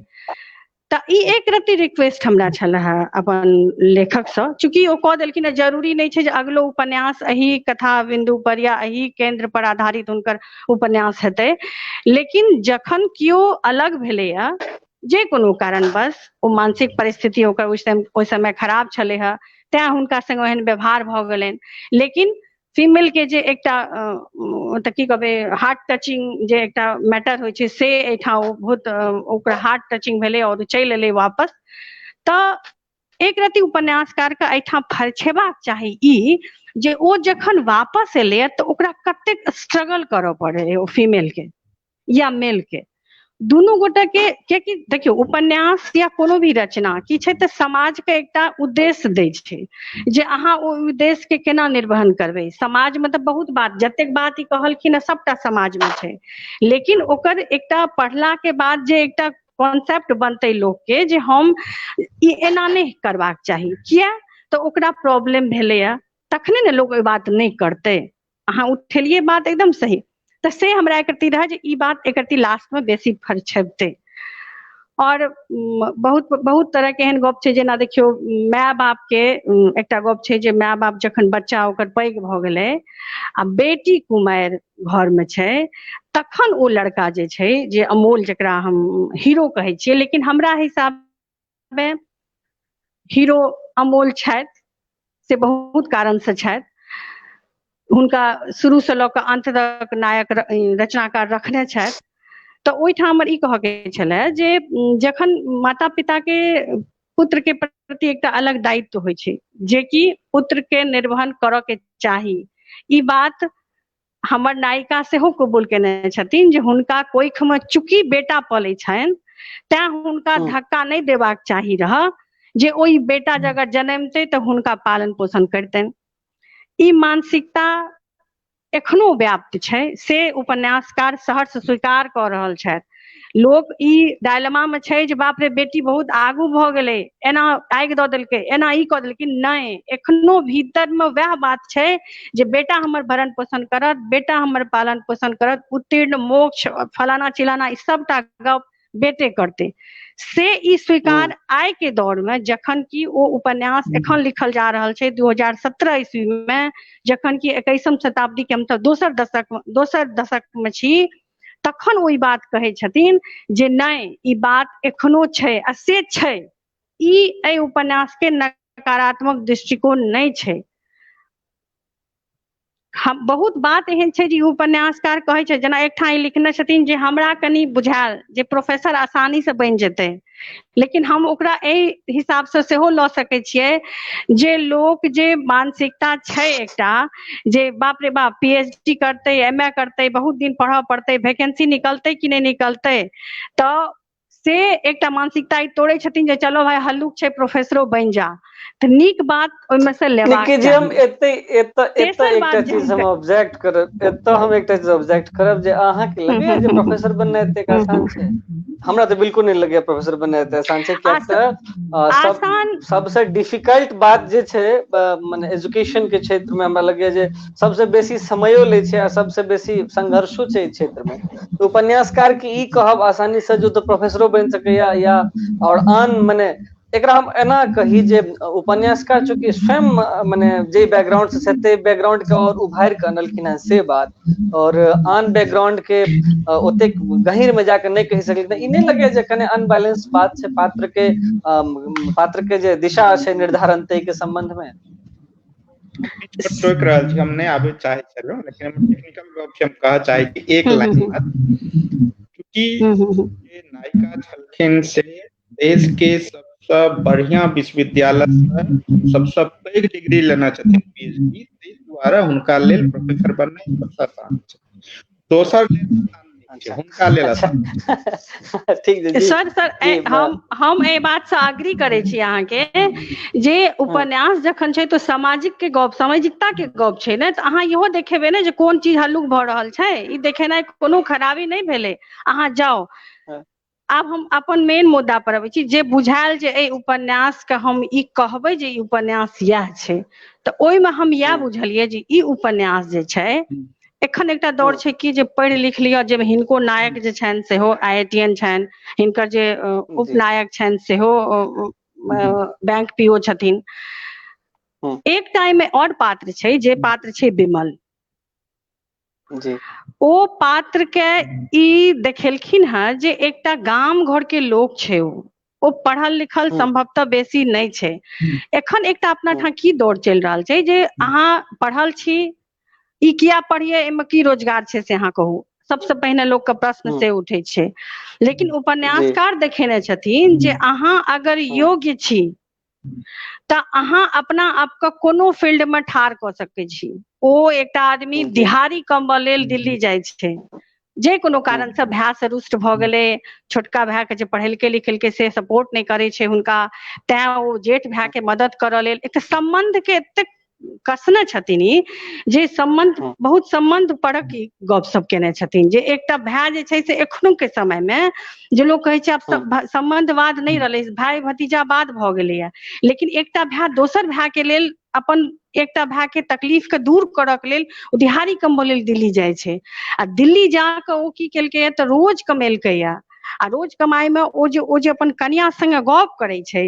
Speaker 5: तऽ ई एक रत्ती रिक्वेस्ट हमरा छल हे अपन लेखकसँ, चूँकि ओ कऽ देलखिन। जरूरी नहि छै जे अगलो उपन्यास एहि कथा बिन्दु पर या एहि केन्द्र पर आधारित हुनकर उपन्यास हेतै, लेकिन जखन केओ अलग भेलैया जे कोनो कारणवश, ओ मानसिक परिस्थिति ओकर ओहि समय खराब छलै हे, तैं हुनका संग ओहन व्यवहार भऽ गेलनि। लेकिन फीमेल के जे एकटा तऽ की कहबै, हार्ट टचिंग जे एकटा मैटर होइ छै, से एहिठाम ओ बहुत ओकरा हार्ट टचिंग भेलै आओर चलि एलै वापस। तऽ एक रति उपन्यासकार के एहिठाम फरछेबाक चाही ई जे ओ जखन वापस एलैया तऽ ओकरा कतेक स्ट्रगल करऽ पड़ै ओ फीमेल के या मेल के, दुनू गोटे के। कियाकि देखियौ, उपन्यास या कोनो भी रचना की छै तऽ समाज के एकटा उद्देश्य दै छै जे अहाँ ओहि उद्देश्य के केना निर्वहन करबै। समाज मे तऽ बहुत बात, जतेक बात ई कहलखिन हँ सबटा समाज मे छै, लेकिन ओकर एकटा पढ़ला के बाद जे एकटा कॉन्सेप्ट बनतै लोक के जे हम ई एना नहि करबाक चाही, किया तऽ ओकरा प्रॉब्लम भेलैया, तखने ने लोक ओहि बात नहि करतै। अहाँ उठेलियै बात एकदम सही, तऽ से हमरा एकरती रहै जे ई बात एकरती लास्ट मे बेसी फरछेबतै। और बहुत बहुत तरह के एहन गप छै, जेना देखियौ माय बाप के एकटा गप छै जे माय बाप जखन बच्चा ओकर पैघ भऽ गेलै आ बेटी कुमारि घर मे छै, तखन ओ लड़का जे छै, जे अमोल, जकरा हम हीरो कहै छियै, लेकिन हमरा हिसाबे हीरो अमोल छथि से बहुत कारण से छथि। हुनका शुरू से लऽ कऽ अंत तक नायक रचनाकार रखने छथि। तऽ ओहिठाम हमर ई कहऽ के छलै जे जखन माता पिता के पुत्र के प्रति एकटा अलग दायित्व होइ छै, जेकि पुत्र के निर्वहन करऽ के चाही, ई बात हमर नायिका सेहो कबूल केने छथिन जे हुनका कोखि मे चूँकि बेटा पलै छनि तैं हुनका धक्का नहि देबाक चाही रहऽ जे ओहि बेटा जगह जनमतै तऽ हुनका पालन पोषण करतनि। ई मानसिकता एखनो व्याप्त छै, से उपन्यासकार सहर्ष स्वीकार कऽ रहल छथि। लोक ई डायलमा मे छै जे बाप रे बेटी बहुत आगू भऽ गेलै, एना आगि दऽ देलकै, एना ई कऽ देलकै। नहि, एखनो भीतर मे वएह बात छै जे बेटा हमर भरण पोषण करत, बेटा हमर पालन पोषण करत, उत्तीर्ण मोक्ष फलाना चिलाना ई सबटा गप बेटे करतै। से ई स्वीकार आइ के दौर मे, जखन कि ओ उपन्यास एखन लिखल जा रहल छै 2017 ईस्वी मे, जखन कि 21म शताब्दी के हमसब दोसर दशक मे छी, तखन ओ ई बात कहै छथिन जे नहि, ई बात एखनो छै। आ से छै, ई एहि उपन्यास के नकारात्मक दृष्टिकोण नहि छै। हम बहुत बात एहन छै जे उपन्यासकार कहै छै, जेना एकठाम ई लिखने छथिन जे हमरा कनि बुझायल जे प्रोफेसर आसानी से बनि जेतै, लेकिन हम ओकरा एहि हिसाबसँ सेहो लऽ सकै छियै जे लोक जे मानसिकता छै एकटा जे बाप रे बाप पीएचडी करतै, एमए करतै, बहुत दिन पढ़ऽ पड़तै, वैकेंसी निकलतै कि नहि निकलतै, तऽ से एकटा मानसिकता ई तोड़ै छथिन जे चलो भाय हल्लुक छै, प्रोफेसरो बनि जा। तऽ नीक बात ओहिमे से लेबाक
Speaker 1: चाही। हम एते एतऽ एतऽ एकटा चीज हम ऑब्जेक्ट करब, एतऽ हम एकटा चीज ऑब्जेक्ट करब जे अहाँके लगैया जे प्रोफेसर बननाइ एतेक आसान छै? हमरा तऽ बिल्कुल नहि लगैया प्रोफेसर बननाइ एते आसान छै, कियाक तऽ सबसे डिफिकल्ट बात जे छै मने एजुकेशन के क्षेत्र मे हमरा लगैया जे सबसे बेसी समयो लै छै आ सबसे बेसी संघर्षो छै एहि क्षेत्र मे। उपन्यासकार के ई कहब आसानी से जो तऽ प्रोफेसरो बनि सकैया या और आन, मने एकरा हम एना कही जे उपन्यासकार चूँकि स्वयं मने जे बैकग्राउंड से छथि ताहि बैकग्राउंड के और उभारि कऽ अनलखिन हेँ से बात, और आन बैकग्राउंड के ओतेक गहीर मे जाके नहि कहि सकलखिन। ई नहि लगैया जे कने अनबैलेंस बात छै पात्र के जे दिशा छै निर्धारण ताहि के संबंध मे?
Speaker 6: टोकि रहल छी, हम नहि आबय चाहै छलहुँ, लेकिन हम टेक्निकल गप छै, हम कहऽ चाहै छी एक लाइन बात। चूँकि जे नायिका छलखिन से देश के सबसँ बढ़िया विश्वविद्यालय से सबसँ पैघ डिग्री लेने छथिन पीएचडी, ताहि दुआरे हुनका लेल प्रोफेसर बननाइ सबसँ आसान छै, दोसर लेल आसान नहि छै, हुनका लेल आसान।
Speaker 1: ठीक छै।
Speaker 5: सर, सर, हम एहि बात से अग्री करै छी अहाँके जे उपन्यास जखन छै तऽ सामाजिक के गप, सामाजिकता के गप छै ने, तऽ अहाँ इहो देखेबै ने जे कोन चीज हल्लुक भऽ रहल छै। ई देखेनाइ कोनो खराबी नहि भेलै। अहाँ जाउ। आब हम अपन मेन मुद्दा पर अबै छी जे बुझायल जे एहि उपन्यास के हम ई कहबै जे ई उपन्यास इएह छै, तऽ ओहिमे हम इएह बुझलियै जे ई उपन्यास जे छै एखन एकटा दौड़ छै कि जे पढ़ि लिख लिअ, जे हिनको नायक जे छनि सेहो IITian छनि, हिनकर जे उपनायक छनि सेहो बैंक PO छथिन। एकटा एहिमे आओर पात्र छै, जे पात्र छै विमल।
Speaker 1: जी।
Speaker 5: ओ पात्र के ई देखेलखिन हेँ जे एकटा गाम घर के लोक छै, ओ पढ़ल लिखल संभवतः बेसी नहि छै। एखन एकटा अपना ठाम की दौड़ चलि रहल छै जे अहाँ पढ़ल छी, ई किया पढ़िए, एहिमे की रोजगार छै से अहाँ कहू, सबसे पहिने लोक के प्रश्न से उठै छै। लेकिन उपन्यासकार देखेने छथिन जे अहाँ अगर योग्य छी तऽ अहाँ अपना आपके कोनो फील्ड में ठाढ़ कऽ सकै छी। ओ एकटा आदमी दिहाड़ी कमबऽ लेल दिल्ली जाइ छै, जे कोनो कारण से भाय से रुष्ट भऽ गेलै, छोटका भाय के जे पढ़ेलकै लिखेलकै से सपोर्ट नहि करै छै हुनका, तैं ओ जेठ भाय के मदद करऽ लेल एकटा सम्बन्ध के एतेक कसने छथिन ई जे सम्बन्ध बहुत सम्बन्ध परक ई गप सब केने छथिन जे एकटा भाय जे छै से एखनो के समय मे जे लोक कहै छै आब सम्बन्धवाद नहि रहलै, भाय भतीजावाद भऽ गेलैया, लेकिन एकटा भाय दोसर भाय के लेल अपन एकटा भाय के तकलीफ के दूर करऽ के लेल ओ दिहाड़ी कमबऽ लेल दिल्ली जाइ छै। आ दिल्ली जाकऽ ओ की केलकैया तऽ रोज कमेलकैया, आ रोज कमाई में ओ जे अपन कनिया संगे गप करै छै,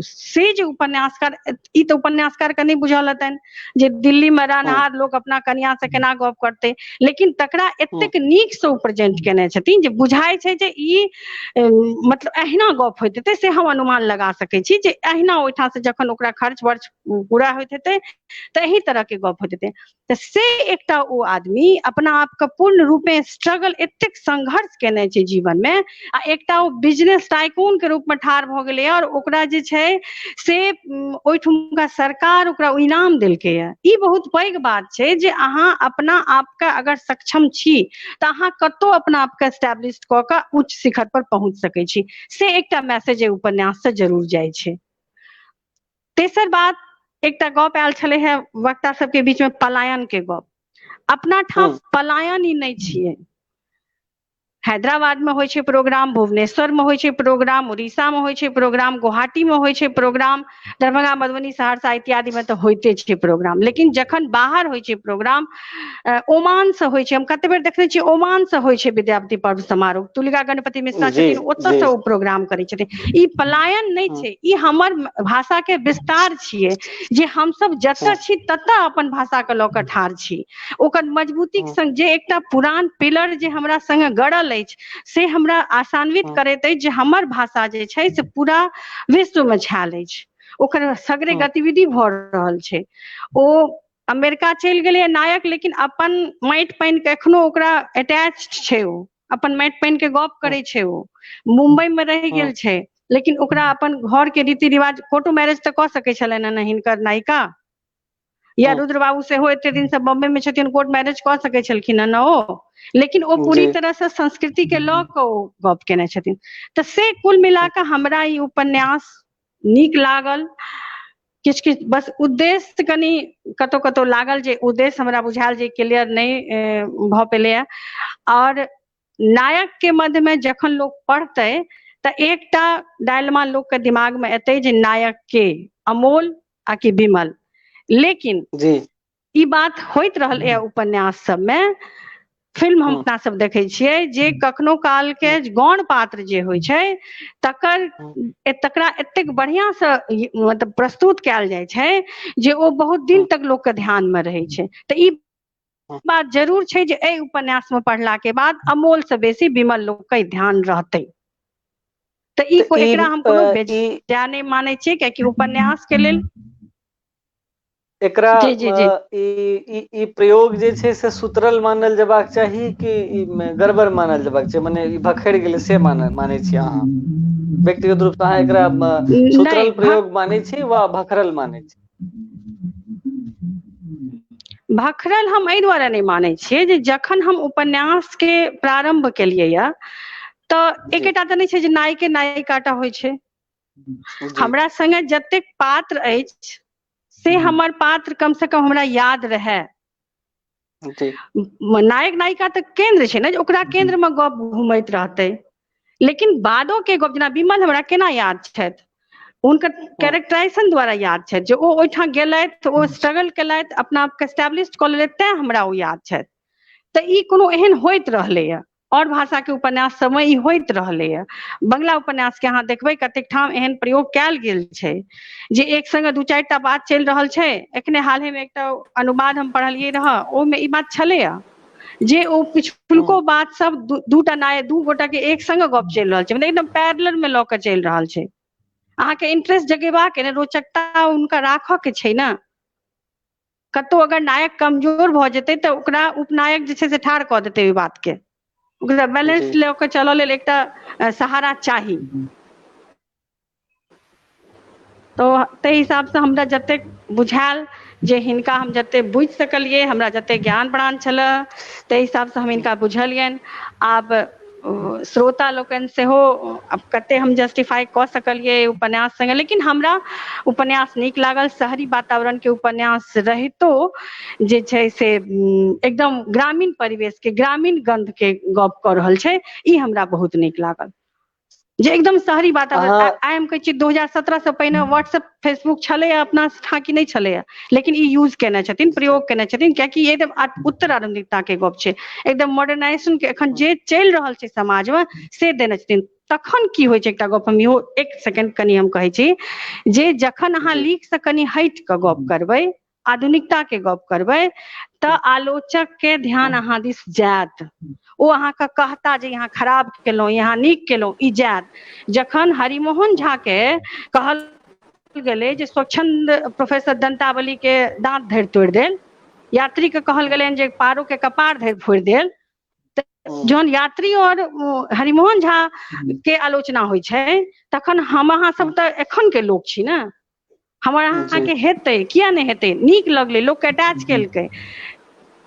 Speaker 5: से जे उपन्यासकार, ई तऽ उपन्यासकार के नहि बुझल हेतनि जे दिल्ली में रहनिहार लोक अपना कनिया से केना गप करतै, लेकिन तकरा एतेक नीक से ओ प्रेजेंट केने छथिन जे बुझाइ छै जे ई मतलब अहिना गप होइत हेतै, से हम अनुमान लगा सकै छी जे अहिना ओहिठाम से जखन ओकरा खर्च वर्च पूरा होइत हेतै तऽ एहि तरह के गप होइत हेतै। तऽ से एकटा ओ आदमी अपना आपके पूर्ण रूपे स्ट्रगल एतेक संघर्ष केने छै जीवन में, आ एकटा ओ बिजनेस टाइकून के रूप में ठाढ़ भऽ गेलै और ओकरा जे छै से ओहिठुमका सरकार ओकरा इनाम देलकैया। ई बहुत पैघ बात छै जे अहाँ अपना आपके अगर सक्षम छी तऽ अहाँ कतौ अपना आपके एस्टेब्लिश कऽ कऽ उच्च शिखर पर पहुँच सकै छी, से एकटा मैसेज एहि उपन्यास से जरूर जाइ छै। तेसर बात, एकटा गप आयल छलै हे वक्ता सबके बीच में पलायन के गप। अपना ठाम पलायन ई नहि छियै। हैदराबाद में होइ छै प्रोग्राम, भुवनेश्वर में होइ छै प्रोग्राम, उड़ीसा में होइ छै प्रोग्राम, गुवाहाटी में होइ छै प्रोग्राम, दरभंगा मधुबनी सहरसा इत्यादि में तऽ होइते छै प्रोग्राम। लेकिन जखन बाहर होइ छै प्रोग्राम, ओमान से होइ छै, हम कते बेर देखने छियै ओमान से होइ छै विद्यापति पर्व समारोह, तुलिका गणपति मिश्रा छथिन ओतऽ से ओ प्रोग्राम करै छथिन। ई पलायन नहि छै, ई हमर भाषा के विस्तार छियै जे हमसब जतऽ छी ततऽ अपन भाषा के लऽ कऽ ठाढ़ छी, ओकर मजबूती के संग जे एकटा पुरान पिलर जे हमरा संगे गड़ल अछि से हमरा आशान्वित करैत अछि जे हमर भाषा जे छै से पूरा विश्व में छायल अछि, ओकर सगरे गतिविधि भऽ रहल छै। ओ अमेरिका चलि गेलैया नायक, लेकिन अपन माटि पानि के एखनो ओकरा अटैच छै, ओ अपन माटि पानि के गप करै छै। ओ मुंबई में रहि गेल छै, लेकिन ओकरा अपन घर के रीति रिवाज, कोर्टो मैरेज तऽ कऽ सकै छलनि ने हिनकर नायिका, या रुद्र बाबू सेहो एते दिन से बॉम्बे में छथिन, कोर्ट मैरेज कऽ सकै छलखिन हँ ने ओ, लेकिन ओ पूरी तरह से संस्कृति के लऽ कऽ ओ गप केने छथिन। तऽ से कुल मिला कऽ हमरा ई उपन्यास नीक लागल। किछु किछु बस उद्देश्य कनि कतौ कतौ लागल जे उद्देश्य हमरा बुझायल जे क्लियर नहि भऽ पेलैया। और नायक के मध्य में जखन लोक पढ़तै तऽ एकटा डायलमा लोक के दिमाग में एतै जे नायक के अमोल आ कि विमल। लेकिन ई बात होइत रहल ए उपन्यास सबमे, फिल्म हम अपना सब देखै छियै जे कखनो काल के गौण पात्र जे होइ छै तकर तकरा एतेक बढ़िया से मतलब प्रस्तुत कयल जाइ छै जे ओ बहुत दिन तक लोक के ध्यान में रहै छै। तऽ ई बात जरूर छै जे एहि उपन्यास में पढ़ला के बाद अमोल से बेसी विमल लोक के ध्यान रहतै। तऽ ई एकरा हम कोनो बेजा नहि मानै छियै, कियाकि उपन्यास के लेल
Speaker 1: एकरा ई प्रयोग जे छै से सुतरल मानल जेबाक चाही कि ई गड़बड़ मानल जेबाक चाही, मने ई भखरि गेलै से मानै छी अहाँ व्यक्तिगत रूप से? अहाँ एकरा सुतरल प्रयोग मानै छी वा भखरल मानै छी?
Speaker 5: भखरल हम एहि दुआरे नहि मानै छियै जे जखन हम उपन्यास के प्रारंभ केलियै या तऽ एकेटा तऽ नहि छै जे नायके नायिकाटा होइ छै, हमरा संगे जतेक पात्र अछि से हमर पात्र कम से कम हमरा याद रहै। नायक नायिका तऽ केंद्र छै ने, ओकरा केंद्र में गप घुमैत रहतै, लेकिन बादो के गप जेना विमल हमरा केना याद छथि, हुनकर कैरेक्टराइजेशन द्वारा याद छथि जे ओ ओहिठाम गेलथि, ओ स्ट्रगल केलथि, अपना आपके एस्टेब्लिश कऽ लेलथि, तैं हमरा ओ याद छथि। तऽ ई कोनो एहन होइत रहलैए। आओर भाषाके उपन्यास सबमे ई होइत रहलैए। बंगला उपन्यासके अहाँ देखबै कतेक ठाम एहन प्रयोग कयल गेल छै जे एक संगे दू चारि टा बात चलि रहल छै। एखने हालहिमे एकटा अनुवाद हम पढ़लियै रहए, ओहिमे ई बात छलैए जे ओ पिछुलको बात सब दूटा नाय दू गोटा के एक संगे गप चलि रहल छै, मतलब एकदम पैरेलल मे लऽ के चलि रहल छै। अहाँके इंटरेस्ट जगेबाक ने, रोचकता हुनका राखऽ के छै ने। कतौ अगर नायक कमजोर भऽ जेतै तऽ ओकरा उपनायक जे छै से ठाढ़ कऽ देतै ओहि बात के, ओकरा बैलेंस लऽ के चलऽ लेल एकटा सहारा चाही। तऽ ताहि हिसाबसँ हमरा जतेक बुझायल जे हिनका हम जतेक बुझि सकलियै, हमरा जतेक ज्ञान प्राण छलए ताहि हिसाबसँ हम हिनका बुझलियनि। आब श्रोता लोकनि सेहो आब कते हम जस्टिफाई कऽ सकलियै उपन्यास संगे, लेकिन हमरा उपन्यास नीक लागल। शहरी वातावरण के उपन्यास रहितो जे छै से एकदम ग्रामीण परिवेश के, ग्रामीण गंध के गप कऽ रहल छै, ई हमरा बहुत नीक लागल। जे एकदम शहरी वातावरण, आइ हम कहै छी 2017 से पहिने व्हाट्सएप फेसबुक छलैए अपना ठाँ कि नहि छलैए, लेकिन ई यूज केने छथिन, प्रयोग केने छथिन, कियाकि एकदम उत्तर आधुनिकता के गप छै, एकदम मॉडर्नाइजेशन के एखन जे चलि रहल छै समाज मे से देने छथिन। तखन की होइ छै, एकटा गप हम इहो एक सेकेंड कनि हम कहै छी जे जखन अहाँ लीक से कनि हटि कऽ गप करबै, आधुनिकता के गप करबै, तऽ आलोचक के ध्यान अहाँ दिस जायत, ओ अहाँके कहता जे यहाँ खराब केलहुँ, यहाँ नीक केलहुँ, ई जायत। जखन हरिमोहन झा के कहल गेलै जे स्वच्छंद प्रोफेसर दंतावली के दाँत धरि तोड़ि देल, यात्री के कहल गेलनि जे पारो के कपार धरि फोड़ि देल, जहन यात्री और हरिमोहन झा के आलोचना होइ छै तखन हम अहाँ सब तऽ एखन के लोक छी ने, हमर अहाँके हेतै, किया नहि हेतै, नीक लगलै, लोकके अटैच केलकै,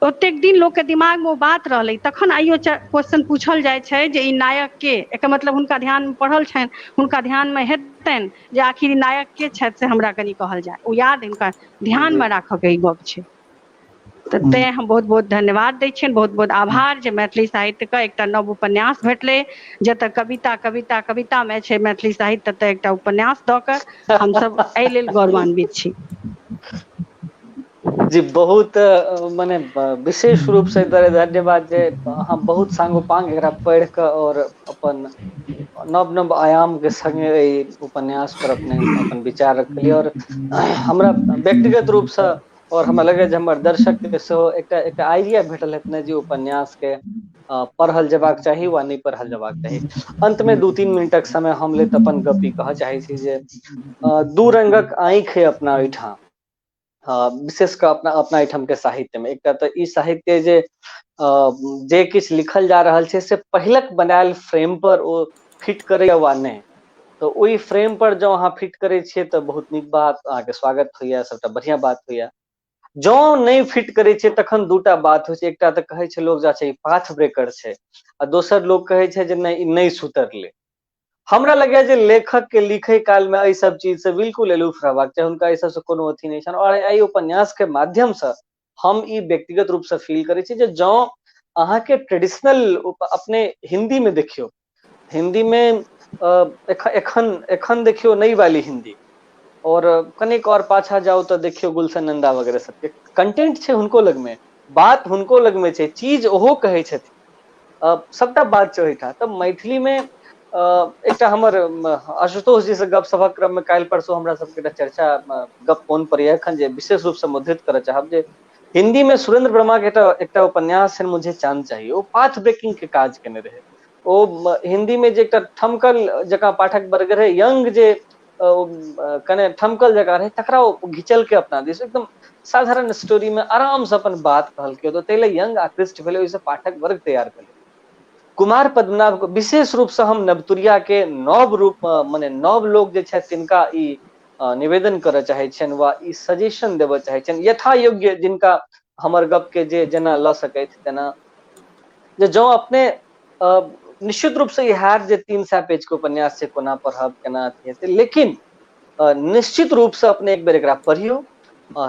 Speaker 5: ओतेक दिन लोकके दिमागमे ओ बात रहलै, तखन आइयो क्वेश्चन पूछल जाइ छै जे ई नायक के, एकर मतलब हुनका ध्यानमे पढ़ल छनि, हुनका ध्यानमे हेतनि जे आखिर ई नायक के छथि से हमरा कनि कहल जाय, ओ याद हुनका ध्यानमे राखऽके ई गप छै। तऽ तें हम बहुत बहुत धन्यवाद दै छियनि, बहुत बहुत आभार जे मैथिली साहित्यके एकटा नव उपन्यास भेटलै, जतऽ कविता कविता कवितामे छै मैथिली साहित्य, ततऽ एकटा उपन्यास दऽ कऽ हमसब एहि लेल गौरवान्वित छी।
Speaker 1: जी बहुत मने विशेष रूप से धन्यवाद जे अहाँ बहुत सांगोपांग एकरा पढ़ि कऽ और अपन नव नव आयाम के संगे एहि उपन्यास पर अपने अपन विचार रखलियै। और हमरा व्यक्तिगत रूप से और हमरा लगैए जे हमर दर्शक के सेहो एकटा एकटा आइडिया भेटल हेतनि जे उपन्यास के पढ़ल जेबाक चाही वा नहि पढ़ल जेबाक चाही। अंत में 2-3 मिनटक समय हम लेत अपन गप ई कहऽ चाहै छी जे दू रंगक आँखि है अपना ओहिठाम, विशेष कऽ अपना अपना एहिठाम के साहित्य में। एकटा तऽ ई साहित्य जे जे किछु लिखल जा रहल छै से पहिलक बनायल फ्रेम पर ओ फिट करैया वा नहि, तऽ ओहि फ्रेम पर जँ अहाँ फिट करै छियै तऽ बहुत नीक बात, अहाँके स्वागत होइया, सबटा बढ़िआँ बात होइया। जँ नहि फिट करै छियै तखन दूटा बात होइ छै, एकटा तऽ कहै छै लोक जे अच्छा ई पाथ ब्रेकर छै, आ दोसर लोक कहै छै जे नहि ई नहि सुतरलै। हमरा लगैया जे लेखक के लिखै काल मे एहि सब चीज से बिल्कुल एलूफ रहबाक चाही, हुनका एहि सबसँ कोनो अथी नहि छनि। और एहि उपन्यास के माध्यम से हम ई व्यक्तिगत रूप से फील करै छी जे जँ अहाँके ट्रेडिशनल अपने हिन्दी मे देखियौ, हिन्दी मे एखन एखन देखियौ नई वाली हिन्दी, और कनिक और पाछा जाउ तऽ देखियौ गुलशन नंदा वगैरह सबके कंटेंट छै हुनको लगमे, बात हुनको लगमे छै, चीज ओहो कहै छथिन, सबटा बात छै ओहिठाम। तऽ मैथिली मे एकटा हमर आशुतोष जी से गप सभक क्रम मे काल्हि परसू हमरा सबके एकटा चर्चा गप फोन पर यऽ एखन जे विशेष रूप से मुद्रित करऽ चाहब जे हिन्दी मे सुरेंद्र वर्मा के एकटा उपन्यास छनि मुझे चांद चाहिए, ओ पाथ ब्रेकिंग के काज केने रहै। ओ हिन्दी मे जे एकटा ठमकल जकाँ पाठक वर्ग रहै, यंग जे कने ठमकल जकाँ रहै, तकरा ओ घिचलकै अपना दिस, एकदम साधारण स्टोरी मे आराम से अपन बात कहलकै, तऽ ताहि लए यंग आकृष्ट भेलै, ओहिसँ पाठक वर्ग तैयार भेलै। कुमार पद्मनाभ को विशेष रूप से हम नवतुरिया के नव रूप मने नव लोक जे छथि तिनका ई निवेदन करऽ चाहै छियनि वा ई सजेशन देबऽ चाहै छियनि, यथा योग्य जिनका हमर गप के जे जेना लऽ सकथि तेना, जे जँ अपने निश्चित रूप से ई हैत जे 300 पेज के उपन्यास छै, कोना पढ़ब केना अथी हेतै, लेकिन निश्चित रूप से अपने एक बेर एकरा पढ़ियौ,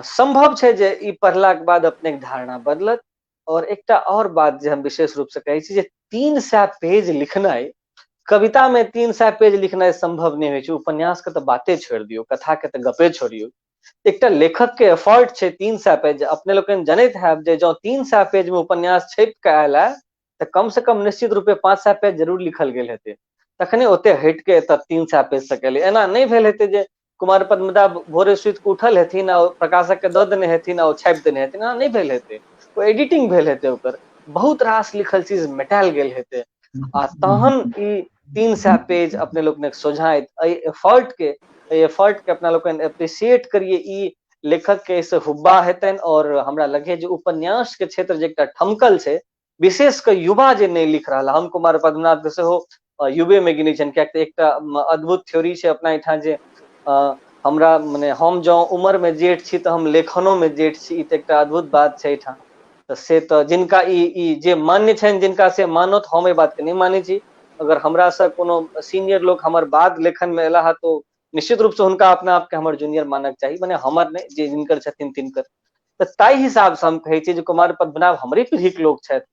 Speaker 1: संभव छै जे ई पढ़लाक बाद अपनेक धारणा बदलत। और एकटा और बात जे हम विशेष रूप से कहै छी जे 300 पेज लिखनाइ, कविता में 300 पेज लिखनाइ संभव नहि होइ छै, उपन्यास के तऽ बाते छोड़ि दियौ, कथा के तऽ गपे छोड़ियौ। एकटा लेखक के एफर्ट छै 300 पेज। अपने लोकनि जनैत हैब जे जँ 300 पेज में उपन्यास छपि कऽ आयल है तऽ कम से कम निश्चित रूपे 500 पेज जरूर लिखल गेल हेतै, तखने ओते हटि के एतऽ 300 पेज तक एलै। एना नहि भेल हेतै जे कुमार पद्मनाभ भोरे सुति कऽ उठल हेथिन आ प्रकाशक के दऽ देने हेथिन आ ओ छापि देने हेथिन, एना नहि भेल हेतै। ओ एडिटिंग भेल हेतै, ओकर बहुत रास लिखल चीज मेटायल गेल हेतै आ तहन ई 300 पेज अपने लोकनिक सोझाँ एहि एफर्ट के अपना लोकनि एप्रिसिएट करियै। ई लेखक के एहिसँ हुब्बा हेतनि और हमरा लगैए जे उपन्यास के क्षेत्र जे एकटा ठमकल छै, विशेष कऽ युवा जे नहि लिख रहल। हम कुमार पद्मनाभ के सेहो युवे में गिनै छियनि, कियाकि एकटा अद्भुत थ्योरी छै अपना एहिठाम जे हमरा मने हम जँ उम्र में जेठ छी तऽ हम लेखनो में जेठ छी। ई तऽ एकटा अद्भुत बात छै एहिठाम। तऽ से तऽ जिनका ई ई जे मान्य छनि जिनका से मानत, हम एहि बातके नहि मानै छी। अगर हमरासँ कोनो सीनियर लोक हमर बाद लेखन मे एला ह तो निश्चित रूपसँ हुनका अपना आपके हमर जूनियर मानक चाही, मने हमर नहि, जे जिनकर छथिन तिनकर। तऽ ताहि हिसाबसँ हम कहै छी जे कुमार पद्मनाभ हमरे पीढ़ीके लोक छथि,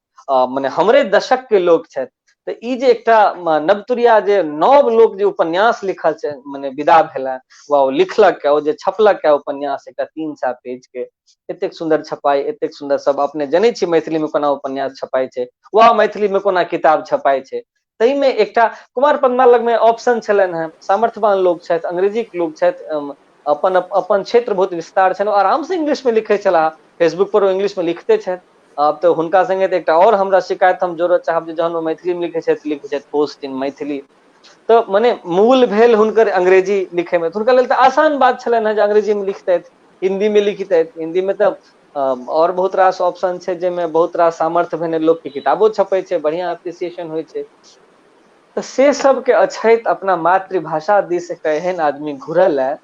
Speaker 1: मने हमरे दशक के लोक छथि। तऽ ई जे एकटा नवतुरिया जे नव लोक जे उपन्यास लिखल छै, मने विदा भेला वा ओ लिखलक, ओ जे छपलक उपन्यास एकटा 300 पेज के, एतेक सुन्दर छपाइ, एतेक सुन्दर सब अपने जनै छी मैथिली में कोना उपन्यास छपाइ छै वा मैथिली में कोना किताब छपाइ छै। ताहिमे एकटा कुमार पद्मनाभ लगमे ऑप्शन छलनि हेँ, सामर्थ्यवान लोक छथि, अंग्रेजीके लोक छथि, अपन अपन क्षेत्र बहुत विस्तार छनि, ओ आरामसँ इंग्लिशमे लिखै छलाह, फेसबुक पर ओ इंग्लिशमे लिखते छथि। आब तऽ हुनका संगे तऽ एकटा आओर हमरा शिकायत हम जोड़ऽ चाहब जे जहन ओ मैथिलीमे लिखै छथि पोस्ट इन मैथिली, तऽ मने मूल भेल हुनकर अंग्रेजी लिखैमे, तऽ हुनका लेल तऽ आसान बात छलनि हेँ जे अंग्रेजीमे लिखतथि, हिन्दीमे लिखितथि। हिन्दीमे तऽ आओर बहुत रास ऑप्शन छै जाहिमे बहुत रास सामर्थ्य भेने लोकके किताबो छपै छै, बढ़िआँ अप्रिसिएशन होइ छै। तऽ से सबके अछैत अपना मातृभाषा दिस एकटा एहन आदमी घुरल है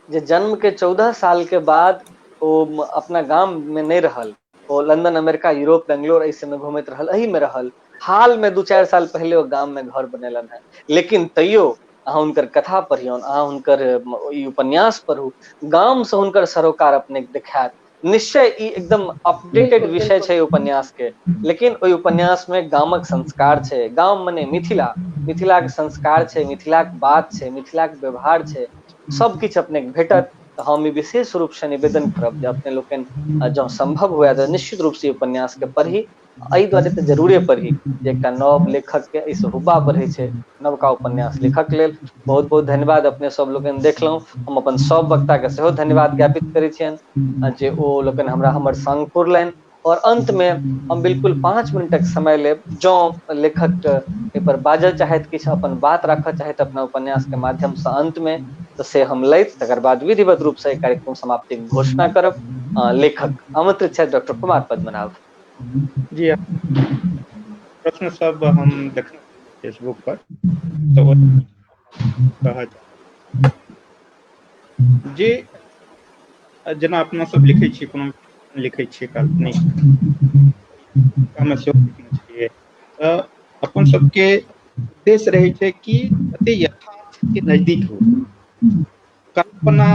Speaker 1: जे जन्म के 14 साल के बाद ओ अपना गाम में नहि रहल, ओ लंदन, अमेरिका, यूरोप, बेंगलोर एहि सबमे घूमैत रहल, एहि में रहल। हाल में 2-4 साल पहले ओ गाम में घर बनेलनि हेँ, लेकिन तैयो अहाँ हुनकर कथा पढ़ियौन, अहाँ हुनकर ई उपन्यास पढ़ू, गाम से हुनकर सरोकार अपने देखायत। निश्चय ई एकदम अपडेटेड विषय छै उपन्यास के, लेकिन ओहि उपन्यास में गामक संस्कार छै, गाम मने मिथिला, मिथिलाक संस्कार छै, मिथिलाक बात छै, मिथिलाक व्यवहार छै, सब किछु अपने भेटत। तऽ हम ई विशेष रूपसँ निवेदन करब जे अपने लोकनि जँ संभव हुए तऽ निश्चित रूपसँ ई उपन्यास के पढ़ी। एहि दुआरे तऽ जरूरे पढ़ी जे एकटा नव लेखक के एहिसँ हुब्बा बढ़ै छै नवका उपन्यास लेखक लेल। बहुत बहुत धन्यवाद अपने सब लोकनि देखलहुँ। हम अपन सब वक्ता के सेहो धन्यवाद ज्ञापित करै छियनि जे ओ लोकनि हमरा हमर संग पुरलनि। और अंत में हम बिल्कुल 5 मिनटक समय लेब, जँ लेखक एहि पर बाजऽ चाहैत, किछु अपन बात राखऽ चाहैत अपना उपन्यास के माध्यम से अंत में, तऽ से हम लैत तकर बाद विधिवत रूप से कार्यक्रम समाप्ति के घोषणा करब। लेखक आमंत्रित छथि डॉक्टर कुमार पद्मनाभ
Speaker 6: जी। प्रश्न सब हम देखलहुँ फेसबुक पर, तऽ कहऽ जे जेना अपना सब लिखै छियै, कोनो लिखै छियै काल्पनिक सेहो लिखने छियै, तऽ अपन सबके उद्देश्य रहै छै कि कते यथार्थ के नजदीक हो। कल्पना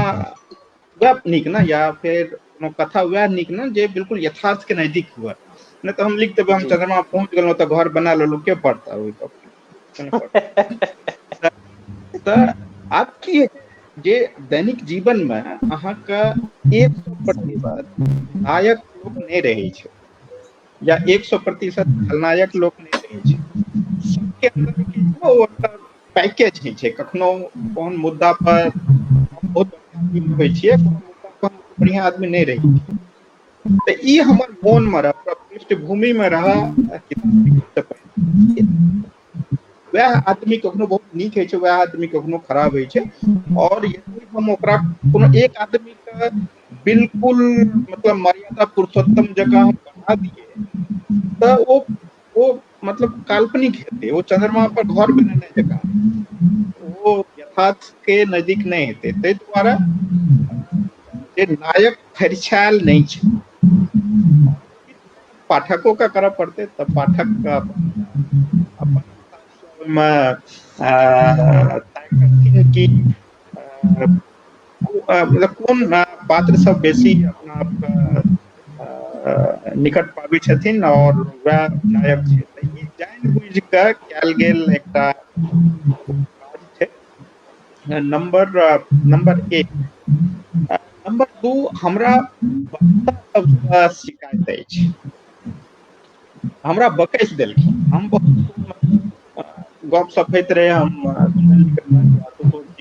Speaker 6: वएह नीक ने, या फेर कोनो कथा वएह नीक ने जे बिल्कुल यथार्थ के नजदीक हुए। नहि तऽ हम लिख देबै हम चंद्रमा पहुंच गेलहुँ तऽ घर बना लेलहुँ, के पढ़ता ओहि गप? तऽ आब की जे दैनिक जीवन मे अहाँके 100% नायक लोक नहि रहै छै या 100% खलनायक लोक नहि रहै छै। सबके अन्दर की छै, ओ एकटा पैकेज होइ छै। कखनो कोन मुद्दा पर बहुत बढ़िआँ आदमी होइ छियै, कोनो मुद्दा पर बढ़िआँ आदमी नहि रहै छियै। तऽ ई हमर मोन मे रह, पृष्ठभूमि मे रह किताब, वएह आदमी कखनो बहुत नीक होइ छै, वएह आदमी कखनो खराब होइ छै। और यदि हम ओकरा कोनो एक आदमी के बिल्कुल मतलब मर्यादा पुरुषोत्तम जकाँ हम बना दिए तऽ ओ मतलब काल्पनिक हेतै, ओ चंद्रमा पर घर बनेने जकाँ, ओ यथार्थ के नजदीक नहि हेतै। ताहि दुआरे जे नायक फरिछायल नहि छै, पाठको के करऽ पड़तै। तऽ पाठक अपन ओहिमे तय करथिन कि मतलब कोन पात्र सब बेसी अपना आपके निकट पाबै छथिन और वएह नायक छै। तऽ ई जानि बुझि कऽ कयल गेल एकटा काज छै। नंबर 1, तो हमरा वक्ता सबसँ शिकायत अछि, हमरा बकैस देलखिन। हम बहुत गप सप होइत रहे, हम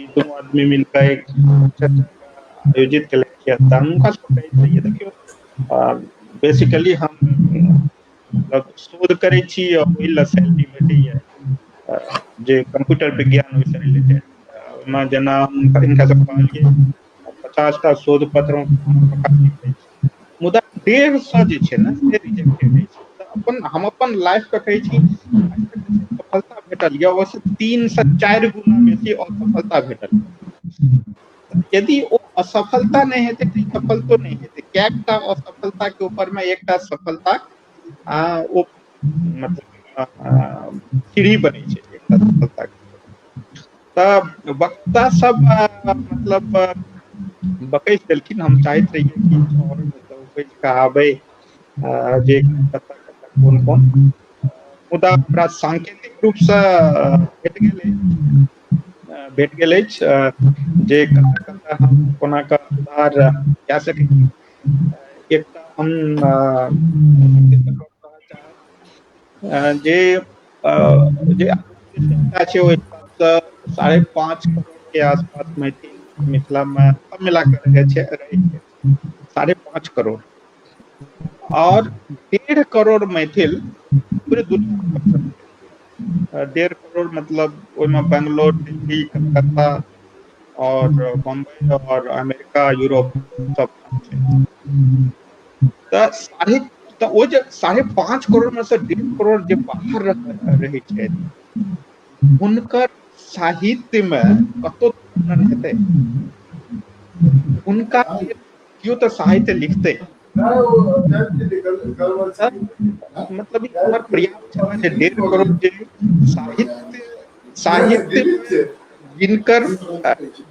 Speaker 6: दुनू आदमी मिलके एक चर्चा आयोजित केलखिन, तऽ हम हुनका सबके कहैत रहियै, देखियौ बेसिकली हम मतलब शोध करै छी आ ओहि लए सैलरी भेटैया जे कंप्यूटर विज्ञान ओहिसँ रिलेटेड। ओहिमे जेना हम हिनका सब कहलियै 50टा शोध पत्र प्रकाशित अछि, मुदा 150 जे छै ने से रिजेक्टेड अछि। तऽ अपन हम अपन लाइफ के कहै छी सफलता भेटल यऽ, ओहिसँ 3 से 4 गुना बेसी असफलता भेटल। यदि ओ असफलता नहि हेतै तऽ सफलतो नहि हेतै। कएकटा असफलता के ऊपर मे एकटा सफलता ओ मतलब सीढ़ी बनै छै एकटा सफलता के। तऽ वक्ता सब मतलब बकैस देलखिन। हम चाहैत रहियै कि और मतलब बैठ कऽ आबै जे कतऽ कतऽ कोन कोन, मुदा हमरा सांकेतिक रूपसँ भेट गेल अछि जे कतऽ कतऽ हम कोना कऽ सुधार कए सकै छी। एकटा हम चाहब जे जे छै ओहि हिसाबसँ 5.5 करोड़ के आसपास मैथिल मिथिला मे सब मिला कऽ रहै छै 5.5 करोड़, और 1.5 करोड़ मैथिल पूरे दुनिया में। 1.5 करोड़ मतलब ओहिमे बेंगलोर, दिल्ली, कलकत्ता और बम्बई और अमेरिका, यूरोप सब छै। तऽ ओ जे 5.5 करोड़ में से 1.5 करोड़ जे बाहर रहै छै, हुनकर साहित्य में कतौ वर्णन हेतै? हुनका केओ तऽ साहित्य लिखतै। मतलब हमर प्रयास छल जे 1.5 करोड़ जे साहित्य जिनकर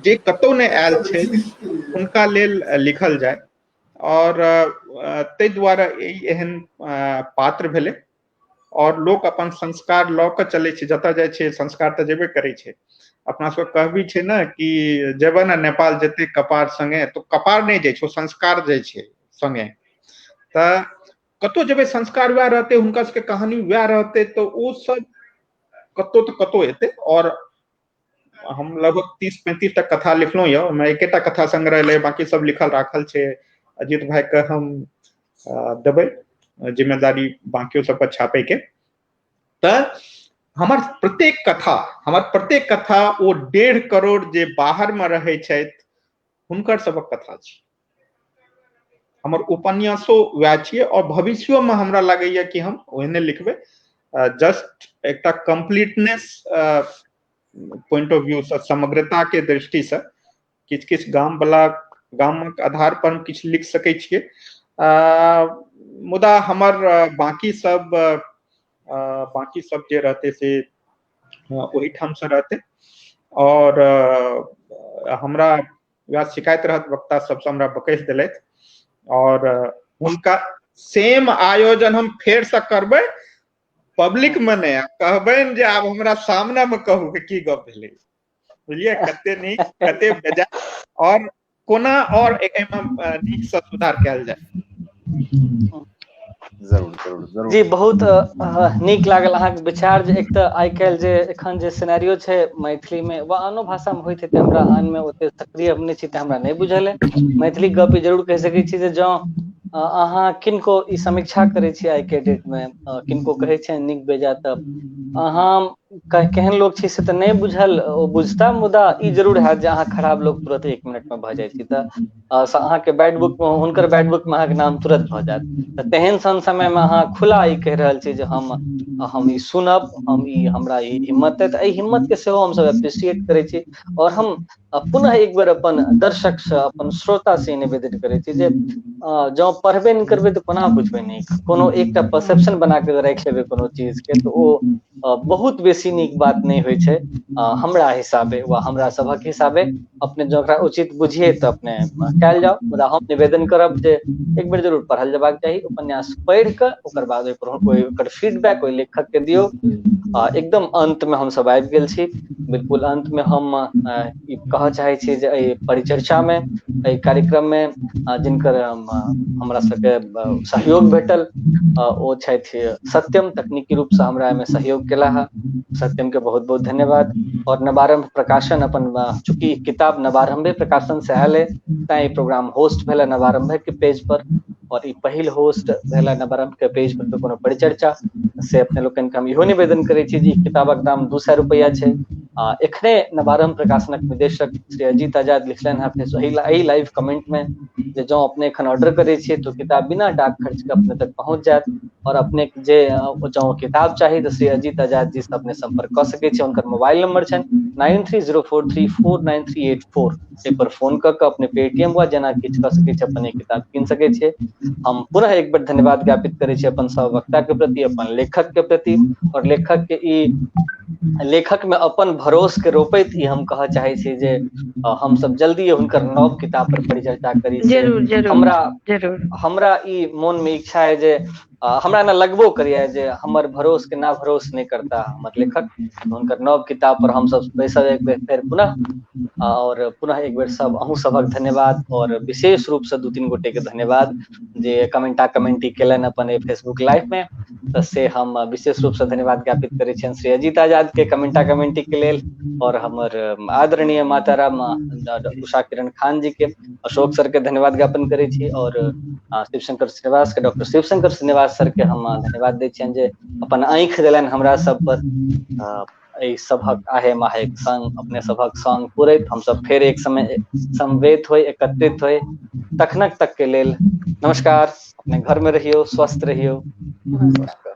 Speaker 6: जे कतौ नहि आयल छै हुनका लेल लिखल जाय, और ताहि दुआरे एहन पात्र भेलै। और लोक अपन संस्कार लऽ कऽ चलै छै, जतऽ जाइ छै संस्कार तऽ जेबे करै छै। अपना सबके कहबी छै ने कि जेबे ने नेपाल जेतै कपार संगे, तऽ कपार नहि जाइ छै, ओ संस्कार जाइ छै संगे। तऽ कतौ जेबै संस्कार वएह रहतै, हुनका सबके कहानी वएह रहतै, तऽ ओ सब कतौ तऽ कतौ एतै। और हम लगभग 30-35 टा कथा लिखलहुँ यऽ, ओहिमे एकेटा कथा संग्रह एलै, बाकी सब लिखल राखल छै। अजीत भाई के हम देबै जिम्मेदारी बाकियो सबके छापे के। तऽ हमर प्रत्येक कथा ओ 1.5 करोड़ जे बाहर मे रहै छथि हुनकर सबक कथा छी। हमर उपन्यासो वएह छियै, और भविष्यो मे हमरा लागैया कि हम ओहने लिखबै। जस्ट एकटा कम्प्लीटनेस पॉइंट ऑफ व्यू सँ, समग्रता के दृष्टि सँ किछु किछु गाम वाला गामक आधार पर हम किछु लिख सकै छियै। मुदा हमर बाकी सब जे रहतै से ओहिठाम से रहतै। और हमरा वएह शिकायत रहत वक्ता सबसँ, हमरा बकैस देलथि, और हुनका सेम आयोजन हम फेर से करबै पब्लिक में नहि, कहबनि जे आब हमरा सामने में कहू कि की गप भेलै, बुझलियै, कते नीक कते बेजाय और कोना और एहिमे नीक से सुधार कयल जाय।
Speaker 3: जरूर जरूर जरूर
Speaker 1: जी, बहुत नीक लागल अहाँके विचार। जे एक तऽ आइ काल्हि जे एखन जे सिनेरियो छै मैथिली मे वा आनो भाषा मे होइत हेतै, हमरा आन मे ओते सक्रिय हम नहि छी तऽ हमरा नहि बुझल है। मैथिली गप जरूर कहि सकै छी जे जँ अहाँ किनको ई समीक्षा करै छी आइ के डेट मे, किनको कहै छियनि नीक बेजाय, तऽ अहाँ केहन लोक छी से तऽ नहि बुझल, ओ बुझता, मुदा ई जरूर हैत जे अहाँ खराब लोक तुरत 1 मिनट मे भऽ जाइ छी। तऽ अहाँके बैड बुक मे, हुनकर बैड बुक मे अहाँके नाम तुरत भऽ जायत। तऽ तेहन सन समय मे अहाँ खुला ई कहि रहल छी जे हम ई सुनब, हम ई हमरा ई हिम्मत है। तऽ एहि हिम्मत के सेहो हमसब एप्रिसिएट करै छी। और हम पुनः एक बेर अपन दर्शक से, अपन श्रोता से निवेदन करै छी जे जँ पढ़बे नहि करबै तऽ कोना बुझबै नीक। कोनो एकटा परसेप्शन बना के राखि लेबै कोनो चीज के, तऽ ओ बहुत बेसी बेसी नीक बात नहि होइ छै हमरा हिसाबे वा हमरा सभक हिसाबे। अपने जँ ओकरा उचित बुझिए तऽ अपने कयल जाउ, मुदा हम निवेदन करब जे एक बेर जरूर पढ़ल जेबाक चाही उपन्यास। पढ़ि कऽ ओकर बाद ओहिपर ओकर फीडबैक ओहि लेखक के दियौ। एकदम अंत मे हमसब आबि गेल छी, बिल्कुल अंत मे। हम ई कहऽ चाहै छी जे एहि परिचर्चा मे, एहि कार्यक्रम मे जिनकर हमरा सबके सहयोग भेटल ओ छथि सत्यम, तकनीकी रूपसँ हमरा एहिमे सहयोग केला है, सत्यम के बहुत बहुत धन्यवाद। और नवारंभ प्रकाशन अपन, चूँकि किताब नवारंभे प्रकाशन से आयल है तैं ई प्रोग्राम होस्ट भेल नवारंभे के पेज पर, और ई पहिल होस्ट भेल नवारंभ के पेज पर कोनो परिचर्चा। से अपने लोकनि के हम इहो निवेदन करै छी जे ई किताबक दाम 200 रुपैआ छै। आ एखने नवारंभ प्रकाशनक निदेशक श्री अजीत आजाद लिखलनि हेँ एहि लाइव कमेंट में जे जँ अपने एखन ऑर्डर करै छियै तऽ किताब बिना डाक खर्च के अपने तक पहुँच जायत। और अपने जे जँ किताब चाही तऽ श्री अजीत आजाद जी से अपने संपर्क कऽ सकै छी। हुनकर मोबाइल नंबर छनि 9304349384, एहि पर फोन कऽ कऽ अपने पेटीएम वा जेना किछु कऽ सकै छी, अपन किताब कीन सकै छियै। हम पुनः एक बेर धन्यवाद ज्ञापित करै छी अपन सब वक्ता के प्रति, अपन लेखक के प्रति, और लेखक के ई लेखक में अपन भरोस के रोपैत ई हम कहऽ चाहै छी जे हमसब जल्दी हुनकर नव किताब पर परिचर्चा करी।
Speaker 5: जरूर जरूर।
Speaker 1: हमरा
Speaker 5: जरूर।
Speaker 1: हमरा ई मोन में इच्छा है जे हमरा ने लगबो करिए जे हमर भरोस के ना भरोस नहि करता हमर लेखक। हुनकर नव किताब पर हमसब बैसब एक बेर फेर पुनः, और पुनः एक बेर सब अहूँ सभक धन्यवाद, और विशेष रूप से 2-3 गोटे के धन्यवाद जे कमेंटा कमेंटी केलनि अपन फेसबुक लाइव में, तऽ से हम विशेष रूप से धन्यवाद ज्ञापित करै छियनि श्री अजीत आजाद के कमेंटा कमेंटी के लेल, और हमर आदरणीय माताराम उषा किरण खान जी के, अशोक सर के धन्यवाद ज्ञापन करै छी, और शिवशंकर श्रीनिवास के, डॉक्टर शिवशंकर श्रीनिवास सर के हम धन्यवाद दै छियनि जे अपन आँखि देलनि हमरा सब पर। एहि सभक आहे माहे संग अपने सभक संग पुरैत हमसब फेर एक समय समवेत होइ, एकत्रित होइ, तखनक तक के लेल नमस्कार। अपने घर में रहियौ, स्वस्थ रहियौ।
Speaker 4: नमस्कार।